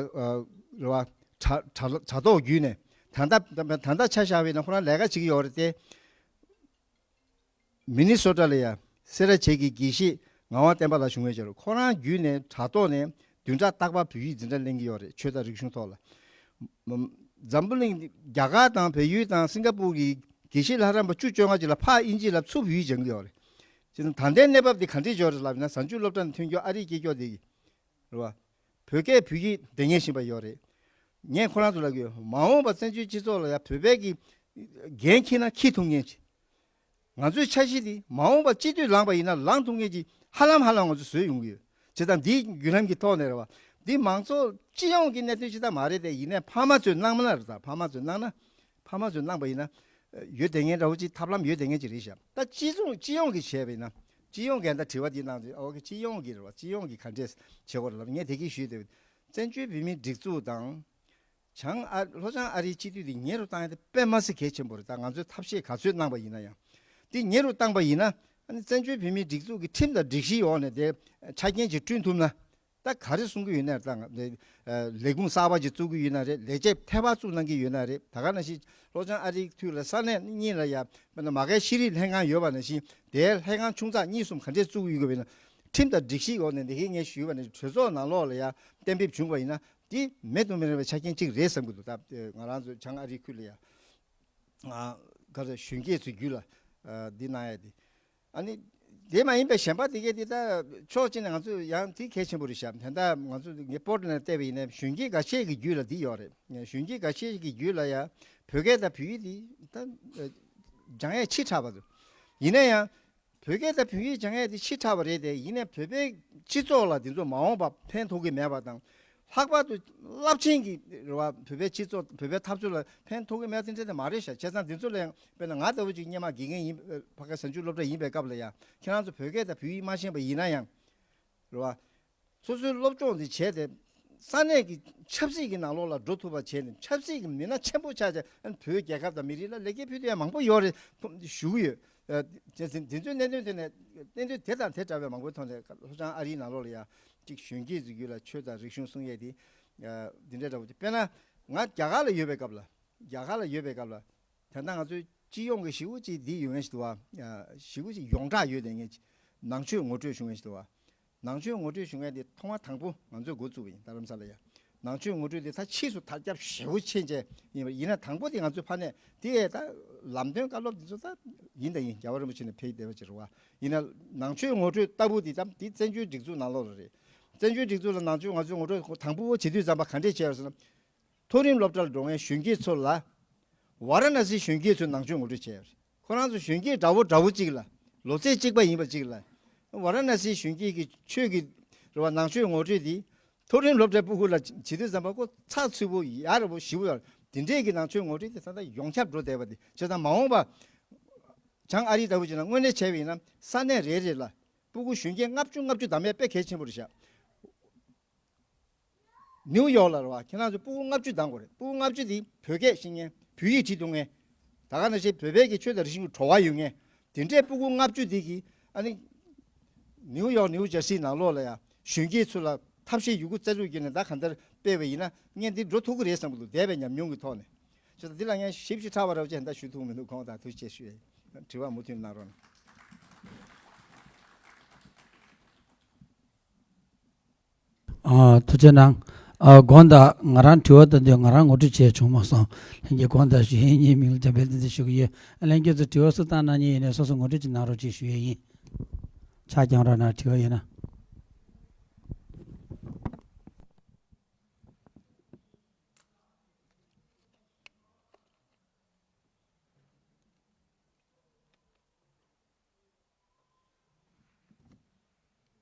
རེ་བ་དྲ་དྲ་དྲ་ཐོག་བརྒྱུད་ནས། ད་ལྟ་ད་ལྟ་ཆ་བཞག་པ་ཡིན་ན་ཁོ་རང་ལས་ཀ་བྱེད་ཀྱི་ཡོད་རེད་དེ། མི་ནི་སོ་ཊ་ལ་ཡ་སེ་ར་བྱེས་ཀྱི་དགེ་བཤེས་ངག་དབང་བསྟན་པ་ལགས་བྱུང་བའི་ཆར་ཁོ་རང་བརྒྱུད་ནས་དྲ་ཐོག་ནས་བདུན་ཕྲག་རྟག་པར་བོད་ཡིག་འཛིན་གྲྭ་གླེང་གི་ཡོད་རེད། ཆོས་དང་རིག་གཞུང་ཐོག་ལ། འཛམ་བུ་གླིང་རྒྱ་གར་དང་བལ་ཡུལ་དང་སིང་ག་པུར་གྱི་དགེ་བཤེས་ལྷ་རམས་པ་བཅུ་བཅོ་ལྔ་ཅིག་ལ་ཕར་དབྱིན་ཇི་ལ་ཚུར་བོད་ཡིག་སྦྱང་གི་ཡོད་རེད། བྱས་ཙང་ད་ལྟའི་གནས་བབ་འདི་ག་འདྲས་ཡོད་རེད་ལབ་ན། གཟའ་མཇུག་སློབ་གྲྭ་ནས་ཐོན་རྒྱུ་ཨ་རིའི་སྐྱེས་སྐྱོགས་དེ་གི་རེད་བ། བོད་སྐད་བོད་ཡིག་སྡེ་ངན་བཞིན་པ་ཡོད་རེད། ངས་ཁོ་རང་ཚོ་ལབ་ཀྱི་ཡོད། མ་འོངས་པ་བཙན་བྱོལ་སྤྱི་ཚོགས་ལ་ཡ་བོད་པའི་གི་འགན་འཁྱེར་ན་འཁྱེར་ཐུབ་མཁན་ཅིག་ང་ཚོའི་འཆར་གཞི་འདི་མ་འོངས་པ་སྤྱི་འཐུས་ལངས་པ་ཡིན་ན་ལངས་ཐུབ་མཁན་གྱི་ཧ་ལམ་ཧ་ལམ་ང་ཚོ་བཟོས་ཡོང་གི་ཡོད། བྱས་ཙང་འདིའི་བརྒྱུད་ལམ་གྱི་ཐོག་ནས་རེད་བ། འདི་མང་ཚོགས་སྤྱི་ཡོངས་ཀྱི་གནད་དོན་ཅིག་ད་མ་རེད་དེ། ཡིན་ནའི་ཕ་མ་ཚོས་གནང་མ་ན་རེད། ད་ཕ་མ་ཚོས་གནང་ན། ཕ་མ་ཚོས་གནང་པ་ཡིན་ན་ཡོད་བསྡད་མཁན་འདྲ་བོ་ཅིག་ཐབས་ལམ་ཡོད་བསྡད་མཁན་ཅིག་རེད་ཤག་ད་སྤྱི་ཚོགས་སྤྱི་ཡོངས་ཀྱིས་བྱས་པ་ཡིན་ན། སྤྱི་ཡོངས་ཀྱིས་ད་དྲི་བ་འདི་གནང་དུས། ཨོ་ཁེ། སྤྱི་ཡོངས་ཀྱིས་རེད་བ། སྤྱི་ཡོངས་ཀྱིས་ག་འདྲས་བྱེད་དགོས་རེད་ལབ། ངས་དེ་གི་ཞུས་ཏེ། བཙན་བྱོལ་བོད་མིའི་སྒྲིག་འཛུགས་དང་། བྱང་ཨ་ལྷོ་བྱང་ཨ་རིའི་སྤྱི་འཐུས་དེ་ཉེ་རུ་བཏང་ཡ་དེ་དཔེ་མ་སྲིད་གལ་ཆེན་པོ་རེད། ད་ང་ཚོས་ཐབས་ཤེས་ག་ཚོད་གནང་པ་ཡིན་ན་ཡང་། དེ་ཉེ་རུ་བཏང་པ་ཡིན་ན། ཨ་ནི་བཙན་བྱོལ་བོད་མིའི་སྒྲིག་འཛུགས་ཀྱི་ཁྲིམས་དང་སྒྲིག་གཞིའི་འོག་ནས་དེ་ཆ་རྐྱེན་ཅིག་བསྐྲུན་ཐུབ་ན། ད་ག་རེ་གསུང་གི་ཡོད་ན་རེད། ད་ང་ལས་ཁུངས་གསར་པ་ཅིག་བཙུགས་ཀྱི་ཡོད་ན་རེད། ལས་བྱེད་ཐད་པ་བཙུགས་གནང་གི་ཡོད་ན་རེད། ད་ག་ནང་བཞིན་ལྷོ་བྱང་ཨ་རིའི་ཐུག་ལ་ས་གནས་གཉིས་ལ་ཡ་དཔེར་ན་མ་གའི་ཤེས་རིག་ལྷན་ཁང་ཡོད་པ་ནང་བཞིན་དེའི་ལྷན་ཁང་ཆུང་ཙག་གཉིས་གསུམ་ག་འདྲས་བཙུགས་ཀྱི་ཡོད་པ་ཡིན་ན། ཁྲིམས་དང་སྒྲིག་གཞིའི་འོག་ནས་འདི་གའི་ངས་ཞུས་པ་ནི་གྲོས་ཚོགས་ནང་ལོགས་ལ་ཡ་གཏན་འབེབས་བྱུང་བ་ཡིན་ན། འདི་མེད་དུ་མི་རུང་བའི་ཆ་རྐྱེན་གཅིག་རེད་བསམ་གྱི་འདུག་ད་ང་རང་ཚོ་བྱང་ཨ་རི་ཁུལ་ལ་ཡ་ང་ག་ཚོད་གཞོན་སྐྱེས་ཚོའི་རྒྱུད་ལ་འདི་གནང་ཡ་དེ། ཨ་ནི་དེ་མ་ཡིན་པའི་གཞན་པ་དེ་གས་དེ་ད་ཕྱོགས་གཅིག་ནས་ང་ཚོ་ཡང་དེ་གལ་ཆེན་པོ་རེད་ཤག་ད་ལྟ་ང་ཚོ་ངས་པོར་ཊ་ལེན་ཌ་བལྟས་པ་ཡིན་ན་གཞོན་སྐྱེས་འགའ་ཤས་ཀྱི་རྒྱུད་ལ་འདི་ཡོད་རེད། གཞོན་སྐྱེས་འགའ་ཤས་ཀྱི་རྒྱུད་ལ་ཡ་བོད་སྐད་དང་བོད་ཡིག་དེ་ད་སྦྱང་ཡས་ཕྱི་དྲགས་པ་འདུག་ཡིན་ན་ཡང་། བོད་སྐད་དང་བོད་ཡིག་སྦྱང་ཡས་དེ་ཕྱི་དྲགས་པ་རེད་དེ། ཡིན་ནའི་བོད་པའི་སྤྱི་ཚོགས་ལ་དེ་ཚོ་མ་འོངས་པ་ཕན་ཐོགས་ཀྱི་མེད་པ་དང་། ལྷག་པར་དུ་རླབས་ཆེན་གྱི་རེད་བ། བོད་པའི་སྤྱི་ཚོགས་བོད་པའི་འཐབ་རྩོད་ལ་ཕན་ཐོགས་ཀྱི་མེད་པ་དེ་འདྲ་དེ་མ་རེད་ཤག་བྱས་ཙང་དེ་ཚོ་ལ་ཡང་དཔེར་ན་ང་ལྟ་བུ་ཅིག་སྔོན་མ་དགེ་རྒན་ཡིན། ཕ་ག་གཟའ་མཇུག་སློབ་གྲྭ་ཡིན་པའི་སྐབས་ལ་ཡང་ཁྱེད་རང་ཚོ་བོད་སྐད་དང་བོད་ཡིག་མ་ཤེས་པ་ཡིན་ན་ཡང་རེད་བ། སོ་སོའི་སློབ་སྦྱོང་དེ་བྱས་ཏེ། ས་གནས་ཀྱི་ཆབ་སྲིད་ཀྱི་ནང་ལོགས་ལ་འགྲོ་ཐུབ་པ་བྱས་ནས། ཆབ་སྲིད་ཀྱི་མི་སྣ་ཆེན་པོ་ཆགས་བྱས། ཨ་ནི་བོད་རྒྱལ་ཁབ་དང་མི་རིགས་ལ་ལེགས་སྐྱེས་ཕུལ་ཐུབ་ཡ་མང་པོ་ཡོད་རེད་ཞུ་གི་ཡོད། ཨ་དེ་དེ་ཚོའི་གནད་དོན་ཐད་ནས། གནད་དོན་དེ་དང་དེ་འདྲ་བའི་མང་པོའི་ཐོག་ནས་ལྷོ་བྱང་ཨ་རིའི་ནང་ལོགས་ལ་ཡ་གཅིག་གཞོན་སྐྱེས་ཚོའི་རྒྱུད་ལ་ཆོས་དང་རིག་གཞུང་སྲུང་ཡས་དེ། ཨ་འདི་འདྲ་འདྲ་བོ་དེ། དཔེར་ན་ང་རྒྱ་གར་ལ་ཡོད་པའི་སྐབས་ལ། རྒྱ་གར་ལ་ཡོད་པའི་སྐབས་ལ། ད་ལྟ་ང་ཚོའི་སྤྱི་ཡོངས་ཀྱི་ཞེ་པོ་ཅིག་འདི་ཡོང་མཁན་ཞིག་འདུག་བ། ཞེ་པོ་ཅིག་ཡོངས་གྲགས་ཡོད་བསྡད་མཁན་ཅིག་ནང་ཆོས་ངོ་སྤྲོད་ཞུ་མཁན་ཞིག་འདུག་བ། ནང་ཆོས་ངོ་སྤྲོད་ཞུ་མཁན་དེ་ཐོག་མ་དང་པོ་ང་ཚོས་འགོ་བཙུགས་པ་ཡིན། རྡ་རམ་ས་ལ་ཡ། ནང་ཆོས་ངོ་སྤྲོད་དེ་ད་ཕྱིས་སུ་དར་ཁྱབ་ཞེ་པོ་ཕྱིན་བྱས་ཡིན་པ་ཡིན་ན། དང་པོ་དེ་ང་ཚོའི་ཕ་ནས་དེ་ད་ལམ་སྟོན་བཀའ་སློབ་དེ་ཚོ་ད་ཡིན་དང་ཡིན། རྒྱལ་བ་རིན་པོ་ཆེ་ནས་ཕེབས་བསྡད་པ་ཅིག་རེད་བ། ཡིན་ན་ནང་ཆོས་ངོ་སྤྲོད་ལྟ་བུ་དེ་ད་དེ་བཙན་བྱོལ་སྒྲིག་འཛུགས་ནང་ལོགས་ལ་རེད། བཙན་བྱོལ་སྒྲིག་འཛུགས་ལ་ནང་ཆོས་ང་ཚོའི་ངོ་སྤྲོད་དང་པོ་བྱེད་དུས་ཙམ་པ་ག་འདྲས་བྱས་ཡོད་ཟེར་ན། མཐོ་རིམ་སློབ་གྲྭར་འགྲོ་མཁན་གཞོན་སྐྱེས་ཚོ་ལ། ཝཱ་ར་ཎ་སིའི་གཞོན་སྐྱེས་ཚོས་ནང་ཆོས་ངོ་སྤྲོད་བྱས་ཡོད་རེད། ཁོ་རང་ཚོ་གཞོན་སྐྱེས་འདྲ་བོ་འདྲ་བོ་གཅིག་ལ། ལོ་ཚད་གཅིག་པ་ཡིན་པ་གཅིག་ལ། ཝཱ་ར་ཎ་སིའི་གཞོན་སྐྱེས་ཀྱི་ཆོས་ཀྱི་རེད་བ། ནང་ཆོས་ངོ་སྤྲོད་དེ། མཐོ་རིམ་སློབ་གྲྭའི་སྤུ་གུ་ལ་བྱེད་དུས་ཙམ་པ་ཁོ་ཚགས་ཚུད་པོ། ཡག་རེད་པོ། ཞིབ་པོ་ཡོད། དེ་འདྲས་ཀྱི་ནང་ཆོས་ངོ་སྤྲོད་དེ་ད་ལྟ་ཡོངས་ཁྱབ་འགྲོ་བསྡད་པ་དེ། བྱས་ཙང་མ་འོངས་པ་བྱང་ཨ་རི་ལྟ་བུ་བྱས་ན་དངོས་གནས་བྱས་པ་ཡིན་ན་ས་གནས་རེ་རེ་ལ་སྤུ་གུ་གཞོན་སྐྱེས་ལྔ་བཅུ་ལྔ་བཅུ་བདམས་ཡས་དཔེ་གལ་ཆེན་པོ་རེད་ཤག་ནིའུ་ཡོག་ལ་རེད་བ། ཁྱེད་རང་ཚོ་སྤུ་གུ་ལྔ་བཅུ་བདམས་དགོས་རེད། སྤུ་གུ་ལྔ་བཅུ་དེ་བོད་སྐད་ཤེས་མཁན། བོད་ཡིག་བྲིས་ཐུབ་མཁན། ད་ག་ནང་བཞིན་བོད་པའི་གི་ཆོས་དང་རིག་གཞུང་གི་བྲོ་བ་ཡོད་མཁན། དེ་འདྲའི་སྤུ་གུ་ལྔ་བཅུ་དེ་གིས་ཨ་ནི་ནིའུ་ཡོག་ནིའུ་ཇར་སི་ནང་ལོགས་ལ་ཡ་གཞོན་སྐྱེས་ཚོ་ལ་ཐབས་ཤེས་ཡོད་རྒུ་རྩལ་སྤྲུགས་བརྒྱུད་ནས་ད་གང་ལྟར་སྤེལ་བ་ཡིན་ན་ངས་འདི་འགྲོ་ཐུབ་ཀྱི་རེད་བསམ་གྱི་འདུག་འདས་པའི་ཉམས་མྱོང་གི་ཐོག་ནས། བྱས་ཙང་འདི་ལ་ངས་ཞིབ་ཅིང་ཕྲ་བ་རོབ་ཅིག་ད་ཞུ་ཐུབ་མི་འདུག་ཁོང་དང་ཐུགས་རྗེ་ཆེ་ཞུ་ཡ་ཡིན། དྲི་བ་མུ་མཐུད་གནང་རོགས་གནང་། ཨ། ཐུགས་རྗེ་གནང་། ཨ། དགོངས་དག་ང་རང་དྲི་བ་དང་དུ་ང་རང་ངོ་སྤྲོད་བྱས་བྱུང་མ་སོང་། ལྷན་རྒྱས་དགོངས་དག་ཞུ་ཡིན། ངའི་མིང་ལ་འཇམ་དཔལ་བསྟན་འཛིན་ཞུ་གི་ཡོད། ལྷན་རྒྱས་ཚོ་དྲི་བ་སུ་བཏང་གནང་མཁན་ཡིན་ནའི་སོ་སོ་ངོ་སྤྲོད་ཅིག་གནང་རོགས་ཅེས་ཞུ་ཡས་ཡིན། ཕྱག་བརྐྱང་རོགས་གནང་། དྲི་བ་ཡོད་ན།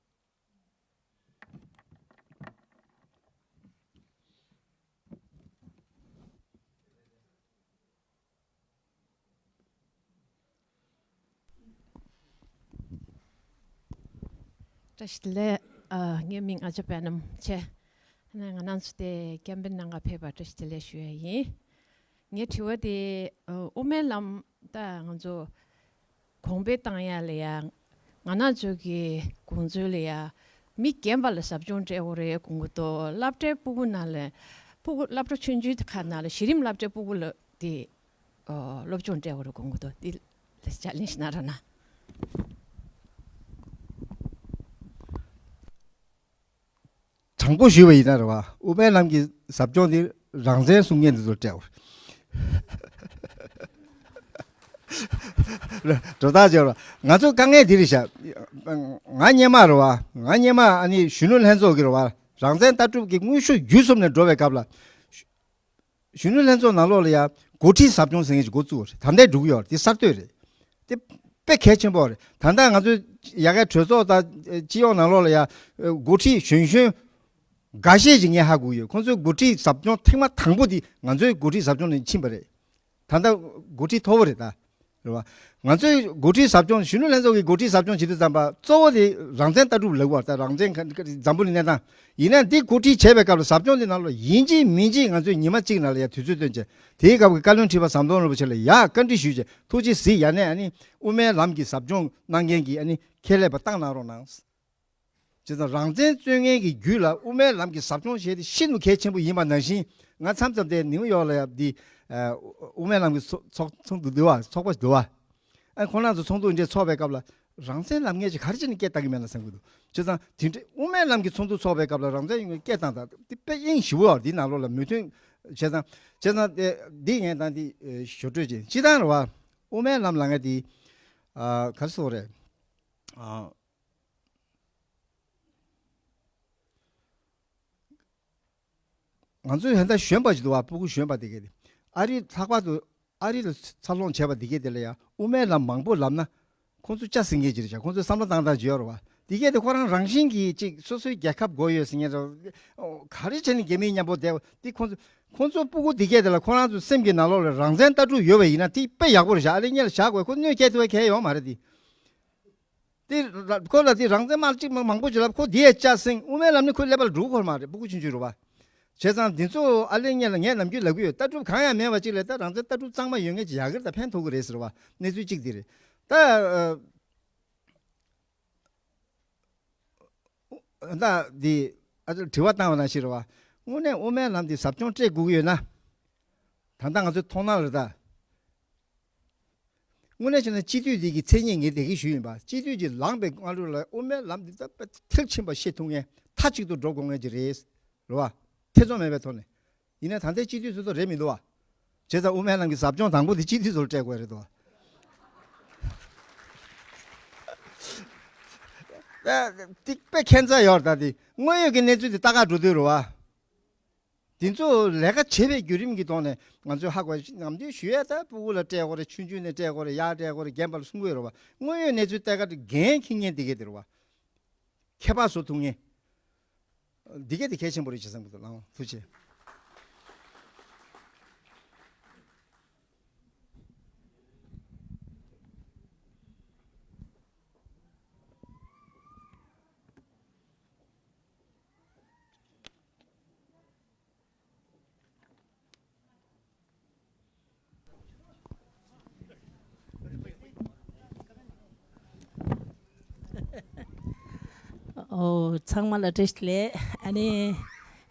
བཀྲ་ཤིས་བདེ་ལེགས། ཨ། ངའི་མིང་ཨ་ཅག་པད་སྣམ་བྱས། ཨ་ནི་ང་རང་ཚོ་དེ་ཀེམ་པེན་ནང་ག་ཕེབས་པར་བཀྲ་ཤིས་བདེ་ལེགས་ཞུ་ཡས་ཡིན། ངའི་དྲི་བ་དེ། ཨ། དབུ་མའི་ལམ་ད་ང་ཚོ་གོང་འཕེལ་བཏང་ཡ་ལ་ཡ། ང་རང་ཚོ་གི་དགོངས་ཚུལ་ལ་ཡ། མི་རྒན་པ་ལ་ཟབ་སྦྱོང་སྤྲད་དགོས་རེད་དགོངས་ཀྱི་འདུག་སློབ་གྲྭའི་སྤུ་གུ་ནང་ལ། སྤུ་གུ་སློབ་གྲྭ་ཆུང་ཆུང་དེ་ཁག་ནང་ལ་གཞི་རིམ་སློབ་གྲྭའི་སྤུ་གུ་ལ་དེ། ཨོ། སློབ་སྦྱོང་སྤྲད་དགོས་རེད་དགོངས་ཀྱི་འདུག་དེ་ལ་ཕྱག་ལེན་ཞིག་གནང་རོགས་གནང་། དྲང་པོ་ཞུས་པ་ཡིན་ན་རེད་བ། དབུ་མའི་ལམ་གྱི་ཟབ་སྦྱོང་འདི་རང་བཙན་སྲུང་མཁན་འདི་ཚོར་སྤྲད་དགོས་རེད། སྒྲོ་བཏགས་བརྗོད་རོགས། ང་ཚོ་དཀའ་ངལ་འདི་རེད་ཤག་ང་སྔོན་མ་རེད་བ། ང་སྔོན་མ་ཨ་ནི་གཞོན་ནུ་ལྷན་ཚོགས་ཀྱི་རེད་བ། རང་བཙན་ལྟ་གྲུབ་ཀྱི་དངོས་ཤུགས་བརྒྱུད་གསུམ་ནས་འགྲོ་བའི་སྐབས་ལ། གཞོན་ནུ་ལྷན་ཚོགས་ནང་ལོགས་ལ་ཡང་འགོ་ཁྲིད་ཟབ་སྦྱོང་ཟེར་མཁན་ཞིག་འགོ་བཙུགས་པ་རེད། ད་ལྟའི་འགྲོ་གི་ཡོད་རེད། དེ་གསར་གཏོད་རེད། དེ་དཔེ་གལ་ཆེན་པོ་རེད། ད་ལྟ་ང་ཚོའི་ཡ་གའི་གྲོས་ཚོགས་དང་སྤྱི་ཡོངས་ནང་ལོགས་ལ་ཡང་འགོ་ཁྲིད་གཞོན་གཞོན་འགའ་ཤས་ཅིག་ངས་ཧ་གོ་གི་ཡོད། ཁོང་ཚོའི་འགོ་ཁྲིད་ཟབ་སྦྱོང་ཐེངས་མ་དང་པོ་དེ་ང་ཚོའི་འགོ་ཁྲིད་ཟབ་སྦྱོང་ནས་ཕྱིན་པ་རེད། ད་ལྟ་འགོ་ཁྲིད་མཐོ་པོ་རེད་ད། རེད་བ། ང་ཚོའི་འགོ་ཁྲིད་ཟབ་སྦྱོང་གཞོན་ནུ་ལྷན་ཚོགས་ཀྱི་འགོ་ཁྲིད་ཟབ་སྦྱོང་བྱེད་དུས་ཙམ་པ་གཙོ་བོ་དེ་རང་བཙན་ལྟ་གྲུབ་ལབ་པ་དང་རང་བཙན་ག་འཛམ་བུ་གླིང་གནས་སྟངས་ཡིན་ན་འདི་འགོ་ཁྲིད་བྱས་པའི་སྐབས་ལ་ཟབ་སྦྱོང་འདི་ནང་ལ་ཡིན་གཅིག་མིན་གཅིག་ང་ཚོས་ཉི་མ་གཅིག་ནང་ལ་ཡ་དུས་ཚོད་བཏོན་བྱས་དེའི་སྐབས་ཀྱི་བཀའ་བློན་ཁྲི་པ་ཟམ་གདོང་རིན་པོ་ཆེ་ལ་ཡ་བཀའ་འདྲི་ཞུས་བྱས་ཐུགས་རྗེ་གཟིགས་ཡ་ནས་ཨ་ནི་དབུ་མའི་ལམ་གྱི་ཟབ་སྦྱོང་གནང་མཁན་གྱི་ཨ་ནི་ཁས་ལེན་པ་བཏང་གནང་རོགས་གནང་། བྱས་ཙང་རང་བཙན་རྩོད་མཁན་གྱི་རྒྱུད་ལ་དབུ་མའི་ལམ་གྱི་ཟབ་སྦྱོང་བྱས་ཏེ་ཤིན་ཏུ་གལ་ཆེན་པོ་ཡིན་པ་ནང་བཞིན་ང་མཚམས་མཚམས་དེ་ནིའུ་ཡོག་ལ་ཡ་འདི་ཨ་དབུ་མའི་ལམ་གྱི་ཚོགས་ཚོགས་ཚོགས་འདུ་འདུ་བ་ཚོགས་པ་འདུ་བ། ཨ་ཁོང་རྣམ་ཚོ་ཚོགས་འདུ་འདྲ་ཚོགས་པའི་སྐབས་ལ་རང་བཙན་ལབ་མཁན་ཅིག་ག་རེ་བྱས་ནས་སྐད་བཏང་གི་མེད་ན་བསམ་གྱི་འདུག་བྱས་ཙང་དེ་འདྲའི་དབུ་མའི་ལམ་གྱི་ཚོགས་འདུ་ཚོགས་པའི་སྐབས་ལ་རང་བཙན་ཡོད་མཁན་སྐད་བཏང་དང་དེ་དཔེ་དབྱིངས་ཞིབ་པོ་འདི་ནང་ལོགས་ལ་མོས་མཐུན་བྱས་ཙང་བྱས་ཙང་དེ་འདི་ངས་ད་འདི་ཞུ་སྤྲོད་ཅིག་སྤྱི་བཏང་རེད་བ། དབུ་མའི་ལམ་ལབ་མཁན་དེ་ཨ་ག་རེ་ཟེར་དགོས་རེད། ཨ། ང་ཚོའི་ཧན་ད་གཞོན་པ་ཅིག་འདུག་བ། སྤུ་གུ་གཞོན་པ་དེ་གས་དེ་ཨ་རི་ལྷག་པར་དུ་ཨ་རི་ལ་འཚར་ལོངས་བྱས་པ་དེ་གས་དེ་ལ་ཡང་དབུ་མའི་ལམ་མང་པོ་ལབ་ན་ཁོང་ཚོ་ལྕགས་ཟིན་མཁན་ཅིག་རེད་ཤག་ཁོང་ཚོའི་བསམ་བློ་བཏང་སྟངས་ཅིག་ཡོད་རེད་བ། དེ་གས་དེ་ཁོ་རང་རང་བཞིན་གྱིས་ཅིག་སོ་སོའི་རྒྱལ་ཁབ་དགོས་ཡོད་ཟེར་མཁན་རེད། ག་རེ་བྱས་ནས་རྒྱ་མིའི་མཉམ་པོ་བསྡད་པ་དེ་ཁོང་ཚོ་ཁོང་ཚོ་སྤུ་གུ་དེ་གས་དེ་ལ་ཁོ་རང་ཚོའི་སེམས་ཀྱི་ནང་ལོགས་ལ་རང་བཙན་ལྟ་གྲུབ་ཡོད་པ་ཡིན་ན་དེ་དཔེ་ཡག་པོ་རེད་ཤག་ཨ་རི་སྔོན་ལ་བཞག་དགོས། ཁོ་གནོད་སྐྱེལ་ཐུབ་པའི་གལ་ཡོད་མ་རེད་དེ། དེ་ར་ཁོ་ལ་དེ་རང་བཙན་མ་གཅིག་མ་མང་པོ་ཅིག་ལབ་ཁོ་དེ་ཡས་ལྕགས་ཟིན། དབུ་མའི་ལམ་ནི་ཁོའི་ཀླད་པ་ལ་འགྲོ་གི་ཡོད་མ་རེད། སྤུ་གུ་ཆུང་ཆུང་རེད་བ། བྱས་ཙང་འདི་ཚོ་ཨ་ལེ་ངས་ལ་ངས་ནམ་རྒྱུན་ལབ་ཀྱི་ཡོད། ལྟ་གྲུབ་གང་ཡང་མེད་པ་ཅིག་ལ་ད་རང་བཙན་ལྟ་གྲུབ་གཙང་མ་ཡོད་མཁན་ཅིག་ཡག་གི་རེད། ད་ཕན་ཐོགས་ཀྱི་རེད་ཟེར་བ། གནས་ཚུལ་གཅིག་དེ་རེད། ད་ཨ་ད་འདི་ཨ་ད་དྲི་བ་བཏང་བ་ནང་བཞིན་རེད་བ། དངོས་གནས་དབུ་མའི་ལམ་འདི་ཟབ་སྦྱོང་སྤྲད་དགོས་ཀྱི་ཡོད་ན། ད་ལྟ་ང་ཚོའི་མཐོང་སྣང་ལ་ད། དངོས་གནས་བྱས་ན་སྤྱི་འཐུས་འདི་གི་མཚན་ཉིད་ངས་དེ་གི་ཞུས་ཡིན་པ། སྤྱི་འཐུས་ཀྱི་ལངས་པའི་སྔ་དྲོ་ལ་དབུ་མའི་ལམ་འདི་ད་དཔེ་མཐིལ་ཕྱིན་པ་ཤེས་ཐུབ་མཁན་མཐའ་གཅིག་ཏུ་འགྲོ་དགོས་མཁན་ཅིག་རེད། རེད་བ། ཐེ་ཚོམ་མེད་པའི་ཐོག་ནས། ཡིན་ན་ད་ལྟའི་སྤྱི་འཐུས་ཚོ་ཚོ་རེད་མི་འདུག་བ། བྱས་ཙང་དབུ་མའི་ལམ་གྱི་ཟབ་སྦྱོང་དང་པོ་འདི་སྤྱི་འཐུས་ཚོར་སྤྲད་དགོས་རེད་དོ། ད་འདི་དཔེ་ཁྱད་མཚར་ཡོད་རེད། ད་འདི་དངོས་ཡོད་ཀྱི་གནས་ཚུལ་འདི་ལྟ་ག་འགྲོ་དུས་རེད་བ། འདི་ཚོ་ལས་ཀ་བྱེད་པའི་བརྒྱུད་རིམ་གྱི་ཐོག་ནས་ང་ཚོས་ཧ་གོ་ནམ་དུས་ཞུ་ཡ། ད་སྤུ་གུ་ལ་སྤྲད་དགོས་རེད། ཆུང་ཆུང་ནས་སྤྲད་དགོས་རེད། ཡར་སྤྲད་དགོས་རེད། རྒན་པ་ལ་གསུང་གི་ཡོད་རེད་བ། དངོས་ཡོད་གནས་ཚུལ་ལྟ་ག་འགན་འཁྱེར་མཁན་འདི་གས་དེ་རེད་བ། ཁྱད་པར་བཟོ་ཐུབ་མཁན་འདི་གས་དེ་གལ་ཆེན་པོ་རེད་ཅེས་བསམ་གྱི་འདུག་ལགས་འོང་། ཐུགས་རྗེ་ཆེ། ཨོ། ཚང་མ་ལ་བཀྲ་ཤིས་བདེ་ལེགས། ཨ་ནི་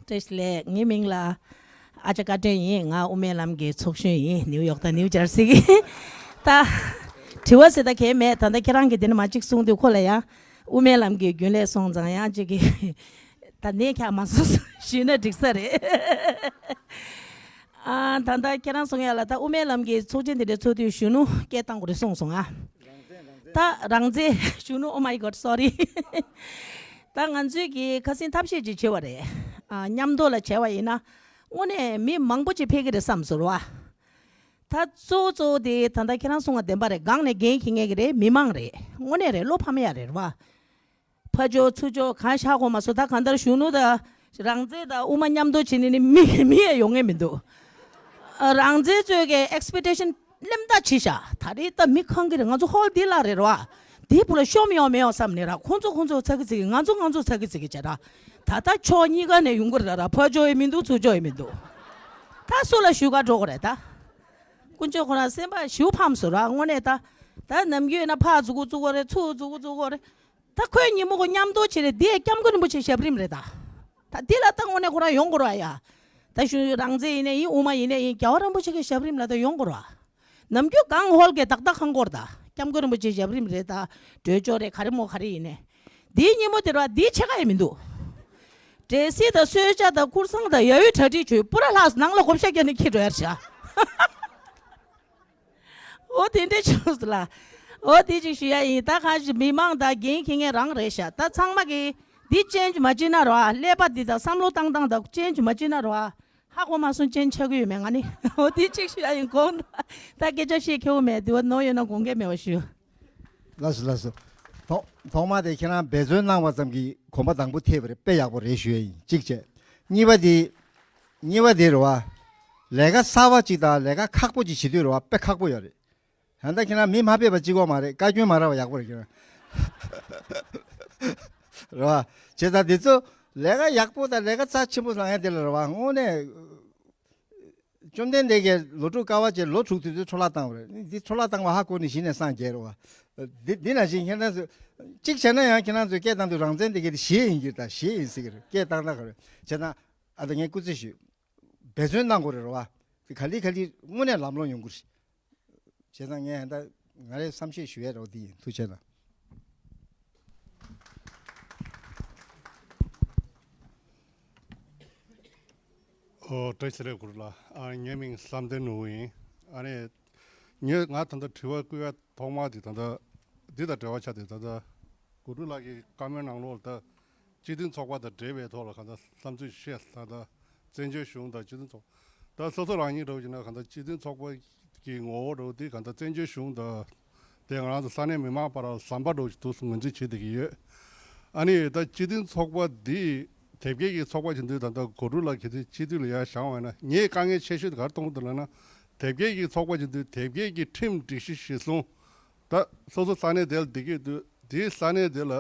བཀྲ་ཤིས་བདེ་ལེགས། ངའི་མིང་ལ་ཨ་ཅག་བཀའ་དྲིན་ཡིན། ང་དབུ་མའི་ལམ་གྱི་ཚོགས་གཞོན་ཡིན། ནིའུ་ཡོག་དང་ནིའུ་ཇར་སི་གི། ད་དྲི་བ་ཟེར་ད་གས་མེད། ད་ལྟ་ཁྱེད་རང་གིས་དེ་ནས་མ་གཅིག་གསུངས་དུས་ཁོ་ལ་ཡང་དབུ་མའི་ལམ་གྱི་རྒྱུན་ལས་སོང་ཙང་ཡང་གཅིག་གི་ ད་ནས་ཁྱག་མ་སོང་ཞུས་ན་འགྲིག་ས་རེད། ཨ། ད་ལྟ་ཁྱེད་རང་གསུང་ཡ་ལ། ད་དབུ་མའི་ལམ་གྱི་ཚོགས་ཆེན་དེ་འདྲའི་ཚོགས་དུས་གཞོན་ནུ་སྐད་བཏང་དགོས་རེད་གསུངས་སོང་ཨ། ད་རང་བཙན་གཞོན་ནུ། Oh my God, sorry. ད་ང་ཚོས་ཀྱི་ཁ་སང་ཐབས་ཤེས་ཅིག་བྱས་པ་རེད། ཨ། མཉམ་དུ་ལ་བྱས་པ་ཡིན་ན་དངོས་གནས་མི་མང་པོ་ཅིག་ཕེབས་ཀྱི་རེད་བསམ་སོང་རེད་བ། ད་གཙོ་བོ་གཙོ་བོ་དེ་ད་ལྟ་ཁྱེད་རང་གསུང་བ་བདེན་པ་རེད། སྒང་ནས་འགན་འཁྱེར་མཁན་གྱི་རེད། མི་མང་རེད། དངོས་གནས་རེད། བློ་ཕམ་ཡ་རེད་བ། ཕར་ཕྱོགས་ཚུར་ཕྱོགས་གང་ཤ་གོ་མ་སོང་། ད་གང་ལྟར་གཞོན་ནུ་དང་རང་བཙན་དང་དབུ་མ་མཉམ་དུ་བྱེད་ནི་ནི་མི་མི་ཡ་ཡོང་ངེས་མི་འདུག། ཨ། རང་བཙན་ཚོས་ཀྱི་ཨེགས་པེག་ཊེ་ཤན་གླེམ་ད་བྱེད་ཤག། ད་རེས་ད་མི་གང་གི་རེད། ང་ཚོ་ཧོལ་འདི་ལ་རེད་རོ། དེའི་བུ་ལ་ཤོམ་ཡོང་མི་ཡོང་བསམ་ནས་ར། ཁོང་ཚོ་ཁོང་ཚོ་ཚ་གི་ཚི་གི། ང་ཚོ་ང་ཚོ་ཚ་གི་ཚི་གི་བྱས་ར། ད་ལྟ་ཕྱོགས་གཉིས་ཀ་ནས་ཡོང་གི་རེད་ར། ཕར་ཕྱོགས་ཡི་མི་འདུག། ཚུར་ཕྱོགས་ཡི་མི་འདུག། ད་སུ་ལ་ཞུ་ག་འགྲོ་གི་རེད་ད། དཀོན་མཆོག་ཁོ་རང་སེམས་པ་ཞེ་པོ་ཕམ་སོང་ར། དངོས་གནས་ད། ད་ནམ་རྒྱུན་ན་ཕར་འཛུགས་འཛུགས་དགོས་རེད། ཚུར་འཛུགས་འཛུགས་དགོས་རེད། ད་ཁོའི་ཉིན་མོ་གོ་མཉམ་དུ་བྱེད་རེད། འདི་སྐྱབས་མགོན་རིན་པོ་ཆེ་ཞབས་རིམ་རེད་ད། ད་འདི་ལ་ད་དངོས་གནས་ཁོ་རང་ཡོང་དགོས་ར་ཡ། ད་གཞོན་རང་བཙན་ཡིན་ནའི་ཡིན། དབུ་མ་ཡིན་ནའི་ཡིན། རྒྱལ་བ་རིན་པོ་ཆེ་གི་ཞབས་རིམ་ལ་ད་ཡོང་དགོས་ར། ནམ་རྒྱུན་གང་ཧོལ་གི་ཏག་ཏག་ཁང་སྐོར་ད། སྐྱབས་མགོན་རིན་པོ་ཆེ་ཞབས་རིམ་རེད་ད། གྲོས་ཆོད་རེད། ག་རེ་མོ་ག་རེ་ཡིན་ནའི། འདིའི་ཉིན་མོ་དེ་ར་འདིའི་ཕྱེད་ཀ་ཡང་མི་འདུག། འབྲས་སིལ་དང་གསོལ་ཇ་དང་ཀུར་སང་དང་ཡ་ཡུ་གྲ་སྒྲིག་བྱོས། པུ་ར་ལྷག་ནང་ལ་གོམ་ཤ་རྒྱག་ནས་འཁྱེར་འགྲོ་ཡར་བྱ། འོ་དེ་འདྲས་བྱུང་སོང་ལ། འོ་དེ་ཅིག་ཞུ་ཡ་ཡིན། ད་གང་ཞིག་མི་མང་དང་འགན་འཁྱེར་མཁན་རང་རེད་ཤག། ད་ཚང་མ་གིས་འདི་ཅེན་ཇི་མ་བྱེད་ན་རོ། ཀླད་པ་འདི་དང་བསམ་བློ་བཏང་སྟངས་དང་ཅེན་ཇི་མ་བྱེད་ན་རོ། ཧ་གོ་མ་སོང་། ཅེན་ཇི་ཆགས་ཀྱི་ཡོད་མེད་ང་ནི། འོ་དེ་ཅིག་ཞུ་ཡ་ཡིན། དགོངས་དག། ད་སྐད་ཆ་བཤད་ཁེ་བོ་མེད། དེ་བ་ནོར་ཡོད་ན་དགོངས་འགལ་མེད་པ་ཞུ། ལགས་སོ་ལགས་སོ། ཐོག་ཐོག་མ་དེ་ཁྱེད་རང་འབད་བརྩོན་གནང་བ་ཙམ་གྱིས་གོམ་པ་དང་པོ་ཐེབས་པ་རེད། དཔེ་ཡག་པོ་རེད་ཞུ་ཡ་ཡིན། གཅིག་བྱས། གཉིས་པ་དེ། གཉིས་པ་དེ་རེད་བ། ལས་ཀ་གསར་པ་གཅིག་དང་ལས་ཀ་ཁག་པོ་གཅིག་བྱེད་དུས་རེད་བ། དཔེ་ཁག་པོ་ཡོད་རེད། ད་ལྟ་ཁྱེད་རང་མི་མ་ཕེབས་པ་གཅིག་གོ་མ་རེད། བཀའ་བཀྱོན་མ་རག་པ་ཡག་པོ་རེད་ཁྱེད་རང་། རེད་བ། བྱས་ཙང་དེ་ཚོ་ལས་ཀ་ཡག་པོ་དང་ལས་ཀ་རྩ་ཆེན་པོ་བཟང་ཡ་དེ་ལ་རེད་བ། དངོས་གནས། བཅོམ་ལྡན་འདས་ཀྱིས་ལོ་དྲུག་དཀའ་བ་སྤྱད། ལོ་དྲུག་དུས་ཚོད་འཕྲོ་བརླག་བཏང་བ་རེད། འདི་འཕྲོ་བརླག་བཏང་བ་ཧ་གོ་ནས་གཞི་ནས་སངས་རྒྱས་རེད་བ། འདི་འདི་ནང་བཞིན་ཁྱེད་རང་ཚོ་གཅིག་བྱས་ན་ཡང་ཁྱེད་རང་ཚོས་སྐད་བཏང་དུས་རང་བཙན་དེ་གའི་གཞི་ཡིན་གྱི། ད་གཞི་ཡིན་ཟེར་གྱི་རེད། སྐད་བཏང་ན་ག་རེ་བྱས་ན། ཨ་ད་ངས་སྐུ་རྩེད་ཞུས། འབད་བརྩོན་གནང་དགོས་རེད་བ། དེ་ག་ལེ་ག་ལེ་དངོས་གནས་ལམ་ལྷོང་ཡོང་གི་རེད། བྱས་ཙང་ངས་ད་ང་རའི་བསམ་ཤེས་ཞུ་ཡས་རོགས་འདི་ཡིན། ཐུགས་རྗེ་གནང་། ཨོ། བཀྲ་ཤིས་བདེ་ལེགས་གུ་རུ་ལགས། ཨ། ངའི་མིང་བསམ་གཏན་ནོར་བུ་ཡིན། ཨ་ནི། ངས་ང་ད་ལྟ་དྲི་བ་བཀོད་ཡ་ཐོག་མ་དེ་ད་ལྟ་འདི་དང་འབྲེལ་བ་ཆགས་ཏེ། ད་ལྟ་གུ་རུ་ལགས་ཀྱི་བཀའ་མོལ་ནང་ལོགས་ལ་ད་སྤྱི་མཐུན་ཚོགས་པ་དང་འབྲེལ་བའི་ཐོག་ལ་གང་ལྟར་བསམ་ཚུལ་བཤད། ད་ལྟ་བཙན་བྱོལ་གཞུང་དང་སྤྱི་མཐུན་ཚོགས་པ། ད་སོ་སོ་རང་ཉིད་འདྲ་བོ་བྱས་ན་གང་ལྟར་སྤྱི་མཐུན་ཚོགས་པ་གི་ངོ་བོ་འདྲ་བོ་དེ་གང་ལྟར་བཙན་བྱོལ་གཞུང་དང་དེ་ང་རང་ཚོ་ས་གནས་མི་མང་བར་ལ་ཟམ་པ་འདྲ་བོ་ཞིག་འདུག་སེ་ངོས་འཛིན་བྱེད་བསྡད་ཀྱི་ཡོད། ཨ་ནི་ད་སྤྱི་མཐུན་ཚོགས་པ་འདི་དེབ་སྐྱེལ་གྱི་ཚོགས་པ་བྱེད་དུས་ད་ལྟ་གོ་སྒྲིག་ལ་གལ་སྲིད་སྤྱི་འཐུས་ལ་ཡར་བཞེངས་པ་ཡིན་ན་ངས་དཀའ་ངལ་ཆེ་ཤོས་དེ་ག་རེ་མཐོང་གི་འདུག་ལབ་ན། དེབ་སྐྱེལ་གྱི་ཚོགས་པ་བྱེད་དུས་དེབ་སྐྱེལ་གྱི་ཁྲིམས་སྒྲིག་གཞི་གཞིར་བཟུང་། ད་སོ་སོ་ས་གནས་དེ་ལ་བསྡད་ཀྱི་འདུག། དེའི་ས་གནས་དེ་ལ་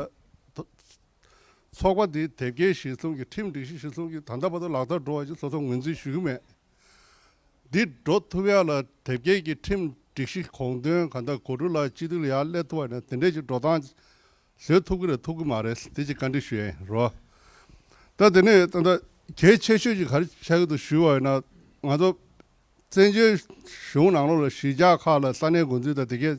ཚོགས་པ་འདི་དེབ་སྐྱེལ་གཞིར་བཟུང་གི་ཁྲིམས་སྒྲིག་གཞི་གཞིར་བཟུང་གི་ད་ལྟ་བར་དུ་ལག་བསྟར་འགྲོ་བ་ཞིག་སོ་སོ་ངོས་འཛིན་ཞུ་གི་མེད། འདི་འགྲོ་ཐུབ་ཡ་ལ་དེབ་སྐྱེལ་གྱི་ཁྲིམས་སྒྲིག་གཞི་དགོངས་དོན་གང་ལྟར་གོ་སྒྲིག་ལ་སྤྱི་འཐུས་ལ་ཡར་སླེབས་ཐུབ་པ་ཡིན་ན་དེ་འདྲས་ཅིག་འགྲོ་སྟངས་བཟོས་ཐུབ་ཀྱི་རེད་ཐུབ་ཀྱི་མ་རེད་དེ་ཅིག་བཀའ་འདྲི་ཞུ་ཡ་ཡིན་རོ། ད་དེ་ནས་ད་ལྟ་གལ་ཆེ་ཤོས་ཅིག་ག་རེ་ཆགས་ཀྱི་འདུག་ཞུ་བ་ཡིན་ན། ང་ཚོ་བཙན་བྱོལ་གཞུང་ནང་ལོགས་ལ་གཞིས་ཆགས་ཁག་ལ་ས་གནས་འགོ་འཛིན་དང་དེ་གའི་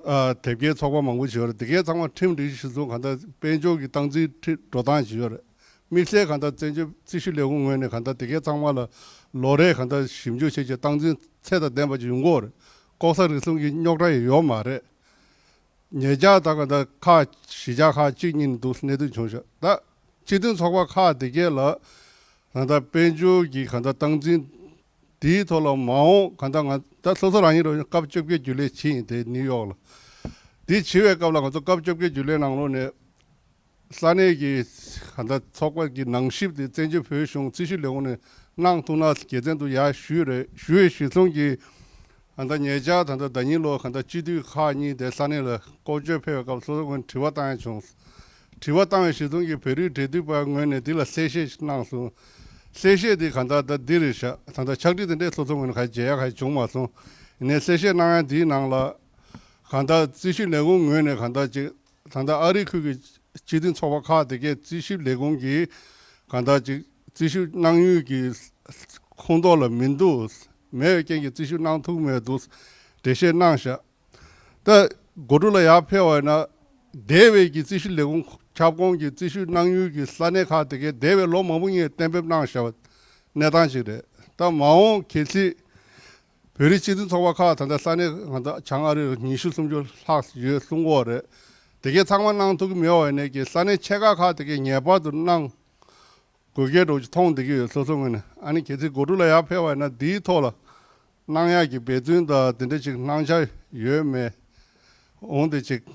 ཨ། དེབ་སྐྱེལ་ཚོགས་པ་མང་པོ་ཞིག་ཡོད་རེད། དེ་གའི་ཚང་མ་ཁྲིམས་སྒྲིག་གཞི་གཞིར་བཟུང་གང་ལྟར་དཔལ་འབྱོར་གྱི་སྟངས་འཛིན་ཁྲིམས་འགྲོ་སྟངས་ཞིག་ཡོད་རེད། དམིགས་བསལ་གང་ལྟར་བཙན་བྱོལ་རྩིས་ཞིབ་ལས་ཁུངས་ངོས་ནས་གང་ལྟར་དེ་གའི་ཚང་མ་ལ་ལོ་རེ་གང་ལྟར་ཞིབ་འཇུག་བྱེད་ཆེད་སྟངས་འཛིན་ཚད་དང་ལྡན་པ་ཅིག་ཡོང་གི་ཡོད་རེད། ལྐོག་ཟ་རུལ་སུངས་ཀྱི་རྙོག་དྲ་ཡང་ཡོད་མ་རེད། ཉེ་ཆར་ད་གང་ལྟར་ཁག་གཞིས་ཆགས་ཁག་གཅིག་གཉིས་ནས་འདུག་གནད་དོན་བྱུང་ཤག། ད་སྤྱི་མཐུན་ཚོགས་པ་ཁག་དེ་གས་ལ་གང་ལྟར་དཔལ་འབྱོར་གྱི་གང་ལྟར་སྟངས་འཛིན་དེའི་ཐོག་ལ་མ་འོངས་གང་ལྟར་ང་ད་སོ་སོ་རང་ཉིད་རང་སྐབས་བཅོ་བརྒྱད་རྒྱུན་ལས་ཕྱིན་ཡིན་དེ་ནིའུ་ཡོག་ལ། དེ་བྱེད་པའི་སྐབས་ལ་ང་ཚོ་སྐབས་བཅོ་བརྒྱད་རྒྱུན་ལས་ནང་ལོགས་ནས་ས་གནས་ཀྱི་གང་ལྟར་ཚོགས་པ་གི་ནང་ཞིབ་དེ་བཙན་བྱོལ་བོད་གཞུང་རྩིས་ཞིབ་ལས་ཁུངས་ནས་གནང་ཐུབ་ན་དགེ་མཚན་འདུག་ཡ་ཞུས་རེད། ཞུ་བའི་གཞི་བཟུང་གིས་གང་ལྟར་ཉེ་ཆར་ད་ལྟ་ཟླ་ཉིན་ལོ་གང་ལྟར་སྤྱི་འཐུས་ཁག་གཉིས་དེ་ས་གནས་ལ་སྐོར་སྐྱོད་ཕེབས་པའི་སྐབས་སོ་སོ་ངོས་ནས་དྲི་བ་བཏང་ཡ་བྱུང་། དྲི་བ་བཏང་བའི་གཞི་བཟུང་གིས་བོད་རིགས་འབྲེལ་མཐུད་པ་ངོས་ནས་འདི་ལ་གསལ་བཤད་ཞིག་གནང་སོང་། གསལ་བཤད་འདི་གང་ལྟར་ད་འདི་རེད་ཤག། ད་ལྟ་ཕྱག་བྲིས་དེ་འདྲས་སོ་སོ་ངོས་ནས་ག་མཇལ་ཡ་ག་བྱུང་མ་སོང་། ཡིན་ནའི་གསལ་བཤད་གནང་ཡ་འདིའི་ནང་ལ་གང་ལྟར་རྩིས་ཞིབ་ལས་ཁུངས་ངོས་ནས་གང་ལྟར་ཅིག་ད་ལྟ་ཨ་རི་ཁུལ་གྱི་སྤྱི་མཐུན་ཚོགས་པ་ཁག་དེ་གས་རྩིས་ཞིབ་ལས་ཁུངས་ཀྱིས་གང་ལྟར་ཅིག་རྩིས་ཞིབ་གནང་ཡུལ་གྱི་ཁོངས་གཏོགས་ལ་མི་འདུག། མེད་པའི་རྐྱེན་གྱིས་རྩིས་ཞིབ་གནང་ཐུབ་མེད་འདུག་འགྲེལ་བཤད་གནང་ཤག། ད་སྒོ་ཕྲུག་ལ་ཡར་ཕེབས་པ་ཡིན་ན་འདས་པའི་གི་རྩིས་ཞིབ་ལས་ཁུངས་ ཁྱབ་ཁོངས་ཀྱི་རྩིས་ཞིབ་གནང་ཡུལ་གྱི་ས་གནས་ཁག་དེ་གའི་འདས་པའི་ལོ་མང་པོ་སྔོན་གཏན་འབེབས་གནང་བཞག་པ་གནས་སྟངས་ཤིག་རེད། ད་མ་འོངས་གལ་སྲིད་བོད་རིགས་སྤྱི་མཐུན་ཚོགས་པ་ཁག་ད་ལྟ་ས་གནས་ང་ད་བྱང་ཨ་རིར་ཉི་ཤུ་སུམ་ཅུ་ལྷག་ཡོད་གསུང་གི་ཡོད་རེད། དེ་གའི་ཚང་མ་གནང་ཐུབ་ཀྱི་མེད་པ་ཡིན་ནའི་གི་ས་གནས་ཆེ་ཁག་ཁག་དེ་གའི་ངེས་པར་དུ་གནང་དགོས་གལ་འདྲ་བོ་ཅིག་མཐོང་བསྡད་ཀྱི་ཡོད། སོ་སོ་ངོས་ནས་ཨ་ནི་གལ་སྲིད་སྒོ་ཕྲུག་ལ་ཡར་ཕེབས་པ་ཡིན་ན་འདིའི་ཐོག་ལ་གནང་ཡག་གི་འབད་བརྩོན་དང་དེ་འདྲ་ཅིག་གནང་འཆར་ཡོད་མེད། འོང་དེ་ཅིག་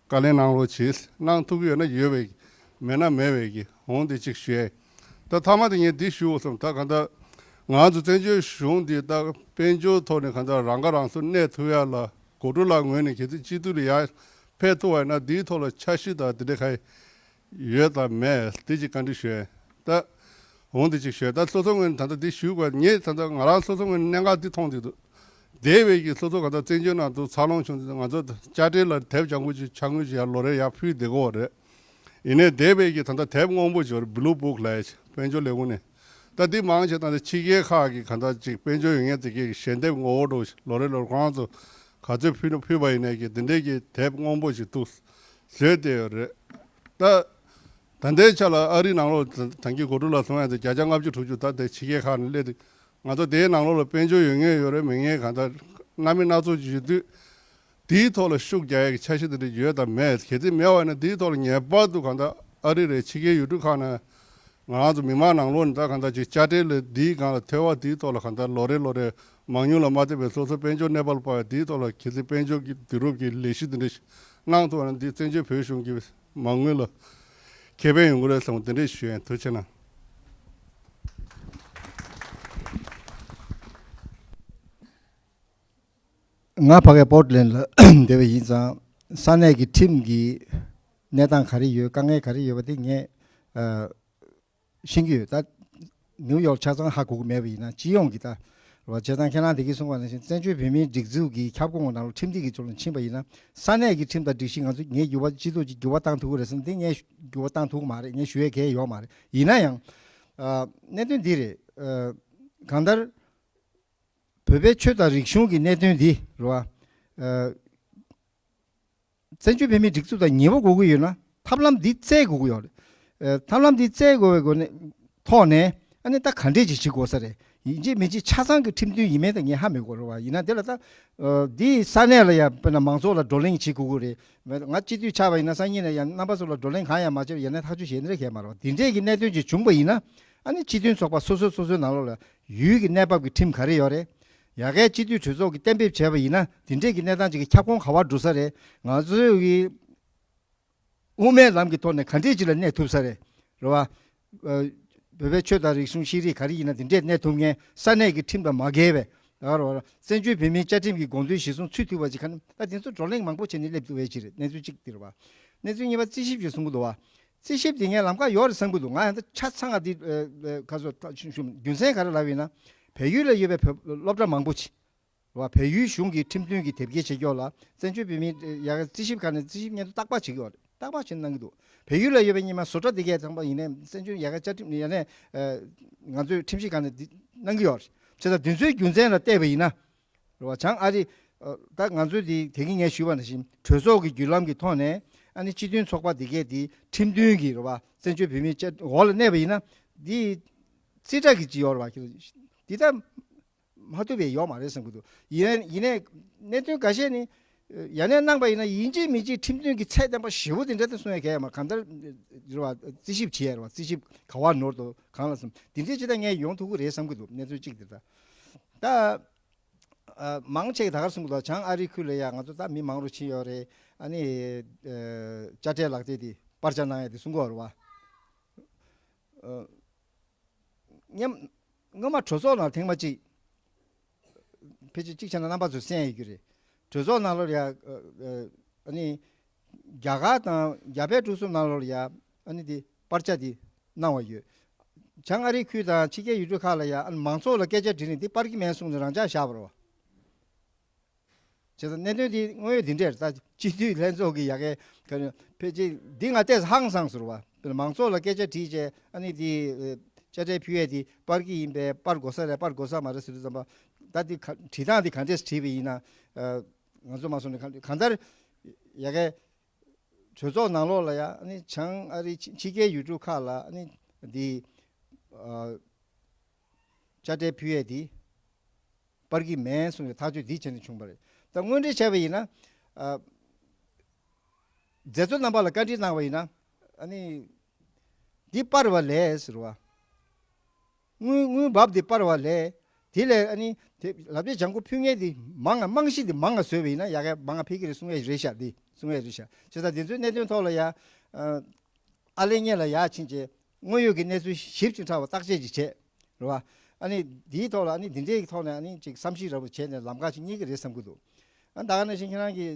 བཀའ་ལན་གནང་རོགས་གྱིས། གནང་ཐུབ་ཀྱི་ཡོད་ན་ཡོད་པའི་གི་མེད་ན་མེད་པའི་གི་འོང་དེ་ཅིག་ཞུ་ཡ་ཡིན། ད་མཐའ་མ་དེ་ངས་འདི་ཞུ་དགོས་བསམ། ད་ག་ད་ང་ཚོ་བཙན་བྱོལ་གཞུང་འདི་ད་དཔལ་འབྱོར་ཐོག་ནས་ག་ད་རང་ཁ་རང་གསོ་གནས་ཐུབ་ཡ་ལ་སྒོ་ཕྲུག་ལགས་ངོས་ནས་གལ་སྲིད་སྤྱི་འཐུས་ལ་ཡར་ཕེབས་ཐུབ་པ་ཡིན་ན་འདིའི་ཐོག་ལ་འཆར་གཞི་དང་དེ་འདྲ་ག་ཡོད་དམ་མེད་དེ་ཅིག་བཀའ་འདྲི་ཞུ་ཡ་ཡིན། ད་འོང་དེ་ཅིག་ཞུ་ཡ། ད་སོ་སོ་ངོས་ནས་ད་ལྟ་འདི་ཞུ་དགོས། ངས་ད་ལྟ་ང་རང་སོ་སོ་ངོས་ནས་གནད་འགག་འདི་མཐོང་བསྡད་འདུག་འདས་པའི་གི་སོ་སོ་ག་ད་བཙན་བྱོལ་ནང་དུ་འཚར་ལོངས་བྱུང་དུས་ང་ཚོ་དཔྱ་ཁྲལ་ལ་དེབ་ལྗང་ཁུ་ཅིག་ཆ་ངུ་ཅིག་ཡར་ལོ་རེ་ཡར་ཕུལ་བསྡད་ཀྱི་ཡོད་རེད། ཡིན་ནའི་འདས་པའི་གི་ད་ལྟ་དེབ་སྔོན་པོ་ཅིག་ཡོད་རེད། བྷི་ལུ་བུག་ལབ་ཡ་ཅིག་དཔལ་འབྱོར་ལས་ཁུངས་ནས། ད་འདི་མང་ཆེ་ད་ལྟ་ཕྱི་རྒྱལ་ཁག་གི་ག་ད་ཅིག་དཔལ་འབྱོར་ཡོད་མཁན་དེ་གའི་གི་ཞལ་འདེབས་ངོ་བོ་འདྲ་བོ་ཅིག་ལོ་རེ་ལོ་རེ་ཁོ་རང་ཚོ་ག་ཚོད་ཕུལ་ན་ཕུལ་བ་ཡིན་ནའི་གི་དེ་འདྲའི་གི་དེབ་སྔོན་པོ་ཅིག་འདུག་བཟོས་བསྡད་ཡོད་རེད། ད་ད་ལྟའི་ཆ་ལ་ཨ་རིའི་ནང་ལོགས་ད་ད་གིན་སྒོ་ཕྲུག་ལགས་གསུང་ཡ་དེ་བརྒྱ་ཆ་ལྔ་བཅུ་དྲུག་ཅུ་ད་དེ་ཕྱི་རྒྱལ་ཁག་ནས་སླེབས་དུས་ང་ཚོ་དེའི་ནང་ལོགས་ལ་དཔལ་འབྱོར་ཡོད་མཁན་ཡོད་རེད། མེད་མཁན་གང་ལྟར་སྣ་མིན་སྣ་ཚོགས་ཅིག་ཡོད་དུས། དེའི་ཐོག་ལ་ཤུགས་རྒྱག་ཡ་གི་འཆར་གཞི་དེ་འདྲ་ཡོད་དམ་མེད། གལ་སྲིད་མེད་པ་ཡིན་ན་དེའི་ཐོག་ལ་ངེས་པར་དུ་གང་ལྟར་ཨ་རི་རེད། ཕྱི་རྒྱལ་ཡུལ་གྲུ་ཁག་ནས་ང་རང་ཚོ་མི་མང་ནང་ལོགས་ནས་ད་གང་ལྟར་ཅིག་དཔྱ་ཁྲལ་ལ་འདིའི་སྒང་ལ་ཐོལ་པ་དེའི་ཐོག་ལ་གང་ལྟར་ལོ་རེ་ལོ་རེ་མང་ཉུང་ལ་མ་ལྟོས་པའི་སོ་སོ་དཔལ་འབྱོར་གནས་བབ་ལ་དཔག་པའི་དེའི་ཐོག་ལ་གལ་སྲིད་དཔལ་འབྱོར་གྱི་བསྡུ་རུབ་ཀྱི་ལས་གཞི་དེ་འདྲ་ཞིག་གནང་ཐུབ་པ་ན་འདི་བཙན་བྱོལ་བོད་གཞུང་གི་མ་དངུལ་ལ་ཁེ་ཕན་ཡོང་གི་རེད་བསམ། དེ་འདྲ་ཞུ་ཡིན། ཐུགས་རྗེ་གནང་། ང་ཕ་གིའི་པོར་ཊི་ལེན་ཌི་ལ་བསྡད་པ་ཡིན་ཙང་ས་གནས་ཀྱི་ཁྲིམས་ཀྱི་གནས་སྟངས་ག་རེ་ཡོད། དཀའ་ངལ་ག་རེ་ཡོད་པ་དེ་ངས་ཨ་ཤེས་ཀྱི་ཡོད། ད་ནིའུ་ཡོག་ཆ་ཚང་ཧ་གོ་གི་མེད་པ་ཡིན་ན་སྤྱི་ཡོངས་ཀྱི་ད་རེད་བ། བྱས་ཙང་ཁྱེད་རང་དེ་གིས་གསུངས་པ་ནང་བཞིན་བཙན་བྱོལ་བོད་མིའི་སྒྲིག་འཛུགས་ཀྱི་ཁྱབ་ཁོངས་ནང་ལ་ཁྲིམས་སྒྲིག་གི་ཕྱོགས་ལ་ཕྱིན་པ་ཡིན་ན་ས་གནས་ཀྱི་ཁྲིམས་དང་སྒྲིག་གཞི་ང་ཚོ་ངས་འགྱུར་བ་སྤྱི་ཚོགས་ཀྱི་འགྱུར་བ་བཏང་ཐུབ་ཀྱི་རེད་བསམ་དེ་ངས་འགྱུར་བ་བཏང་ཐུབ་ཀྱི་མ་རེད། ངས་ཞུ་ཡས་གང་ཡང་ཡོད་མ་རེད། ཡིན་ན་ཡང་ཨ་གནད་དོན་འདི་རེད། ཨ་གང་ལྟར། བོད་པའི་ཆོས་དང་རིག་གཞུང་གི་གནད་དོན་འདི་རེད་བ། ཨ་བཙན་བྱོལ་བོད་མིའི་སྒྲིག་འཛུགས་དང་ཉེ་བོ་དགོས་ཀྱི་ཡོད་ན་ཐབས་ལམ་འདི་བཙལ་དགོས་ཀྱི་ཡོད་རེད། ཨ་ཐབས་ལམ་འདི་བཙལ་དགོས་པའི་སྒོ་ནས་ཐོག་ནས་ཨ་ནི་ད་ག་འདྲས་ཅིག་བྱེད་དགོས་ས་རེད། ཡིན་གཅིག་མིན་གཅིག་ཆ་ཚང་གི་ཁྲིམས་མཐུན་ཡིན་མིན་ད་ངས་ཧ་མི་གོ་རེད་བ། ཡིན་ན་དེ་ལ་ད་ཨ་འདི་ས་གནས་ལ་ཡང་དཔེར་ན་མང་ཚོགས་ལ་བགྲོ་གླེང་བྱེད་དགོས་ཀྱི་རེད། ང་སྤྱི་འཐུས་ཆགས་པ་ཡིན་ན་སང་ཉིན་ནས་ཡང་རྣམ་པ་ཚོ་ལ་བགྲོ་གླེང་གང་ཡང་མ་བྱས་པར་ཡ་ནས་ཐག་གཅོད་བྱེད་ནི་རེད་གས་མ་རེད་བ། འདི་འདྲས་ཀྱི་གནད་དོན་ཅིག་བྱུང་པ་ཡིན་ན་ཨ་ནི་སྤྱི་མཐུན་ཚོགས་པ་སོ་སོ་སོ་སོའི་ནང་ལོགས་ལ་ཡུལ་གྱི་གནས་བབ་ཀྱི་ཁྲིམས་ག་རེ་ཡོད་རེད། ཡ་གའི་སྤྱི་འཐུས་གྲོས་ཚོགས་ཀྱིས་གཏན་འབེབས་བྱས་པ་ཡིན་ན་དེ་འདྲས་ཀྱི་གནས་སྟངས་ཅིག་གི་ཁྱབ་ཁོངས་ག་པར་འགྲོ་ས་རེད། ང་ཚོའི་གི་དབུ་མའི་ལམ་གྱི་ཐོག་ནས་ག་འདྲས་ཅིག་ལ་གནས་ཐུབ་ས་རེད། རེད་བ། ཨ་བོད་པའི་ཆོས་དང་རིག་གཞུང་ཤེས་རིག་ག་རེ་ཡིན་ན་དེ་འདྲས་གནས་ཐུབ་མཁན་ས་གནས་ཀྱི་ཁྲིམས་དང་མ་འགལ་བའི་ད་ག་རེ་བ་བཙན་བྱོལ་བོད་མིའི་བཅའ་ཁྲིམས་ཀྱི་དགོངས་དོན་གཞིར་བཟུང་ཚུད་ཐུབ་པ་ཅིག་ག་ནི་ད་དེ་ཚོ་བགྲོ་གླེང་མང་པོ་བྱས་ནས་སླེབས་ཐུབ་པའི་ཅིག་རེད། གནས་ཚུལ་གཅིག་དེ་རེད་བ། གནས་ཚུལ་གཉིས་པ་རྩིས་ཞིབ་ཅིག་གསུང་གི་འདུག་བ། རྩིས་ཞིབ་དེ་ངས་ལམ་ཁ་ཡོད་རེད་བསམ་གྱི་འདུག་ང་ཡང་ད་ཆ་ཚང་ང་དེ་ཨ་ཨ་ག་ཚོད་ད་ཞུ་ཞུ་རྒྱུ་མཚན་ག་རེ་ལབ་ཡིན་ན། བལ་ཡུལ་ལ་ཡོད་པའི་བོད་སློབ་གྲྭ་མང་པོ་ཅིག་རེད་བ། བལ་ཡུལ་གཞུང་གི་ཁྲིམས་མཐུན་གྱི་དེབ་སྐྱེལ་བྱེད་ཀྱོག་ལ་བཙན་བྱོལ་བོད་མིའི་ཡ་གི་རྩིས་ཞིབ་ཁང་ནས་རྩིས་ཞིབ་སྙན་ཐོ་རྟག་པར་བྱེད་ཀྱི་ཡོད་རེད། རྟག་པར་བྱེད་གནང་གི་འདུག་བལ་ཡུལ་ལ་ཡོད་པའི་སྔོན་མ་བཟོ་གྲྭ་དེ་གས་ཚང་མ་ཡིན་ནའི་བཙན་བྱོལ་ཡ་གི་བཅའ་ཁྲིམས་ཡ་ནས་ཨ་ང་ཚོའི་ཁྲིམས་ཞིབ་ཁང་ནས་འདི་གནང་གི་ཡོད་རེད། བྱས་ཙང་དེ་ཚོའི་རྒྱུ་མཚན་ལ་བལྟས་པ་ཡིན་ན། རེད་བ། བྱང་ཨ་རི་ཨ་ད་ང་ཚོའི་དེ་དེ་གིན་ངས་ཞུས་པ་ནང་བཞིན་གྲོས་ཚོགས་ཀྱི་བརྒྱུད་ལམ་གྱི་ཐོག་ནས་ཨ་ནི་སྤྱི་མཐུན་ཚོགས་པ་དེ་གས་དེ་ཁྲིམས་མཐུན་གྱི་རེད་བ། བཙན་བྱོལ་བོད་མིའི་བཅའ་འོག་ལ་གནས་པ་ཡིན་ན་དེ་རྩིས་ཁྲ་གི་ཅི་ཡོད་རེད་བ། དེ་ད་མ་ཐུབ་པའི་ཡོད་མ་རེད་བསམ་གྱི་འདུག་ཡིན་ཡིན་ནའི་གནད་དོན་འགའ་ཤས་ནི་ཡ་ནས་གནང་པ་ཡིན་ན་ཡིན་གཅིག་མིན་གཅིག་ཁྲིམས་མཐུན་གྱི་ཚད་ལྡན་པ་ཞེ་པོ་དེ་འདྲ་དེ་གསུང་ཡ་གལ་ཡོད་མ། གང་ལྟར་རེད་བ། རྩིས་ཞིབ་བྱེད་ཡ་རེད་བ། རྩིས་ཞིབ་ག་བ་ནོར་འདུག་གང་ལ་སོང་དེ་འདྲའི་ཅི་ད་ངས་ཡོང་ཐུབ་ཀྱི་རེད་བསམ་གྱི་འདུག་གནས་ཚུལ་གཅིག་དེ་ད་ད། ཨ་མང་ཆེ་གིས་ད་གར་གསུང་གི་འདུག་བྱང་ཨ་རིའི་ཁུལ་ལ་ཡ་ང་ཚོ་ད་མི་མང་རུ་ཕྱིན་ཡོད་རེད། ཨ་ནི་ཨ་དཔྱ་ཁྲལ་ལག་དེབ་དེ་པར་ཆ་གནང་ཡ་དེ་གསུང་གི་ཡོད་རེད་བ། ཨ་སྔོན་སྔོན་མ་གྲོས་ཚོགས་ནང་ཐེངས་མ་གཅིག་ཕལ་ཆེར་གཅིག་བྱས་ན་རྣམ་པ་ཚོས་གསན་ཡོད་རྒྱུ་རེད། གྲོས་ཚོགས་ནང་ལོགས་ལ་ཡ་ཨ་ཨ་ནི་རྒྱ་གར་དང་རྒྱ་བལ་འབྲུག་གསུམ་ནང་ལོགས་ལ་ཡ་ཨ་ནི་དེ་པར་ཆ་དེ་གནང་བ་ཡོད། བྱང་ཨ་རིའི་ཁུལ་དང་ཕྱི་རྒྱལ་ཡུལ་གྲུ་ཁག་ལ་ཡང་མང་ཚོགས་ལ་སྐད་ཆ་དྲིས་ནས་འདི་པར་གྱི་མེད་གསུངས་ནས་རང་འཇགས་བཞག་པ་རེད་བ། བྱས་ཙང་གནད་དོན་འདི་དངོས་ཡོད་འདི་འདྲས་རེད། ད་སྤྱི་འཐུས་ལྷན་ཚོགས་ཀྱི་ཡ་གའི་ཕལ་ཆེར་འདི་ང་ལྟས་ཧང་སངས་ཟེར་བ། མང་ཚོགས་ལ་སྐད་ཆ་དྲིས་བྱས་ཨ་ནི་འདི་དཔྱ་ཁྲལ་ཕུལ་ཡས་འདི་པར་གྱི་ཡིན་པས་པར་དགོས་ས་རེད་པར་དགོས་ས་མ་རེད་ཟེར་དུས་ཙམ་པ། ད་འདི་ག་དྲི་སྟངས་འདི་ག་འདྲས་དྲིས་པ་ཡིན་ན། ང་ཚོ་མ་སོང་ནས་གང་གང་ལྟར་ཡ་གའི། གྲོས་ཚོགས་ནང་ལོགས་ལ་ཡ་ཨ་ནི་བྱང་ཨ་རི་ཕྱི་ཕྱི་རྒྱལ་ཡུལ་གྲུ་ཁག་ལ་ཨ་ནི་འདི་ཨ་དཔྱ་ཁྲལ་ཕུལ་ཡས་འདི་སྤར་གྱི་མེད་གསུངས་ཡོད། ཐག་གཅོད་འདི་བྱས་ནས་བྱུང་བ་རེད། ད་དངོས་འབྲེལ་བྱས་པ་ཡིན་ན་ཨ་མཛད་གཙོ་རྣམ་པ་ལ་བཀའ་འདྲི་གནང་བ་ཡིན་ན་ཨ་ནི་འདི་སྤར་བ་ལས་ཟེར་བ། དངུལ་དངུལ་འབབ་དེ་སྤར་བ་ལས། དེ་ལས་ཨ་ནི་དེ་ལབ་དེ་ལྗང་ཁུ་ཕུལ་མཁན་དེ་མང་ང་རྨང་གཞི་དེ་མང་ང་བཟོས་པ་ཡིན་ན་ཡག་ག་མང་ང་ཕུལ་གི་རེད་གསུང་ཡས་རེད་ཤག་དེ་གསུང་ཡས་རེད་ཤག་བྱས་ཙང་དེ་ཚོའི་གནད་དོན་ཐོག་ལ་ཡ། ཨ་ལེ་ཉེ་ལ་ཡ་ཕྱིན་བྱས་དངོས་ཡོད་ཀྱི་གནས་ཚུལ་ཞིབ་ཅིང་ཕྲ་བ་བརྟག་དཔྱད་ཅིག་བྱས། རེད་བ། ཨ་ནི་དེའི་ཐོག་ལ་ཨ་ནི་དེ་འདྲའི་ཐོག་ནས་ཨ་ནི་ཅིག་བསམ་གཞིག་ར་བོ་བྱས་ནས་ལམ་ཁ་ཞིག་རྙེད་ཀྱི་རེད་བསམ་གྱི་འདུག་ཨ་ད་ག་ནང་བཞིན་ཁྱེད་རང་གི་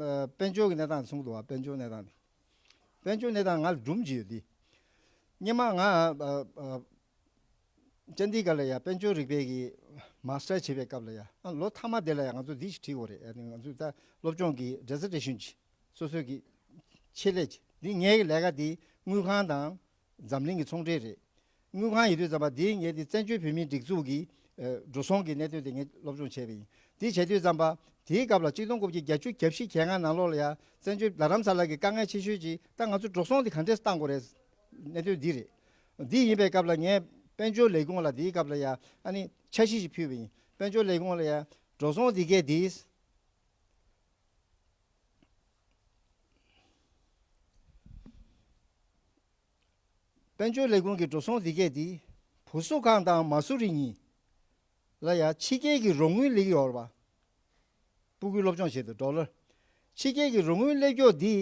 ཨ་དཔལ་འབྱོར་གྱི་གནས་སྟངས་གསུང་གི་འདུག་བ། དཔལ་འབྱོར་གནས་སྟངས་དེ། དཔལ་འབྱོར་གནས་སྟངས་ང་ལ་སྒྲུང་ཅིག་ཡོད་དེ། སྔོན་མ་ང་ཨ་ཨ་ཅན་དི་གྷར་ལ་ཡ་དཔལ་འབྱོར་རིག་པའི་གི་མཱ་སི་ཊར་བྱེད་པའི་སྐབས་ལ་ཡ་ཨ་ལོ་མཐའ་མ་དེ་ལ་ཡ་ང་ཚོ་འདི་ཞིག་བྲིས་དགོས་རེད། ཨ་ནི་ང་ཚོ་ད་སློབ་སྦྱོང་གི་ཌི་སར་ཊེ་ཤན་ཅིག་སོ་སོའི་གི་ཆེད་ལས་ཅིག་འདི་ངའི་གི་ལས་ཀ་འདི་དངུལ་ཁང་དང་འཛམ་གླིང་གི་ཚོང་འབྲེལ་རེད། དངུལ་ཁང་ཡིན་དུས་ཙམ་པ་འདི་ངས་འདི་བཙན་བྱོལ་བོད་མིའི་སྒྲིག་འཛུགས་ཀྱི་ཨ་འགྲོ་སོང་གི་གནད་དོན་དེ་ངས་སློབ་སྦྱོང་བྱས་པ་ཡིན། འདི་བྱས་དུས་ཙམ་པ་དེའི་སྐབས་ལ་གཅིག་སྟོང་དགུ་བརྒྱ་བརྒྱད་ཅུ་གྱ་བཞི་གྱ་ལྔ་ནང་ལོགས་ལ་ཡ་བཙན་བྱོལ་རྡ་རམ་ས་ལ་གི་དཀའ་ངལ་ཆེ་ཤོས་ཅིག་ད་ང་ཚོ་འགྲོ་སོང་དེ་ག་འདྲས་བཏང་དགོས་རེད། གནད་དོན་འདི་རེད། འདི་ཡིན་པའི་སྐབས་ལ་ངས་དཔལ་འབྱོར་ལས་ཁུངས་ལ་འདིའི་སྐབས་ལ་ཡ་ཨ་ནི་འཆར་གཞི་ཞིག་ཕུལ་བ་ཡིན། དཔལ་འབྱོར་ལས་ཁུངས་ལ་ཡ་འགྲོ་སོང་འདི་གས་འདི། དཔལ་འབྱོར་ལས་ཁུངས་ཀྱི་འགྲོ་སོང་འདི་གས་འདི་བུ་གསོ་ཁང་དང་མ་སུ་རི་གཉིས་ལ་ཡ་ཕྱི་རྒྱལ་གྱི་རོགས་དངུལ་སླེབས་ཀྱི་ཡོད་རེད་པ། སྤུ་གུའི་སློབ་སྦྱོང་ཆེད་དུ་ཌོ་ལར། ཕྱི་རྒྱལ་གྱི་རོགས་དངུལ་སླེབས་ཀྱོག་འདི་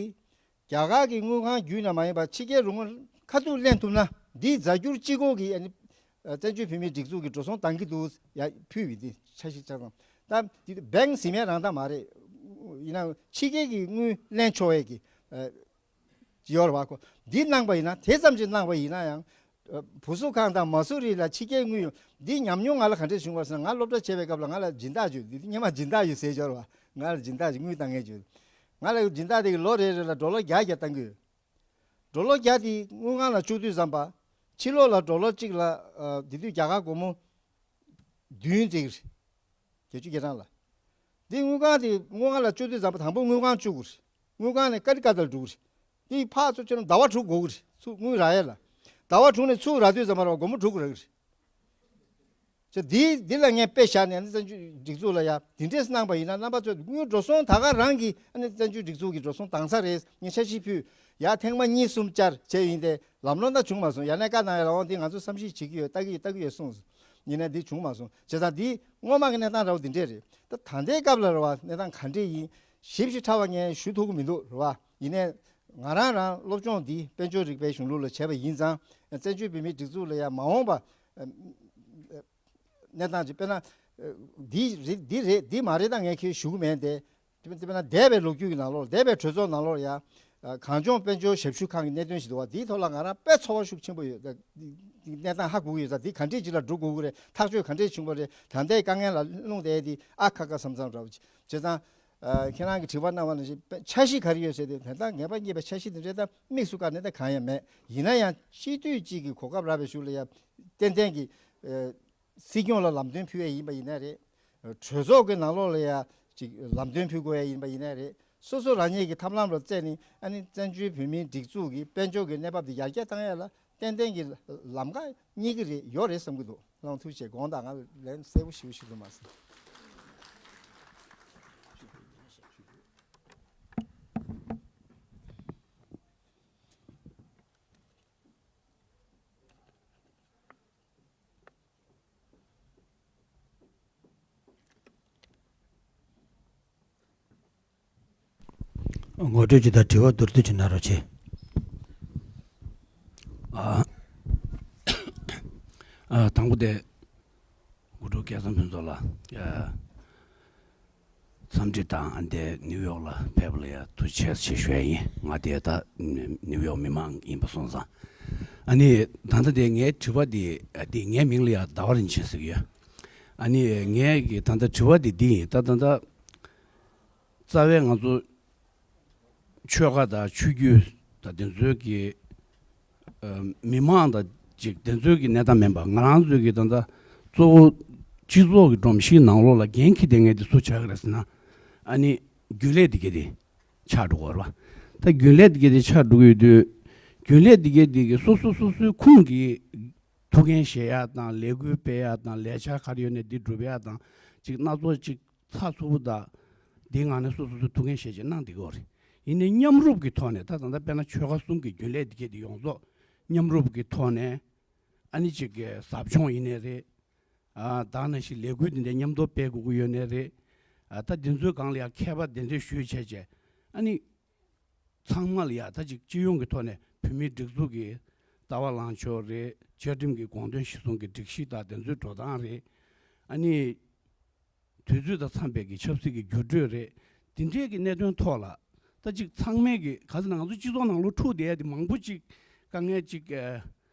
རྒྱ་གར་གྱི་དངུལ་ཁང་བརྒྱུད་ནས་མ་ཡིན་པར་ཕྱི་རྒྱལ་རོགས་དངུལ་ཁ་ཐུག་ལེན་ཐུབ་ན་འདི་རྫ་འགྱུར་གཅིག་པོ་གི་ཨ་ནི་བཙན་བྱོལ་བོད་མིའི་སྒྲིག་འཛུགས་ཀྱི་འགྲོ་སོང་བཏང་གི་འདུག་ཡ་ཕུལ་བའི་འདི་འཆར་གཞི་ཆ་ཚང་། ད་འདི་བེང་ཟིན་མེད་རང་ད་མ་རེད། ཡིན་ན་ཕྱི་རྒྱལ་གྱི་དངུལ་ལེན་ཆོག་ཡས་ཀྱི་ཡོད་རེད་བ་ཁོ། འདི་གནང་པ་ཡིན་ན་དེ་ཙམ་ཅིག་གནང་པ་ཡིན་ན་ཡང་། བུ་གསོ་ཁང་དང་མ་སུ་རི་ལ་ཕྱི་རྒྱལ་དངུལ་ཡོད། འདི་ཉམས་མྱོང་ང་ལ་ག་འདྲས་བྱུང་བ་ཟེར་ན་ང་སློབ་གྲྭ་བྱས་པའི་སྐབས་ལ་ང་ལ་སྦྱིན་བདག་ཅིག་ཡོད། འདི་སྔོན་མ་སྦྱིན་བདག་ཡོད་ཟེར་ཡོད་རེད་བ། ང་ལ་སྦྱིན་བདག་ཅིག་དངུལ་བཏང་མཁན་ཅིག་ཡོད། ང་ལ་སྦྱིན་བདག་དེ་གི་ལོ་རེ་རེ་ལ་ཌོ་ལར་བརྒྱ་བརྒྱ་བཏང་གི་ཡོད། ཌོ་ལར་བརྒྱ་དེ་དངུལ་ཁང་ལ་བཅུག་དུས་ཙམ་པ། ཕྱི་ལོགས་ལ་ཌོ་ལར་གཅིག་ལ་ཨ་དེ་དུས་རྒྱ་གར་སྒོར་མོ་བདུན་ཙམ་རེད། བརྒྱད་ཅུ་གྱ་གྲངས་ལ། འདི་དངུལ་ཁང་དེ་དངུལ་ཁང་ལ་བཅུག་དུས་ཙམ་པ་དང་པོ་དངུལ་ཁང་བཅུག་དགོས་རེད། དངུལ་ཁང་ནས་ཀ་རི་ཀ་ཏར་འགྲོ་གི་རེད། དེ་ཕར་ཚུར་ཕྱིན་ན་ཟླ་བ་དྲུག་འགོར་གི་རེད། ཚུར་དངུལ་རག་ཡས་ལ། ཟླ་བ་དྲུག་ནས་ཚུར་རག་དུས་ཙམ་པ་ར་སྒོར་མོ་དྲུག་རག་གི་རེད། ཅེས་འདི་འདི་ལ་ངས་དཔེ་བཞག་ནས་ཨ་ནི་བཙན་བྱོལ་སྒྲིག་འཛུགས་ལ་ཡ་འདི་འདྲས་གནང་པ་ཡིན་ན་རྣམ་པ་ཚོས་དངུལ་འགྲོ་སོང་ད་ག་རང་གི་ཨ་ནི་བཙན་བྱོལ་སྒྲིག་འཛུགས་ཀྱི་འགྲོ་སོང་བཏང་ས་རེད། ངས་འཆར་གཞི་ཕུལ་ཡ་ཐེངས་མ་གཉིས་གསུམ་བཅར་བྱས་ཡིན་ཏེ་ལམ་ལྷོང་ད་བྱུང་མ་སོང་། ཡ་ནས་བཀའ་གནང་ཡ་ལ་འོང་དེ་ང་ཚོ་བསམ་གཞིག་བྱེད་ཀྱི་ཡོད། ལྟ་གི་ཡོད། ལྟ་གི་ཡོད་གསུངས་སོང་། ཡིན་ནའི་འདི་བྱུང་མ་སོང་། བྱས་ཙང་འདི་སྔོན་མ་གི་གནས་སྟངས་འདྲ་བོ་འདི་འདྲས་རེད། ད་ད་ལྟའི་སྐབས་ལ་རེད་བ་གནས་སྟངས་ག་འདྲས་ཡིན་ཞིབ་ཞིབ་ཕྲ་བ་ངས་ཞུ་ཐུབ་ཀྱི་མི་འདུག་རེད་བ། ཡིན་ནའི་ང་རང་རང་སློབ་སྦྱོང་འདི་དཔལ་འབྱོར་རིག་པའི་གཞུང་ལུགས་ལ་བྱས་པ་ཡིན་ཙང་བཙན་བྱོལ་བོད་མིའི་སྒྲིག་འཛུགས་ལ་ཡང་མ་འོངས་པ་གནས་སྟངས་ཅིག་དཔེར་ན་འདི་རེད་འདི་རེད་འདི་མ་རེད་ད་ངས་ཁྱེད་ཞུ་གི་མེད་དེ། དེ་དཔེར་ན་འདས་པའི་ལོ་རྒྱུས་ཀྱི་ནང་ལོགས་འདས་པའི་གྲོས་ཚོགས་ནང་ལོགས་ཡ། གངས་ལྗོངས་དཔལ་འབྱོར་ཞབས་ཞུ་ཁང་གི་གནད་དོན་ཞིག་འདུག་བ། འདིའི་ཐོག་ལ་ང་རང་དཔེ་ཚོར་བ་ཤུགས་ཆེན་པོ་ཡོད། གནས་སྟངས་ཧ་གོ་གི་ཡོད་ཙང་འདི་ག་འདྲས་ཅིག་ལ་འགྲོ་དགོས་ཀྱི་རེད། ཐག་གཅོད་ག་འདྲས་བྱུང་བ་རེད། ད་ལྟའི་དཀའ་ངལ་ལ་ལྷུང་བསྡད་དེ་ཨ་ཁ་ཁ་བསམ་བསམ་འདྲ་བོ་ཅིག་བྱས་ཙང་། ཁྱེད་རང་གི་དྲི་བ་གནང་བ་ནང་བཞིན་འཆར་གཞི་ག་རེ་ཡོད་ཟེར་དུས་ད་ལྟ་ངེས་པ་རྙེད་པའི་འཆར་གཞི་དེ་འདྲས་ད་དམིགས་སུ་བཀར་ནས་ད་གང་ཡང་མེད། ཡིན་ན་ཡང་སྤྱི་འཐུས་གཅིག་གི་གོ་སྐབས་རག་པའི་གཞུག་ལ་ཡ་ཏན་ཏན་གྱི། སྲིད་སྐྱོང་ལ་ལམ་སྟོན་ཕུལ་བ་ཡིན་པ་ཡིན་ན་རེད། གྲོས་ཚོགས་ཀྱི་ནང་ལོགས་ལ་ཡ་ཅིག་ལམ་སྟོན་ཕུལ་དགོས་ཡ་ཡིན་པ་ཡིན་ན་རེད། སོ་སོ་རང་ཉིད་ཀྱི་ཐབས་ལམ་ལ་བརྩིས་ནས་ཨ་ནི་བཙན་བྱོལ་བོད་མིའི་སྒྲིག་འཛུགས་ཀྱི་དཔལ་འབྱོར་གྱི་གནས་བབ་དེ་ཡར་རྒྱས་བཏང་ཡ་ལ་ཏན་ཏན་གྱི་ལམ་ཁ་རྙེད་ཀྱི་རེད་ཡོད་རེད་བསམ་གྱི་འདུག་ལགས་ཐུགས་རྗེ་ཆེ། དགོངས་དག་ང་ལན་གསལ་པོ་ཞེ་པོ་ཞིག་འདུག་མ་ཟད། ངོ་སྤྲོད་ཅིག་དང་དྲི་བ་མདོར་བསྡུས་ཅིག་གནང་རོགས་བྱེད། ཨ། ཨ། དང་པོ་དེ། དགུ་ཕྲུག་སྐལ་བཟང་ཕུན་ཚོགས་ལ། ཨ། འཚམས་འདྲི་དང་ཨ་འདས་ནིའུ་ཡོག་ལ་ཕེབས་པ་ལ་ཡ་ཐུགས་རྗེ་ཆེ་ཞུ་ཡ་ཡིན། ང་དེ་ད་ནིའུ་ཡོག་མི་མང་ཡིན་པ་སོང་ཙང་། ཨ་ནི་ད་ལྟ་དེ་ངའི་དྲི་བ་དེ་ཨ་དེ་ངའི་མིང་ལ་ཡ་ཟླ་བ་རིན་ཆེན་ཟེར་གི་ཡོད། ཨ་ནི་ངའི་གི་ད་ལྟ་དྲི་བ་དེ་འདི་ཡིན། ད་ད་ལྟ་རྩ་བའི་ང་ཚོ་ཆོལ་ཁ་དང་ཆོས་བརྒྱུད་དང་དེ་ཚོའི་གི་ཨ་མི་མང་དང་ཅིག་དེ་ཚོའི་གི་གནས་སྟངས་མིན་པ་ང་རང་ཚོའི་གི་ད་ལྟ་གཙོ་བོ་སྤྱི་ཚོགས་ཀྱི་སྒྲོམ་གཞིའི་ནང་ལོགས་ལ་འགན་འཁྱེར་བསྡད་མཁན་དེ་སུ་ཆགས་ཀྱི་རེད་ཟེར་ན། ཨ་ནི་རྒྱུན་ལས་དེ་ག་དེ་ཆགས་འགྲོ་གི་རེད་བ། ད་རྒྱུན་ལས་འདི་གས་དེ་ཆགས་འགྲོ་གི་ཡོད་དུས། རྒྱུན་ལས་འདི་གས་འདི་གི་སོ་སོ་སོ་སོའི་ཁུངས་ཀྱི་ཐུགས་འགན་བཞེས་ཡ་དང་ལས་འགུལ་སྤེལ་ཡ་དང་ལས་འཆར་ག་རེ་ཡོད་ནས་འདི་སྒྲུབ་ཡ་དང་ཅིག་སྣ་ཚོགས་ཅིག་ཚགས་ཚུད་པོ་དང་འདིའི་ངང་ནས་སོ་སོ་སོའི་ཐུགས་འགན་བཞེས་བྱས་གནང་བསྡད་ཀྱི་ཡོད་རེད། ཡིན་ནའི་མཉམ་རུབ་ཀྱི་ཐོག་ནས་ད་ད་ལྟ་དཔེར་ན་ཆོལ་ཁ་གསུམ་གྱི་རྒྱུན་ལས་འདི་གས་འདི་ཡོངས་རྫོགས་མཉམ་རུབ་ཀྱི་ཐོག་ནས་ཨ་ནི་ཅིག་གི་ཟབ་སྦྱོང་ཡིན་ནའི་རེད། ཨ་ད་ནང་བཞིན་ལས་འགུལ་འདི་འདྲའི་མཉམ་དུ་སྤེལ་དགོས་ཀྱི་ཡོད་ནའི་རེད། ཨ་ད་འདི་ཚོའི་སྒང་ལ་ཡང་མཁས་པ་གདན་འདྲེན་ཞུས་བྱས་བྱས་ཨ་ནི། ཚང་མ་ལ་ཡ་ད་ཅིག་སྤྱི་ཡོངས་ཀྱི་ཐོག་ནས་བོད་མིའི་སྒྲིག་འཛུགས་ཀྱི་ལྟ་བ་ལངས་ཕྱོགས་རེད། བཅའ་ཁྲིམས་ཀྱི་དགོངས་དོན་གཞིར་བཟུང་གི་སྒྲིག་གཞི་དང་དེ་ཚོའི་འགྲོ་སྟངས་རེད། ཨ་ནི་དུས་ཚོད་དང་འཚམས་པའི་གི་ཆབ་སྲིད་ཀྱི་འགྱུར་འགྲོས་རེད། དེ་འདྲའི་གི་གནད་དོན་ཐོག་ལ་ད་ཅིག་ཚང་མས་གི་ག་ཚོད་ན་ང་ཚོ་སྤྱི་ཚོགས་ནང་ལོགས་འཁྲུག་བསྡད་ཡ་དེ་མང་པོ་ཅིག་དཀའ་ངལ་ཅིག་ཨ་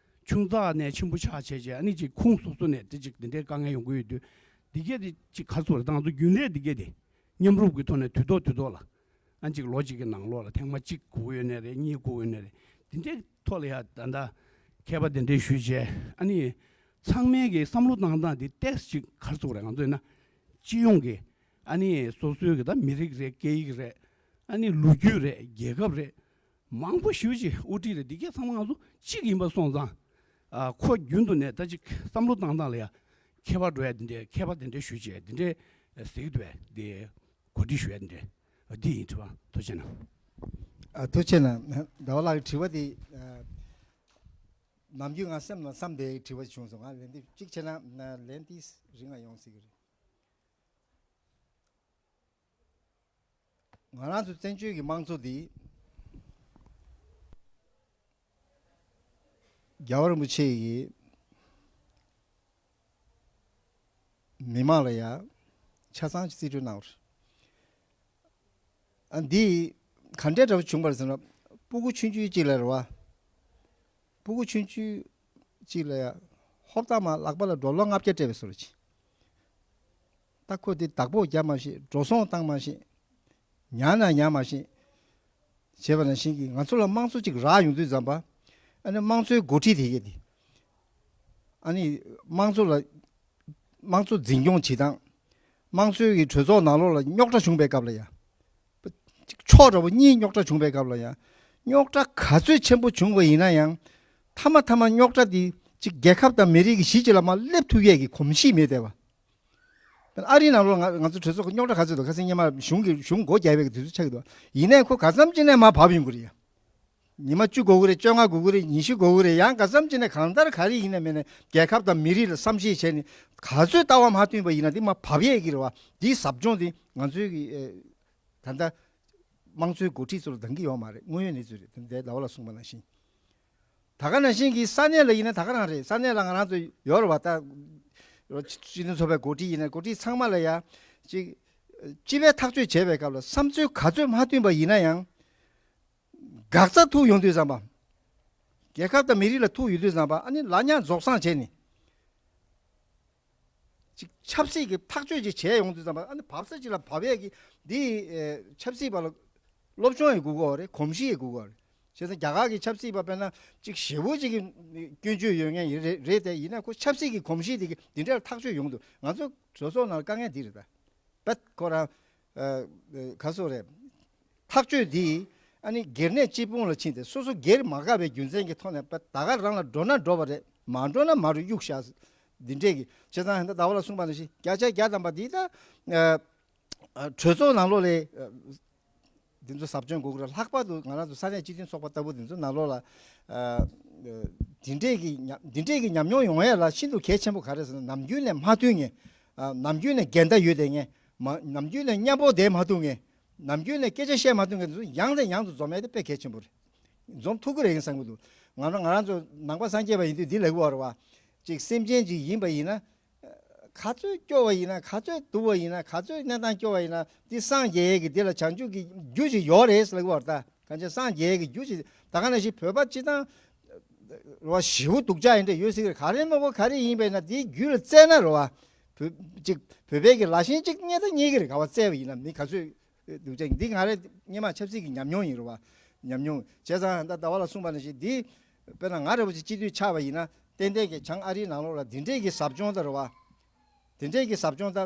ཆུང་ཙག་ནས་ཆེན་པོ་ཆགས་བྱས་བྱས་ཨ་ནི་ཅིག་ཁུངས་སོ་སོ་ནས་དེ་ཅིག་དེ་འདྲའི་དཀའ་ངལ་ཡོང་གི་ཡོད་དུས། འདི་གས་དེ་ཅིག་ག་ཚོད་རེད་ད་ང་ཚོ་རྒྱུན་ལས་འདི་གས་དེ། མཉམ་རུབ་ཀྱི་ཐོག་ནས་དུས་ཐོག་དུས་ཐོག་ལ། ཨ་ཅིག་ལོ་གཅིག་གི་ནང་ལོགས་ལ་ཐེངས་མ་གཅིག་དགོས་ཀྱི་ཡོད་ནའི་རེད། གཉིས་དགོས་ཀྱི་ཡོད་ནའི་རེད། དེ་འདྲའི་ཐོག་ལ་ཡ་ད་ལྟ་མཁས་པ་གདན་འདྲེན་ཞུས་བྱས་ཨ་ནི། ཚང་མའི་གི་བསམ་བློ་བཏང་སྟངས་དེ་ཏོག་ཙམ་ཅིག་ག་རེ་ཟེར་དགོས་རེད། ང་ཚོ་ཡིན་ན་སྤྱི་ཡོངས་ཀྱི་ཨ་ནི་སོ་སོའི་གི་ད་མི་རིགས་རེད། སྐད་ཡིག་རེད། ཨ་ནི་ལོ་རྒྱུས་རེད། རྒྱལ་ཁབ་རེད། མང་པོ་ཞེ་པོ་ཅིག་དབུ་ཁྲིད་རེད། འདི་གས་ཚང་མ་ང་ཚོ་གཅིག་ཡིན་པ་སོང་ཙང་། ཨ་ཁོ་རྒྱུན་དུ་ནས་ད་ཅིག་བསམ་བློ་བཏང་སྟངས་ལ་ཡ་ཁྱད་པར་འགྲོ་ཡ་འདི་འདྲའི་མཁས་པ་གདན་འདྲེན་ཞུས་བྱས་འདི་འདྲའི་གཟིགས་འདུག་པས་འདི་གོ་སྒྲིག་ཞུ་ཡ་འདི་འདྲའི་འདི་ཡིན། དྲི་བ་ཐུགས་རྗེ་གནང་། ཨ་ཐུགས་རྗེ་གནང་། ཟླ་བ་ལགས་ཀྱི་དྲི་བ་འདི་ཨ་ནམ་རྒྱུན་ང་སེམས་ནང་བསམ་པའི་དྲི་བ་བྱུང་སོང་། ང་ལན་འདི་གཅིག་བྱས་ན་ལན་འདི་རིང་ང་ཡོང་སྲིད་ཀྱི་རེད། ང་རང་ཚོ་བཙན་བྱོལ་གྱི་དམངས་གཙོ་འདི་རྒྱལ་བ་རིན་པོ་ཆེ་ཡིས་མི་མང་ལ་ཡ་ཆ་ཚང་ཅིག་རྩིས་སྤྲོད་གནང་བ་རེད། ཨ་འདི་ག་འདྲའི་འདྲ་བོ་བྱུང་བ་རེད་ཟེར་ན། སྤུ་གུ་ཆུང་ཆུང་གཅིག་ལ་རེད་བ། སྤུ་གུ་ཆུང་ཆུང་གཅིག་ལ་ཡ་ཧོབ་ཏ་མ་ལག་པ་ལ་ཌོ་ལར་ལྔ་བརྒྱ་སྤྲད་པའི་བཟོ་འདྲ་ཅིག་ད་ཁོ་དེ་བདག་པོ་རྒྱག་མ་ཤེས། འགྲོ་སོང་བཏང་མ་ཤེས། ཉར་ན་ཉར་མ་ཤེས། བྱས་པ་ནང་བཞིན་གྱི་ང་ཚོ་ལ་དམངས་གཙོ་ཅིག་རག་ཡོང་དུས་ཙམ་པ། ཨ་ནི་དམངས་གཙོའི་འགོ་ཁྲིད་དེ་གས་དེ། ཨ་ནི་དམངས་གཙོ་ལ་དམངས་གཙོ་འཛིན་སྐྱོང་བྱེད་སྟངས། དམངས་གཙོའི་གི་གྲོས་ཚོགས་ནང་ལོགས་ལ་རྙོག་དྲ་བྱུང་པའི་སྐབས་ལ་ཡ། ཕྱོགས་འདྲ་པོ་གཉིས་རྙོག་དྲ་བྱུང་པའི་སྐབས་ལ་ཡང་། རྙོག་དྲ་ག་ཚོད་ཆེན་པོ་བྱུང་བ་ཡིན་ན་ཡང་། མཐའ་མ་མཐའ་མ་རྙོག་དྲ་འདི་གཅིག་རྒྱལ་ཁབ་དང་མི་རིགས་ཀྱི་གཞི་གཅིག་ལ་མར་སླེབས་ཐུབ་ཡས་ཀྱི་གོམས་གཤིས་མེད་བསྡད་པ། ཨ་རིའི་ནང་ལོགས་ང་ང་ཚོ་གྲོས་ཚོགས་ཀྱི་རྙོག་དྲ་ག་ཚོད་འདུག་ཁ་སང་སྔོན་མ་གཞུང་གི་གཞུང་སྒོ་རྒྱག་པའི་དུས་ཚོད་ཆགས་ཀྱི་འདུག་ཡིན་ནའི་ཁོ་ག་ཙམ་ཅིག་ནས་མར་བབས་ཡོང་གི་རེད་ཡ། ཉི་མ་བཅུ་འགོར་གི་རེད། བཅོ་ལྔ་འགོར་གི་རེད། ཉི་ཤུ་འགོར་གི་རེད། ཡང་ག་ཙམ་ཅིག་ནས་གང་ལྟར་ག་རེ་ཡིན་ན་མིན་ན་རྒྱལ་ཁབ་དང་མི་རིགས་ལ་བསམ་ཤེས་བྱས་ནས་ག་ཚོད་ལྟ་བ་མ་མཐུན་པ་ཡིན་ན་དེ་མར་བབས་ཡས་ཀྱི་རེད་བ། དེའི་ཟབ་སྦྱོང་དེ་ང་ཚོའི་གི་ཨེ། ད་ལྟ་དམངས་གཙོའི་འགོ་ཁྲིད་ཚོ་ལ་འདང་གི་ཡོད་མ་རེད། དངོས་ཡོད་གནས་ཚུལ་རེད། དེ་འདྲའི་ཟླ་བ་ལ་གསུངས་པ་ནང་བཞིན། ད་ག་ནང་བཞིན་གྱི་ས་གནས་ལ་ཡིན་ན་ད་ག་རང་རེད། ས་གནས་ལ་ང་རང་ཚོ་ཡོད་རེད་བ། ད་སྤྱི་མཐུན་ཚོགས་པའི་འགོ་ཁྲིད་ཡིན་ན་འགོ་ཁྲིད་ཚང་མ་ལ་ཡ་ཅིག་སྤྱི་པའི་ཐག་གཅོད་བྱས་པའི་སྐབས་ལ་བསམ་ཚུལ་ག་ཚོད་མ་མཐུན་པ་ཡིན་ན་ཡང་། འགག་རྩ་ཐུག་ཡོང་དུས་ཙམ་པ། རྒྱལ་ཁབ་དང་མི་རིགས་ལ་ཐུག་ཡོང་དུས་ཙམ་པ་ཨ་ནི་ལ་ཉག་རྫོགས་སངས་བྱས་ནས། ཅིག་ཆབ་སྲིད་ཀྱི་ཐག་གཅོད་ཅིག་བྱས་ཡོང་དུས་ཙམ་པ་ཨ་ནི་བབས་ས་ཅིག་ལ་བབས་ཡས་ཀྱི་འདི་ཨེ་ཆབ་སྲིད་པ་ལ་སློབ་སྦྱོང་ཡི་དགོས་ཀྱི་རེད། གོམས་གཤིས་ཡི་དགོས་ཀྱི་རེད། བྱས་ཙང་རྒྱ་གར་གྱི་ཆབ་སྲིད་པ་དཔེར་ན་ཅིག་ཞེ་པོ་ཅིག་གི་སྐྱོན་བརྗོད་ཡོད་མཁན་ཡིན་རེད་རེད་དེ། ཡིན་ན་ཁོ་ཆབ་སྲིད་ཀྱི་གོམས་གཤིས་དེ་གི་འདི་འདྲ་ལ་ཐག་གཅོད་ཡོང་འདུག་ང་ཚོ་གྲོས་ཚོགས་ནང་ལ་དཀའ་ངལ་འདི་རེད་ད། པད་ཁོ་རང་ཨ་ཨ་ག་སོ་རེད། ཐག་གཅོད་འདི་ཨ་ནི་སྒེར་ནས་སྤྱི་དཔུང་ལ་ཕྱིན་ཏེ་སོ་སོ་སྒེར་མ་དགའ་བའི་རྒྱུ་མཚན་གྱི་ཐོག་ནས་པད་ད་ག་རང་ལ་འགྲོ་ན་འགྲོ་བ་རེད། མ་འགྲོ་ན་མ་འགྲོ་གཡུག་བཞག་འདི་འདྲས་ཀྱི་བྱས་ཙང་ད་ཟླ་བ་ལ་གསུངས་པ་ནང་བཞིན་བརྒྱ་ཆ་བརྒྱ་ཐམ་པ་འདི་ད་ཨ་ཨ་གྲོས་ཚོགས་ནང་ལོགས་ལ་ཨ་འདི་ཚོ་ཟབ་སྦྱོང་དགོས་ཀྱི་རེད། ལྷག་པར་དུ་ང་རང་ཚོ་ས་གནས་སྤྱི་མཐུན་ཚོགས་པ་ལྟ་བུ་འདི་ཚོ་ནང་ལོགས་ལ་ཨ་ཨ་འདི་འདྲས་ཀྱི་ཉམས་འདི་འདྲས་ཀྱི་ཉམས་མྱོང་ཡོང་ཡས་ལ་ཤིན་ཏུ་གལ་ཆེན་པོ་ག་རེ་ཟེར་ན། ནམ་རྒྱུན་ནས་མ་མཐུན་མཁན། ཨ་ནམ་རྒྱུན་ནས་འགལ་ཟླ་ཡོད་བསྡད་མཁན། མ་ནམ་རྒྱུན་ནས་མཉམ་པོ་བསྡད་མ་ཐུབ་མཁན། ནམ་རྒྱུན་ནས་སྐད་ཆ་བཤད་མ་ཐུབ་མཁན་དེ་ཚོ་ཡང་ནས་ཡང་དུ་འཛོམས་ཡས་དེ་དཔེ་གལ་ཆེན་པོ་རེད། འཛོམས་ཐུབ་ཀྱི་རེད་བསམ་གྱི་འདུག་ང་རང་ང་རང་ཚོ་ནང་པ་སངས་རྒྱས་པ་ཡིན་དུས་འདི་ལབ་ཀྱི་ཡོད་རེད་བ། ཅིག་སེམས་ཅན་ཅིག་ཡིན་པ་ཡིན་ན། ག་ཚོད་སྐྱོ་བ་ཡིན་ན། ག་ཚོད་སྡུག་པ་ཡིན་ན། ག་ཚོད་གནས་སྟངས་སྐྱོ་བ་ཡིན་ན། འདི་སངས་རྒྱས་ཡས་ཀྱི་འདི་ལ་བྱང་ཆུབ་ཀྱི་རྒྱུ་ཅིག་ཡོད་རེད་ཟེར་ལབ་ཀྱི་ཡོད་རེད་ད། གང་ཅི་སངས་རྒྱས་ཀྱི་རྒྱུ་ཅིག་ད་ག་ནང་བཞིན་བོད་པ་སྤྱི་བཏང་རེད་བ། ཞེ་པོ་སྡུག་ཅག་ཡིན་འདྲ་ཡོད་སྲིད་ཀྱི་རེད། ག་རེ་མ་གོ་ག་རེ་ཡིན་པས་ན་དེའི་རྒྱུད་ལ་བཙལ་ན་རེད་བ། བོད་ཅིག་བོད་པའི་གི་ལ་ཞེན་ཅིག་རྙེད་ད་རྙེད་ཀྱི་རེད། ག་བ་བཙལ་བ་ཡིན་ན་མི་ག་ཚོད་སྡུག་ཅག་ཡིན། འདི་ང་རེ་སྔོན་མ་ཆབ་སྲིད་ཀྱི་ཉམས་མྱོང་ཡིན་རེད་བ། ཉམས་མྱོང་བྱས་ཙང་ད་ཟླ་བ་ལ་གསུངས་པ་ནང་བཞིན་འདི་དཔེར་ན་ང་འདྲ་བོ་ཅིག་སྤྱི་འཐུས་ཆགས་པ་ཡིན་ན་ཏན་ཏན་གྱི་བྱང་ཨ་རིའི་ནང་ལོགས་ལ་འདི་འདྲས་ཀྱི་ཟབ་སྦྱོང་ད་རེད་བ། འདི་འདྲས་ཀྱི་ཟབ་སྦྱོང་ད་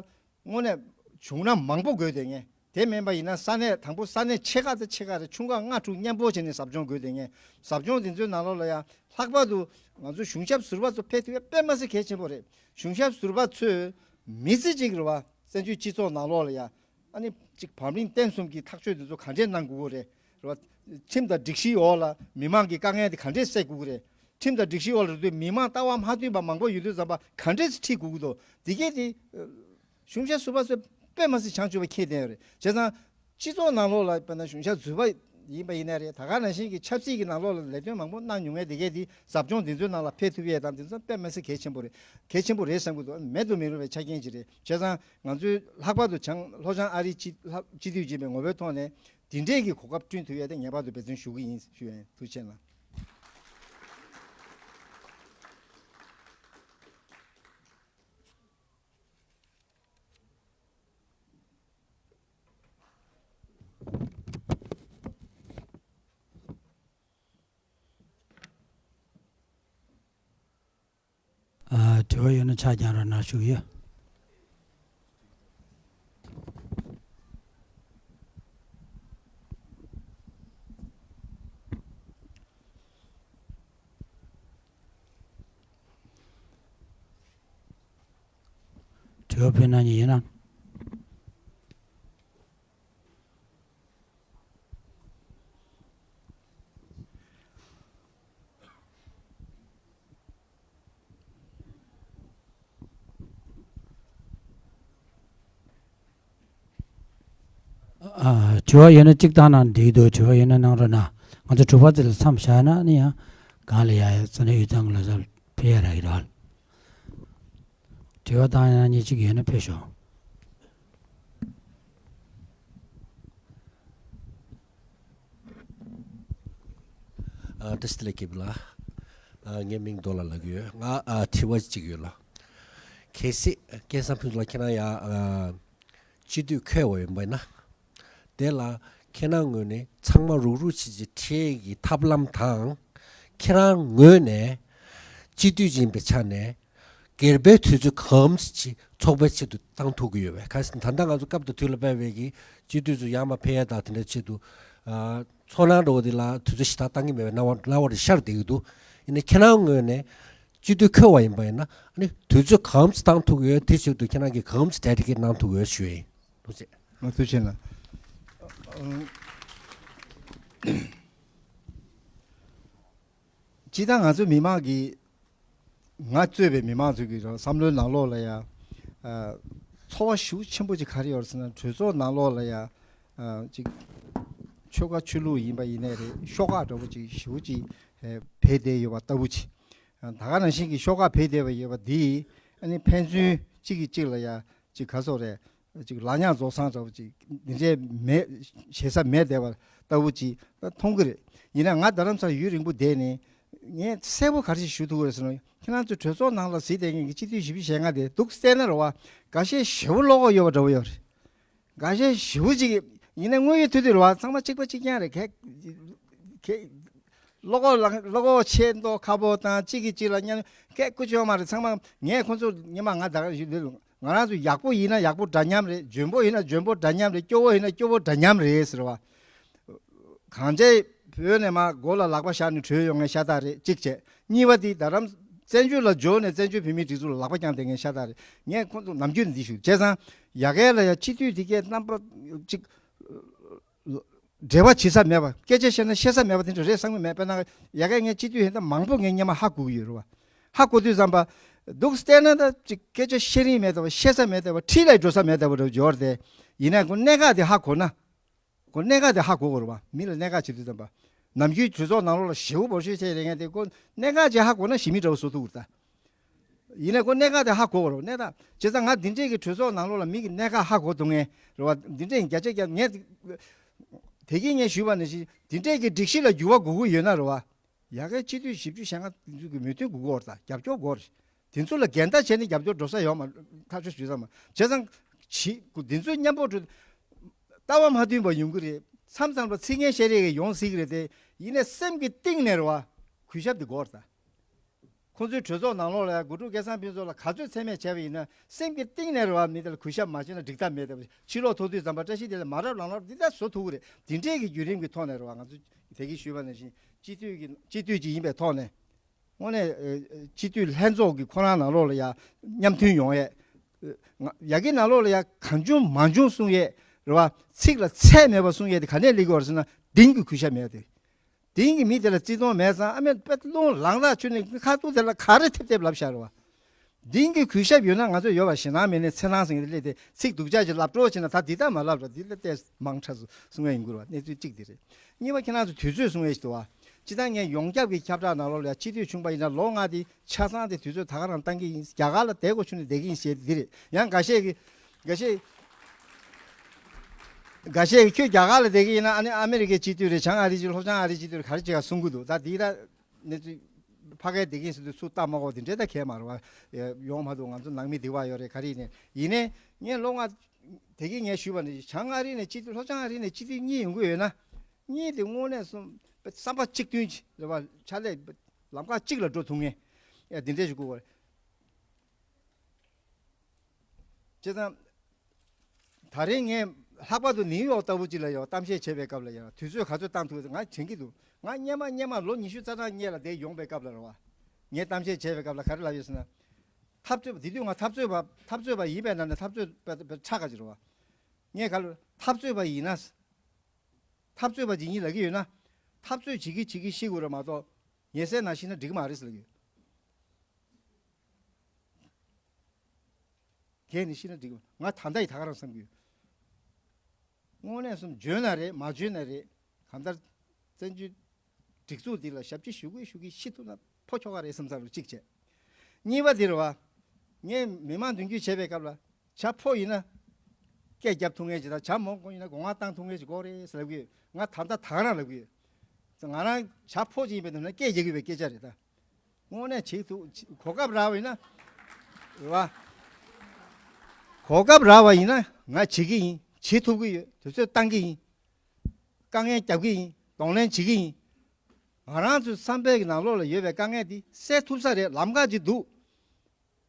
དངོས་གནས་བྱུང་ན་མང་པོ་དགོས་དེ་ངས། དེ་མིན་པ་ཡིན་ན་ས་གནས་དང་པོ་ས་གནས་ཆེ་ཁག་དང་ཆེ་ཁག་རེད། ཆུང་ཁག་ལྔ་དྲུག་མཉམ་སྤོ་བྱས་ནས་ཟབ་སྦྱོང་དགོས། དེ་ངས་ཟབ་སྦྱོང་དེ་ཚོའི་ནང་ལོགས་ལ་ཡང་ལྷག་པར་དུ་ང་ཚོ་གཞུང་ཞབས་ཟུར་པ་ཚོ་ཕེབས་ཐུབ་ཡ་དཔེ་མ་སྲིད་གལ་ཆེན་པོ་རེད། གཞུང་ཞབས་ཟུར་པ་ཚོས་མི་ཚེ་གཅིག་རེད་བ། བཙན་བྱོལ་སྤྱི་ཚོགས་ནང་ལོགས་ལ་ཡ་ཨ་ནི་གཅིག་བམ་རིམ་བརྟན་གསུམ་གྱི་ཐག་གཅོད་དེ་ཚོ་ག་འདྲས་གནང་དགོས་ཀྱི་རེད་རེད་བ། ཁྲིམས་དང་སྒྲིག་གཞིའི་འོག་ལ་མི་མང་གི་དཀའ་ངལ་དེ་ག་འདྲས་སེལ་དགོས་ཀྱི་རེད། ཁྲིམས་དང་སྒྲིག་གཞིའི་འོག་ལ་རེད་དུས་མི་མང་ལྟ་བ་མ་མཐུན་པ་མང་པོ་ཡོད་དུས་ཙམ་པ་ག་འདྲས་སེ་ཁྲིད་དགོས་ཀྱི་འདུག་འདི་གས་དེ་གཞུང་ཞབས་ཟུར་པ་ཚོས་དཔེ་མ་སྲིད་བྱང་ཆུབ་པ་མཁྱེན་བསྡད་ཡོད་རེད། བྱས་ཙང་སྤྱི་ཚོགས་ནང་ལོགས་ལ་དཔེར་ན་གཞུང་ཞབས་ཟུར་པ་ཡིན་པ་ཡིན་ན་རེད། ད་ག་ནང་བཞིན་གྱི་ཆབ་སྲིད་ཀྱི་ནང་ལོགས་ལ་ལས་དོན་མང་པོ་གནང་མྱོང་མཁན་དེ་གས་དེ་ཟབ་སྦྱོང་འདི་ཚོའི་ནང་ལ་ཕེབས་ཐུབ་ཡས་དང་འདི་ཚོ་དཔེ་མ་སྲིད་གལ་ཆེན་པོ་རེད། གལ་ཆེན་པོ་རེད་བསམ་གྱི་འདུག་མེད་དུ་མི་རུང་བའི་ཆ་རྐྱེན་ཅིག་རེད། བྱས་ཙང་ང་ཚོའི་ལྷག་པར་དུ་བྱང་ལྷོ་བྱང་ཨ་རིའི་སྤྱི་ལྷ་སྤྱི་འཐུས་ཡིན་པའི་ངོ་བོའི་ཐོག་ནས་འདི་འདྲས་ཀྱི་གོ་སྐབས་བསྐྲུན་ཐུབ་ཡས་དེ་ངེས་པར་དུ་འབད་བརྩོན་ཞུ་གི་ཡིན་ཞུ་ཡ་ཡིན། ཐུགས་རྗེ་གནང་། ཨ། དྲི་བ་ཡོད་ན་ཕྱག་བརྐྱངས་རོགས་གནང་ཞུ་གི་ཡོད། དྲི་བ་ཕུལ་གནང་མཁན་ཡོད་ན། ཨ། དྲི་བ་ཡོད་ན་གཅིག་བཏང་ན་འགྲིག་འདུག་དྲི་བ་ཡོད་ན་གནང་རོགས་གནང་། ང་ཚོ་དྲུག་པ་ཙམ་ལ་མཚམས་བཞག་ན་ནི་ཡང་གང་ལ་ཡ་ཡ་ས་གནས་ཡུལ་ཚང་ལ་ས་ཕེབས་ཡ་རག་གི་རེད། དྲི་བ་བཏང་ཡ་གཉིས་གཅིག་ཡོད་ན་ཕེབས་ཤོག་ཨ། བཀྲ་ཤིས་བདེ་ལེགས་སྐྱིད་པོ་ལགས། ཨ། ངའི་མིང་རྡོ་ལ་ལགས་ཡོད། ང་ཨ་དྲི་བ་གཅིག་ཡོད་ལགས། གལ་སྲིད་སྐལ་བཟང་ཕུན་ཚོགས་ལགས་ཁྱེད་རང་ཡ་ཨ་སྤྱི་འཐུས་འཁོད་པ་ཡིན་པ་ཡིན་ན། དེ་ལ་ཁྱེད་རང་ངོས་ནས་ཚང་མ་རུག་རུག་བྱེད་ཀྱི་ཁྲལ་གྱི་ཐབས་ལམ་དང་། ཁྱེད་རང་ངོས་ནས་སྤྱི་འཐུས་ཡིན་པའི་ཆ་ནས་སྒེར་པའི་དུས་ཚོད་གང་ཙམ་ཅིག་ཚོགས་པའི་ཆེད་དུ་བཏང་ཐུབ་ཀྱི་ཡོད་པས། ཁ་སང་ད་ལྟ་ང་ཚོ་སྐབས་དང་དུས་ལ་བབས་པའི་གི་སྤྱི་འཐུས་ཚོ་ཡར་མར་ཕེབས་ཡ་དང་དེ་འདྲའི་ཆེད་དུ། ཨ། ཚོར་སྣང་འདྲ་བོ་དེ་ལ་དུས་ཚོད་ཞེ་དྲག་བཏང་གི་མེད་པའི་སྣང་བ་སྣང་བ་རེ་ཤར་བསྡད་ཀྱི་འདུག་ཡིན་ནའི་ཁྱེད་རང་ངོས་ནས་སྤྱི་འཐུས་འཁོད་པ་ཡིན་པ་ཡིན་ན་ཨ་ནི་དུས་ཚོད་གང་ཙམ་བཏང་ཐུབ་ཀྱི་ཡོད། དེ་ཆེད་དུ་ཁྱེད་རང་གིས་གང་ཙམ་ཌེ་ཌི་ཀེཊ་གནང་ཐུབ་ཀྱི་ཡོད་ཞུ་ཡ་ཡིན། ཐུགས་རྗེ་ཆེ། ཐུགས་རྗེ་ཆེ་ལགས། སྤྱིར་བཏང་ང་ཚོ་མི་མང་གིས། ང་གཙོས་པའི་མི་མང་ཚོ་གི་བསམ་བློའི་ནང་ལོགས་ལ་ཡ། ཨ། ཚོར་བ་ཞེ་པོ་ཆེན་པོ་ཅིག་ག་རེ་ཡོད་ཟེར་ན། གྲོས་ཚོགས་ནང་ལོགས་ལ་ཡ། ཨ། ཅིག་ཆོལ་ཁ་ཆོས་ལུགས་ཡིན་པ་ཡིན་ནའི་རེད། ཤོག་ཁག་འདྲ་པོ་ཅིག་ཞེ་པོ་ཅིག་ཨེ། འཕེལ་བསྡད་ཡོད་པ་ལྟ་བུ་ཅིག་ཨ། ད་ག་ནང་བཞིན་གྱི་ཤོག་ཁག་འཕེལ་བསྡད་པ་ཡོད་པ་འདིས་ཨ་ནི་ཕན་ཚུན་གཅིག་གིས་གཅིག་ལ་ཡ་ཅིག་ག་ཟེར་དགོས་རེད། ཅིག་ལག་ཉག་རྫོགས་སོང་འདྲ་པོ་ཅིག་འདི་འདྲའི་མེད། ཞེ་ས་མེད་བསྡད་པ་ལྟ་བུ་ཅིག་མཐོང་གི་རེད། ཡིན་ན་ང་རྡ་རམ་ས་ལ་ཡུན་རིང་པོ་བསྡད་ནས་ངས་གསལ་པོ་ག་རེ་ཞིག་ཞུ་ཐུབ་ཀྱི་རེད་ཟེར་ན། ཁྱེད་རང་ཚོ་གྲོས་ཚོགས་ནང་ལ་གཟིགས་བསྡད་མཁན་གྱི་སྤྱི་འཐུས་བཞི་བཅུ་ཞེ་ལྔ་དེ་འདུག་བལྟས་ན་རེད་བ། འགའ་ཤས་ཞེ་པོ་བློ་ཁོག་ཡོད་པ་འདྲ་པོ་ཡོད་རེད། འགའ་ཤས་ཞེ་པོ་ཅིག་ཡིན་ན་དངོས་ཡོད་ཐུག་དུས་རེད་བ། ཚང་མ་གཅིག་པ་གཅིག་རྐྱང་རེད། གས་གས། བློ་ཁོག་ལ་བློ་ཁོག་ཆེ་མདོག་ཁ་པོ་དང་གཅིག་གིས་གཅིག་ལ་མཉམ་སྐད་སྐུ་ཅོག་མ་རེད། ཚང་མ་ངས་ཁོང་ཚོ་སྔོན་མ་ང་ད་ག་ཞུ་འདི་ང་རང་ཚོ་ཡག་པོ་ཡིན་ན་ཡག་པོ་འདྲ་མཉམ་རེད། འཇོན་པོ་ཡིན་ན་འཇོན་པོ་འདྲ་མཉམ་རེད། སྐྱོ་བོ་ཡིན་ན་སྐྱོ་བོ་འདྲ་མཉམ་རེད་ཟེར་བ། གང་བྱས་བོད་ནས་མར་མགོ་ལ་ལག་པ་བཞག་ནས་བྲོས་ཡོང་མཁན་ཤ་སྟག་རེད། གཅིག་བྱས། གཉིས་པ་དེ་རྡ་རམ་བཙན་བྱོལ་ལ་འབྱོར་ནས་བཙན་བྱོལ་བོད་མིའི་སྒྲིག་འཛུགས་ལ་ལག་པ་བརྐྱངས་བསྡད་མཁན་ཤ་སྟག་རེད། ངས་ཁོང་ཚོ་ནམ་རྒྱུན་འདི་ཞུ། བྱས་ཙང་ཡ་གི་ལ་ཡ་སྤྱི་འཐུས་དེ་གས་རྣམ་པ་གཅིག་འབྲེལ་བ་བྱེད་ས་མེད་པ། སྐད་ཆ་བཤད་ན་བཤད་ས་མེད་པ་དེ་འདྲ་རེད་བསམ་གྱི་མེད། དཔེར་ན་ཡ་གི་ངས་སྤྱི་འཐུས་ཧེ་ད་མང་པོ་ངས་སྔོན་མ་ཧ་གོ་གི་ཡོད་རེད་བ། ཧ་གོ་དུས་ཙམ་པ་འདུག་བལྟས་ན་ད་ཅིག་སྐད་ཆ་བཤད་རིན་མེད་ད་བ། བཤད་ས་མེད་ད་བ། འཁྲིས་ལ་འགྲོ་ས་མེད་ད་བ་འདྲ་འབྱོར་ཏེ། ཡིན་ན་ཁོ་གནད་འགག་དེ་ཧ་གོ་ན། ཁོ་གནད་འགག་དེ་ཧ་གོ་དགོས་རེད་བ། མི་ལ་གནད་འགག་བྱེད་དུས་ཙམ་པ། ནམ་རྒྱུན་གྲོས་ཚོགས་ནང་ལོགས་ལ་ཞེ་པོ་འབོར་ཤོས་བྱས་རེད་མཁན་དེ་ཁོ་གནད་འགག་ཅིག་ཧ་གོ་ན་ཞི་མི་འདྲ་བོ་བཟོ་ཐུབ་ཀྱི་རེད་ད། ཡིན་ནའི་ཁོ་གནད་འགག་དེ་ཧ་གོ་དགོས་རེད་བ། གནད་འགག་བྱས་ཙང་ང་འདི་འདྲས་ཀྱི་གྲོས་ཚོགས་ནང་ལོགས་ལ་མི་གི་གནད་འགག་ཧ་གོ་ཐུབ་མཁན་རེད་བ། འདི་འདྲས་བརྒྱ་ཆ་བརྒྱ་ངས་དེ་གིན་ངས་ཞུས་པ་ནང་བཞིན་འདི་འདྲས་ཀྱི་སྒྲིག་གཞི་ལ་འགྱུར་བ་དགོས་ཀྱི་ཡོད་ན་རེད་བ། ཡ་གིའི་སྤྱི་འཐུས་བཞི་བཅུ་ཞེ་ལྔ་འདི་ཚོ་གི་མོས་མཐུན་དགོས་ཀྱི་ཡོད་རེད་ད། རྒྱབ་སྐྱོར་དགོས་རེད། དེ་ཚོ་ལ་འགལ་ཟླ་བྱས་ནས་རྒྱབ་སྐྱོར་འགྲོ་ས་ཡོད་མ་ཐག་ཆོད་ཞུས་ཙང་མ། བྱས་ཙང་ཕྱི་འདི་ཚོ་མཉམ་པོ་འགྲོ། ལྟ་བ་མ་མཐུན་པ་ཡོང་གི་རེད། མཚམས་མཚམས་ལ་ཚིག་ངན་བཤད་རེས་ཀྱི་ཡོང་སྲིད་ཀྱི་རེད་དེ། ཡིན་ནའི་སེམས་ཀྱི་གཏིང་ནས་རེད་བ། གུས་ཞབས་དེ་དགོས་རེད་ད། ཁོང་ཚོའི་གྲོས་ཚོགས་ནང་ལོགས་ལ་ཡང་དགུ་ཕྲུག་སྐལ་བཟང་ཕུན་ཚོགས་ལ་ག་ཚོད་མཚན་སྨད་བྱས་པ་ཡིན་ན་སེམས་ཀྱི་གཏིང་ནས་རེད་བ། མི་དེ་ལ་གུས་ཞབས་མ་བྱས་ན་འགྲིག་ཐབས་མེད་དེ། ཕྱི་ལོགས་ཐོག་དུས་ཙམ་པ་བཀྲ་ཤིས་བདེ་ལེགས་མ་རབས་ལམ་རབས་འདི་ལྟར་བཟོ་ཐུབ་ཀྱི་རེད། འདི་འདྲས་ཀྱི་བརྒྱུད་རིམ་གྱི་ཐོག་ནས་རེད་བ། ང་ཚོ་དེ་གིན་ཞུས་པ་ནང་བཞིན་སྤྱི་འཐུས་ཀྱི་སྤྱི་འཐུས་ཅིག་ཡིན་པའི་ཐོག་ནས། དངོས་གནས་ཨ་སྤྱི་འཐུས་ལྷན་ཚོགས་ཀྱི་ཁོ་རང་ནང་ལོགས་ལ་ཡ་མཉམ་མཐུན་ཡོང་ཡས། ཨ་ཡ་གི་ནང་ལོགས་ལ་ཡ་གང་བྱུང་མང་བྱུང་གསུང་ཡས་རེད་བ། ཚིག་ལ་ཚད་མེད་པ་གསུང་ཡས་དེ་ག་ནས་སླེབས་ཀྱི་ཡོད་རེད་ཟེར་ན་དེང་གི་གུས་ཞབས་མེད་དེ། དེང་གི་མི་དེ་ལ་བརྩི་མཐོང་མེད་ཙང་ཨ་མས་དཔེ་རླུང་ལངས་ལ་ཆུ་ནི་ཁ་ཐུག་དེ་ལ་ག་རེ་ཐེབས་ཐེབས་ལབ་བཞག་རེད་བ། དེང་གི་གུས་ཞབས་ཡོད་ན་ང་ཚོ་ཡོད་པ་ཞེད་སྣང་མེད་ནས་ཚེ་སྣང་ཟེར་མཁན་དེ་སླེབས་ཏེ་ཚིག་སྡུག་ཅག་ཅིག་ལབ་སྤྲོ་བྱས་ན་ད་འདི་ལྟ་མ་ལབ་ར། འདི་ལ་བལྟས་མང་དྲགས་སུ་གསུང་ཡ་ཡིན་དགོས་རེད་བ། གནས་ཚུལ་གཅིག་དེ་རེད། གཉིས་པ་ཁྱེད་རང་ཚོ་དུས་ཚོད་གསུང་ཡས་ཞིག་འདུག་བ། སྤྱིར་བཏང་ངས་ཡོངས་ཁྱབ་ཀྱི་ཁྱབ་བསྒྲགས་ནང་ལོགས་ལ་ཡ་སྤྱི་འཐུས་ཆུང་པ་ཡིན་ན་ལོ་ལྔ་དེ་ཆ་ཚང་དེ་དུས་ཚོད་ད་ག་རང་བཏང་གི་ཡིན། རྒྱ་གར་ལ་བསྡད་དགོས་བྱུང་ནས་བསྡད་ཀྱི་ཡིན་ཞེས་འདི་རེད། ཡང་འགའ་ཤས་ཀྱིས་འགའ་ཤས་འགའ་ཤས་ཀྱིས་ཁྱོད་རྒྱ་གར་ལ་བསྡད་ཀྱི་ཡིན་ན་ཨ་ནི་ཨ་མི་རི་ཀའི་སྤྱི་འཐུས་རེད། བྱང་ཨ་རིའི་སྤྱི་ལྷོ་བྱང་ཨ་རིའི་སྤྱི་འཐུས་རེད། ག་རེ་བྱེད་ག་གསུང་གི་འདུག་ད་འདི་ད་གནས་ཚུལ་ཕ་གའི་བསྡད་ཀྱི་ཡིན་ཟེར་དུས་ཚུར་ལྟ་མ་གོ་དེ་འདྲས་ད་གས་མ་རེད་བ། ཡོང་མ་འདུག་ང་ཚོ་ནང་མི་སྡིག་པ་ཡོད་རེད། ག་རེ་ཡིན་ནས་ཡིན་ནས་ངས་ལོ་ལྔ་དེ་གིན་ངས་ཞུས་པ་ནི་བྱང་ཨ་རི་ནས་སྤྱི་འཐུས་ལྷོ་བྱང་ཨ་རི་ནས་སྤྱི་འཐུས་གཉིས་ཡོང་གི་ཡོད་ན་གཉིས་དེ་དངོས་གནས་སོང་བསམ་པ་གཅིག་མཐུན་གྱི་རེད་བ། ཕྱག་ལས་ལམ་ཁ་གཅིག་ལ་འགྲོ་ཐུབ་མཁན་ཡ་འདི་འདྲས་ཞིག་དགོས་པ་རེད། བྱས་ཙང་ད་རེས་ངས་ལྷག་པར་དུ་ནིའུ་ཡོག་ལྟ་བུ་ཅིག་ལ་ཡང་གཏམ་བཤད་བྱས་པའི་སྐབས་ལ་ཡང་དུས་ཚོད་ག་ཚོད་བཏང་ཐུབ་ང་དྲན་གྱི་འདུག་ང་སྔོན་མ་སྔོན་མ་ལོ་ཉི་ཤུ་རྩ་གྲངས་སྔོན་ལ་དེ་ཡོང་པའི་སྐབས་ལ་རེད་བ། ངས་གཏམ་བཤད་བྱས་པའི་སྐབས་ལ་ག་རེ་ལབ་ཡོད་ཟེར་ན། འཐབ་རྩོད་པ་དེ་དུས་ང་འཐབ་རྩོད་པ་འཐབ་རྩོད་པ་ཡིན་པའི་ནང་ནས་འཐབ་རྩོད་པ་པ་ཁྲག་ག་ཅིག་རེད་བ། ངས་ག་ལ་འཐབ་རྩོད་པ་ཡིན་ན། འཐབ་རྩོད་པ་ཅིག་ཡིན་ལབ་ཀྱི་ཡོད་ན། འཐབ་རྩོད་བྱེད་ཀྱི་བྱེད་ཀྱི་ཤི་དགོས་རེད་མ་གཏོགས། ངལ་སེལ་ནང་ཤི་ན་འགྲིག་གི་མ་རེད་ཟེར་ལབ་ཀྱི་ཡོད། གས་ནི་ཤི་ན་འགྲིག་གི་ང་ད་ལྟ་ཡི་ད་ག་རང་བསམ་གི་ཡོད། དངོས་གནས་སོང་འཇོན་ན་རེད་མ་འཇོན་ན་རེད། གང་ལྟར་བཙན་བྱོལ་སྒྲིག་འཛུགས་འདི་ལ་ཞབས་ཕྱི་ཞུ་དགོས་ཞུ་གི་ཤི་ཐུབ་ན་ཕོ་ཁྱོ་ག་རེད་བསམ་ས་རུ་གཅིག་བྱས། གཉིས་པ་འདི་རེད་བ། ངས་མི་མང་མདུན་སྐྱོད་བྱས་པའི་སྐབས་ལ་བྱ་ཕོ་ཡིན་ན་སྐད་རྒྱབ་ཐུབ་མཁན་ཅིག་དང་བྱ་མོ་ཡིན་ན་སྒོ་ང་བཏང་ཐུབ་མཁན་ཅིག་དགོས་རེད་ཟེར་ལབ་གི་ཡོད། ང་ད་ལྟ་ད་ག་རང་ལབ་གི་ཡོད། ང་རང་བྱ་ཕོ་ཅིག་ཡིན་པའི་དོན་ན་སྐད་རྒྱག་གི་ཡོད་པའི་སྐད་ཆ་རེད་ད། དངོས་གནས་བྱེད་ཐུབ་གོ་སྐབས་རག་པ་ཡིན་ན། རེད་བ། གོ་སྐབས་རག་པ་ཡིན་ན་ང་བྱེད་ཀྱི་ཡིན། བྱེད་ཐུབ་ཀྱི་ཡོད། དུས་ཚོད་བཏང་གི་ཡིན། དཀའ་ངལ་རྒྱབ་ཀྱི་ཡིན། གདོང་ལེན་བྱེད་ཀྱི་ཡིན། ང་རང་ཚོའི་བསམ་པའི་གི་ནང་ལོགས་ལ་ཡོད་པའི་དཀའ་ངལ་འདི་སེལ་ཐུབ་ས་རེད། ལམ་ཁ་ཅིག་འདུག་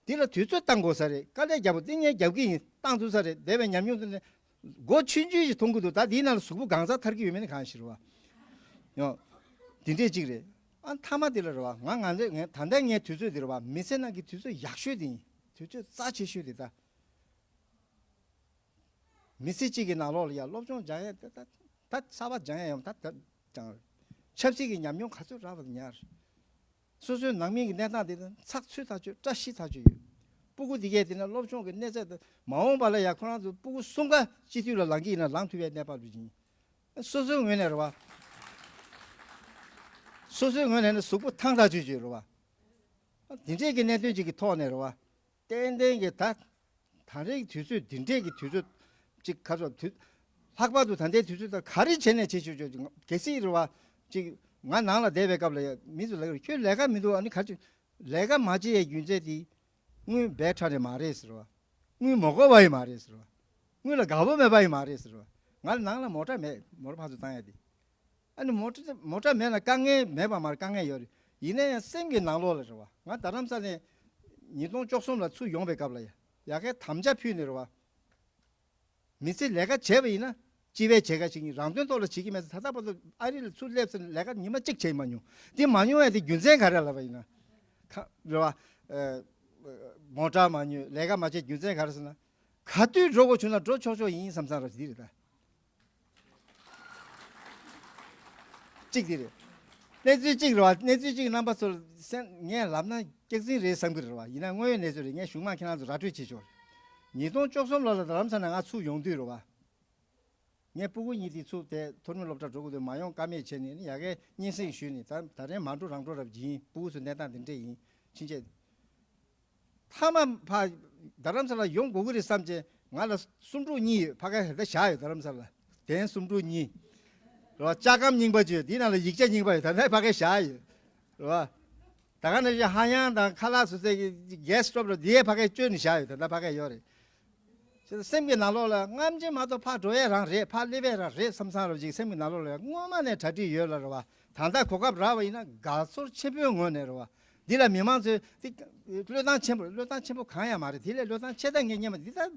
འདི་ལ་དུས་ཚོད་བཏང་དགོས་ས་རེད། དཀའ་ལས་རྒྱབ་པ་འདི་ངས་རྒྱབ་ཀྱི་ཡིན། བཏང་ཐུབ་ས་རེད། འདས་པའི་ཉམས་མྱོང་དེ་ནས་སྒོ་ཆུང་ཆུང་ཞིག་མཐོང་གི་འདུག་ད་འདིའི་ནང་ལ་གཟུགས་པོ་གང་ཟག་ཐར་གྱི་ཡོད་མེད་ནི་གང་ཤེས་རེད་བ། ཡང་། འདི་འདྲས་ཅིག་རེད། ཨ་མཐའ་མ་འདི་ལ་རེད་བ། ང་ང་འདྲས་ངས་ད་ལྟ་ངའི་དུས་ཚོད་འདི་རེད་བ། མི་ཚེ་ནང་གི་དུས་ཚོད་ཡག་ཤོས་དེ་ཡིན། དུས་ཚོད་རྩ་ཆེ་ཤོས་དེ་ད། མི་ཚེ་གཅིག་གི་ནང་ལོགས་ལ་ཡང་སློབ་སྦྱོང་སྦྱང་ཡ་ད་ད་ད་གསར་པ་སྦྱང་ཡ་ཡང་ད་ད་སྦྱང་རེད། ཆབ་སྲིད་ཀྱི་ཉམས་མྱོང་ག་ཚོད་རག་པ་ཉར། སོ་སོའི་ནང་མི་གི་གནས་སྟངས་དེ་ཚགས་ཚུད་ཐག་ཆོད་བཀྲ་ཤིས་ཐག་ཆོད་ཡོད། སྤུ་གུ་དེ་གས་དེ་ན་སློབ་སྦྱོང་གི་གནས་ཚད་དེ་མ་འོངས་པ་ལ་ཡང་ཁོ་རང་ཚོ་སྤུ་གུ་གསུམ་ཀ་སྤྱི་འཐུས་ལ་ལངས་ཀྱི་ཡིན་ན་ལངས་ཐུབ་པའི་གནས་བབ་ཅིག་ཡིན། སོ་སོའི་ངོས་ནས་རེད་བ། སོ་སོའི་ངོས་ནས་ནི་གཟུགས་པོ་ཐང་ཐག་ཆོད་ཀྱི་རེད་བ། དེ་འདྲས་ཀྱི་གནད་དོན་ཅིག་གི་ཐོག་ནས་རེད་བ། ཏན་ཏན་གྱི་ད། ད་རེས་དུས་ཚོད་འདི་འདྲས་ཀྱི་དུས་ཚོད་ཅིག་ག་ཚོད་དུས། ལྷག་པར་དུ་ད་ལྟའི་དུས་ཚོད་ད་ག་རེ་བྱས་ནས་བྱེད་ཆོག་ཆོག་གལ་སྲིད་རེད་བ། ཅིག་ང་ནང་ལ་བསྡད་པའི་སྐབས་ལ་ཡ་མི་ཚོ་ལ་ཁྱོད་ལས་ཀ་མི་འདུག་ཨ་ནི་ག་ཅིག་ལས་ཀ་མ་བྱེད་ཡའི་རྒྱུ་མཚན་དེ་དངུལ་འབའ་ཁྲལ་ནས་མ་རེད་ཟེར་བ། དངུལ་མ་དགོས་པ་ཡིན་མ་རེད་ཟེར་བ། དངུལ་ལ་དགའ་པོ་མེད་པ་ཡིན་མ་རེད་ཟེར་བ། ང་ལ་ནང་ལ་མོ་ཊ་མེད། མོ་ཊ་ཕར་ཚུར་བཏང་ཡ་དེ། ཨ་ནི་མོ་ཊ་མོ་ཊ་མེད་ན་དཀའ་ངལ་མེད་པ་མ་རེད། དཀའ་ངལ་ཡོད་རེད། ཡིན་ན་ཡང་སེམས་ཀྱི་ནང་ལོགས་ལ་རེད་བ། ང་རྡ་རམ་ས་ལ་ཉིས་སྟོང་བཅུ་གསུམ་ལ་ཚུར་ཡོང་པའི་སྐབས་ལ་ཡ་ཡ་གའི་དམ་བཅའ་ཕུལ་ནས་རེད་བ། མི་ཚེ་ལས་ཀ་བྱས་པ་ཡིན་ན་སྤྱི་པའི་བྱེད་ཀ་ཞིག་ཡིན། རང་དོན་ཐོག་ལ་བྱེད་ཀྱི་མེད་ཚེ་ད་ལྟ་བར་དུ་ཨ་རི་ལ་ཚུར་སླེབས་ཚེ་ལས་ཀ་ཉི་མ་གཅིག་བྱས་མ་མྱོང་། འདི་མ་མྱོང་ཡ་དེ་རྒྱུ་མཚན་ག་རེ་ལབ་པ་ཡིན་ན། ཁ་རེད་བ། ཨ་མོ་ཊ་མ་ཉོས་ལས་ཀ་མ་བྱས་རྒྱུ་མཚན་ག་རེ་ཟེར་ན། ག་དུས་འགྲོ་དགོས་བྱུང་ན་འགྲོ་ཆོག་ཆོག་ཡིན་བསམ་བསམ་ར་འདི་རེད་ད། གཅིག་དེ་རེད། གནས་ཚུལ་གཅིག་རེད་བ། གནས་ཚུལ་གཅིག་རྣམ་པ་ཚོར་སེམས་ངས་ལབ་ན་སྐྱག་རྫུན་རེད་བསམ་གི་རེད་བ། ཡིན་ན་དངོས་ཡོད་གནས་ཚུལ་རེད། ངས་གཞུག་མ་ཁྱེད་རང་ཚོ་ར་སྤྲོད་བྱེད་ཆོག་རེད། ཉིས་སྟོང་བཅུ་གསུམ་ལོ་ལ་རྡ་རམ་ས་ལ་ང་ཚུར་ཡོང་དུས་རེད་བ། ངས་སྤུ་གུ་གཉིས་དེ་ཚུར་དེ་མཐོ་རིམ་སློབ་གྲྭ་འགྲོ་དགོས་དུས་མ་ཡོང་ཀ་མེད་བྱས་ནས་ནི་ཡ་གའི་སྙན་སེང་ཞུས་ནས་ད་ད་རེས་མ་འགྲོ་རང་འགྲོ་རབས་ཀྱིན་སྤུ་གུ་ཚོ་གནས་སྟངས་དེ་འདྲས་ཡིན་ཕྱིན་ཆད། མཐའ་མ་ཕ་རྡ་རམ་ས་ལ་ཡོང་དགོས་ཀྱི་རེད་བསམ་བྱས་ང་ལ་གསུམ་དྲུག་གཉིས་ཡོད། ཕ་གའི་ཧེ་ད་བཞག་ཡོད། རྡ་རམ་ས་ལ་གདན་གསུམ་དྲུག་གཉིས་རེད་བ། ལྕགས་སྒམ་རྙིང་པ་ཅིག་ཡོད། འདི་ནང་ལ་ཡིག་ཆ་རྙིང་པ་ཡོད། ད་ལྟ་ཕ་གའི་བཞག་ཡོད་རེད་བ། ད་ག་ནང་བཞིན་ཧ་ཡང་དང་ཁ་ལག་སོ་སོའི་གི་གེ་སི་ཊོབ་ལ་འདི་ཡས་ཕ་གའི་བཅོལ་ནས་བཞག་ཡོད། ད་ལྟ་ཕ་གའི་ཡོད་རེད། ཞེས་སེམས་ཀྱི་ནང་ལོགས་ལ་རྔམ་བརྗིད་མ་གཏོགས་ཕར་འགྲོ་ཡས་རང་རེད། ཕར་སླེབས་ཡས་རང་རེད་བསམ་བསམ་རོ་ཅིག་སེམས་ཀྱི་ནང་ལོགས་ལ་སྔོན་མ་ནས་གྲ་སྒྲིག་ཡོད་ལ་རེད་བ། ད་ལྟ་གོ་སྐབས་རག་པ་ཡིན་ན་དགའ་ཚོར་ཆེན་པོའི་ངོས་ནས་རེད་བ། འདི་ལ་མི་མང་ཚོས་འདི་བློས་བཏང་ཆེན་པོ་བློས་བཏང་ཆེན་པོ་གང་ཡང་མ་རེད། དེ་ལས་བློས་བཏང་ཆེ་ད་ངས་ཉན་པ་འདི་ལྟར་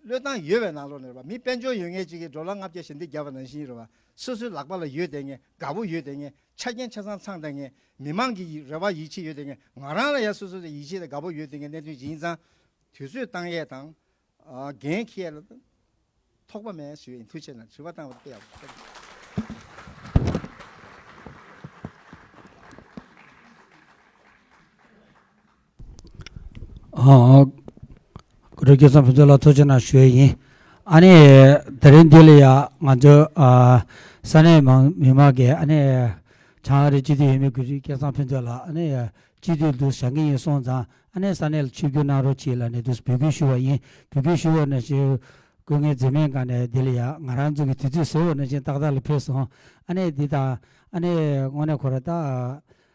བློས་བཏང་ཡོད་པའི་ནང་ལོགས་ནས་རེད་པ། མི་དཔལ་འབྱོར་ཡོད་མཁན་ཅིག་གིས་ཌོ་ལར་ལྔ་བརྒྱ་ཞལ་འདེབས་བརྒྱབ་པ་ནང་བཞིན་རེད་པ། སོ་སོའི་ལག་པ་ལ་ཡོད་བསྡད་མཁན། དགའ་པོ་ཡོད་བསྡད་མཁན། ཆ་རྐྱེན་ཆ་ཚང་ཚང་བསྡད་མཁན། མི་མང་གི་རེ་བ་ཡིད་ཆེས་ཡོད་བསྡད་མཁན། ང་རང་ལ་ཡང་སོ་སོ་ཡིད་ཆེས་དང་དགའ་པོ་ཡོད་བསྡད་མཁན་གནད་དོན་ཅིག་ཡིན་ཙང་། དུས་ཚོད་བཏང་ཡས་དང་། ཨ། འགན་འཁྱེར་ཡས་ལ་ཐོགས་པ་མེད་ཞུ་ཡིན། ཐུགས་རྗེ་གནང་། དྲི་བ་བཏང་བ་དཔེ་ཡག་པོ། ཨ། སྐུ་ཞབས་སྐལ་བཟང་ཕུན་ཚོགས་ལགས་ཐུགས་རྗེ་གནང་ཞུ་ཡས་ཡིན། ཨ་ནི་དེ་རིང་འདི་ལ་ཡ་ང་ཚོ་ཨ། ས་གནས་མང་མི་མང་གིས་ཨ་ནི་བྱང་ཨ་རིའི་སྤྱི་འཐུས་འོས་མི་དགུ་བཅུ་སྐལ་བཟང་ཕུན་ཚོགས་ལགས་ཨ་ནི་སྤྱི་འཐུས་དུ་བཞེངས་ཀྱི་ཡིན་གསུངས་ཙང་། ཨ་ནི་ས་གནས་ལ་ཆིབས་བསྒྱུར་གནང་རོགས་གྱིས་ལབ་ནས་དུ་འབོད་སྐུལ་ཞུ་བ་ཡིན། འབོད་སྐུལ་ཞུ་བ་ནང་བཞིན་སྐུ་ངལ་འཛེམས་མེད་སྒང་ནས་འདི་ལ་ཡ་ང་རང་ཚོ་གི་དུས་ཚོད་བཟོས་པ་ནང་བཞིན་ཏག་ཏག་ལ་ཕེབས་སོང་། ཨ་ནི་འདི་དང་ཨ་ནི་དངོས་གནས་ཁོ་ར་ད་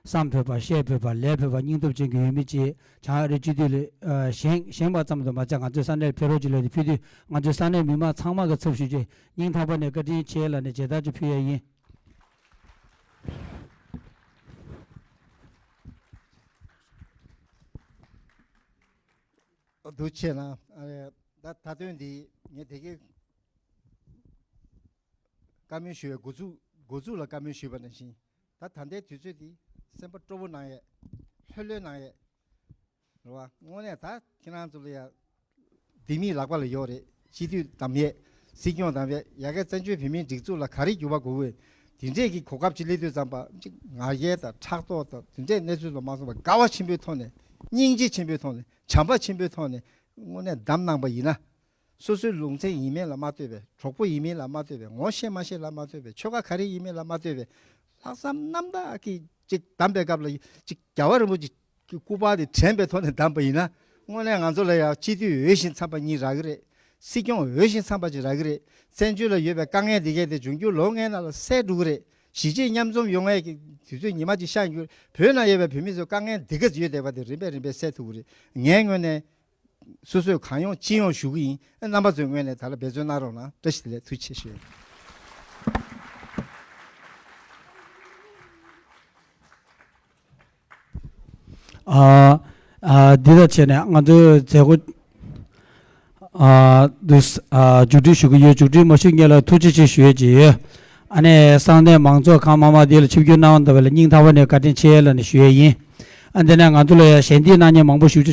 བསམ་ཕོད་པ། བཤད་ཕོད་པ། ལས་ཕོད་པ། སྙིང་སྟོབས་ཅན་གྱི་འོས་མི་ཅིག་བྱང་ཨ་རིའི་སྤྱི་འཐུས་ལ་ཨ། བཞེངས་བཞེངས་པ་ཙམ་དུ་མ་ཚད་ང་ཚོའི་ས་གནས་ལ་ཕེབས་རོགས་གྱིས་ལབ་ནས་ཕུལ་དུས། ང་ཚོའི་ས་གནས་མི་མང་ཚང་མ་གི་ཚབ་ཞུས་ཏེ་སྙིང་ཐག་པ་ནས་བཀའ་དྲིན་ཆེ་ལབ་ནས་མཇལ་དར་ཅིག་ཕུལ་ཡས་ཡིན། འདུག་བྱས་ན། ཨ། ད་ད་དོན་འདི་ངས་དེ་གའི་བཀའ་མོལ་ཞུ་བའི་འགོ་འཛུགས་འགོ་འཛུགས་ལ་བཀའ་མོལ་ཞུས་པ་ནང་བཞིན། ད་ད་ལྟའི་དུས་ཚོད་འདི་སེམས་པ་སྤྲོ་པོ་གནང་ཡས། ལྷོད་ལྷོད་གནང་ཡས་རེད་པ། དངོས་གནས་ད་ཁྱེད་རང་ཚོ་ལ་ཡ་ལྡེ་མིག་ལག་པ་ལ་ཡོད་རེད། སྤྱི་འཐུས་བདམས་ཡས། སྲིད་སྐྱོང་བདམས་ཡས། ཡ་གི་བཙན་བྱོལ་བོད་མིའི་སྒྲིག་འཛུགས་ལ་ག་རེ་འགྱུར་བ་དགོས་ཀྱི་ཡོད། དེ་འདྲས་ཀྱི་གོ་སྐབས་ཅིག་སླེབས་དུས་ཙམ་པ་ཅིག་ང་རྒྱལ་དང་ཕྲག་དོག་དང་དེ་འདྲས་གནས་ཚུལ་ལ་མ་སོང་བར་དགའ་བ་ཆེན་པོའི་ཐོག་ནས། སྙིང་རྗེ་ཆེན་པོའི་ཐོག་ནས། བྱམས་པ་ཆེན་པོའི་ཐོག་ནས་དངོས་གནས་བདམས་གནང་པ་ཡིན་ན། སོ་སོའི་ལུང་ཚན་ཡིན་མིན་ལ་མ་ལྟོས་པའི། གྲོགས་པོ་ཡིན་མིན་ལ་མ་ལྟོས་པའི། ངོ་ཤེས་མ་ཤེས་ལ་མ་ལྟོས་པའི། ཆོལ་ཁ་ག་རེ་ཡིན་མིན་ལ་མ་ལྟོས་པའི། ལྷག་བསམ་རྣམ་དག་གིས་ཅིག་བདམས་པའི་སྐབས་ལ་ཅིག་རྒྱལ་བ་རིན་པོ་ཆེ་གི་སྐུ་པར་དེ་དྲན་པའི་ཐོག་ནས་བདམས་པ་ཡིན་ན། དངོས་གནས་ང་ཚོ་ལ་ཡང་སྤྱི་འཐུས་འོས་ཤིང་འཚམས་པ་གཉིས་རག་གི་རེད། སྲིད་སྐྱོང་འོས་ཤིང་འཚམས་པ་གཅིག་རག་གི་རེད། བཙན་བྱོལ་ལ་ཡོད་པའི་དཀའ་ངལ་འདི་གས་དེ་འབྱུང་འགྱུར་ལོ་ལྔའི་ནང་ལ་སེལ་འགྲོ་གི་རེད། གཞིས་བྱེས་མཉམ་འཛོམས་ཡོང་ཡས་ཀྱི་དུས་ཚོད་ཉི་མ་གཅིག་ཤར་འགྱུར། བོད་ནང་ཡོད་པའི་བོད་མི་ཚོའི་དཀའ་ངལ་འདི་གས་ཡོད་བསྡད་པ་དེ་རིམ་པས་རིམ་པས་སེལ་ཐུབ་ཀྱི་རེད། ངའི་ངོས་ནས། སོ་སོས་གང་ཡོང་ཅི་ཡོང་ཞུ་གི་ཡིན། རྣམ་པ་ཚོའི་ངོས་ནས་ད་ལ་འབད་བརྩོན་གནང་རོགས་གནང་། བཀྲ་ཤིས་བདེ་ལེགས། ཐུགས་རྗེ་ཆེ་ཞུ། ཨ། ཨ། འདི་དང་བྱས་ནས་ང་ཚོའི་མཛད་སྒོ། ཨ། འདུག་ཨ། མཇུག་སྒྲིལ་ཞུ་གི་ཡོད། མཇུག་སྒྲིལ་མ་ཞུས་སྔོན་ལ་ཐུགས་རྗེ་ཆེ་ཞུ་ཡས་ཅིག་ཡོད། ཨ་ནི་ས་གནས་མང་ཚོགས་གང་མང་མང་འདི་ལ་ཆིབས་བསྒྱུར་གནང་བ་འདི་ལ་སྙིང་ཐག་པ་ནས་བཀའ་དྲིན་ཆེ་ལབ་ནས་ཞུ་ཡས་ཡིན། ཨ། འདི་ནས་ང་ཚོ་ལ་ཡང་ཞལ་འདེབས་གནང་མཁན་མང་པོ་ཞུ་རྒྱུ།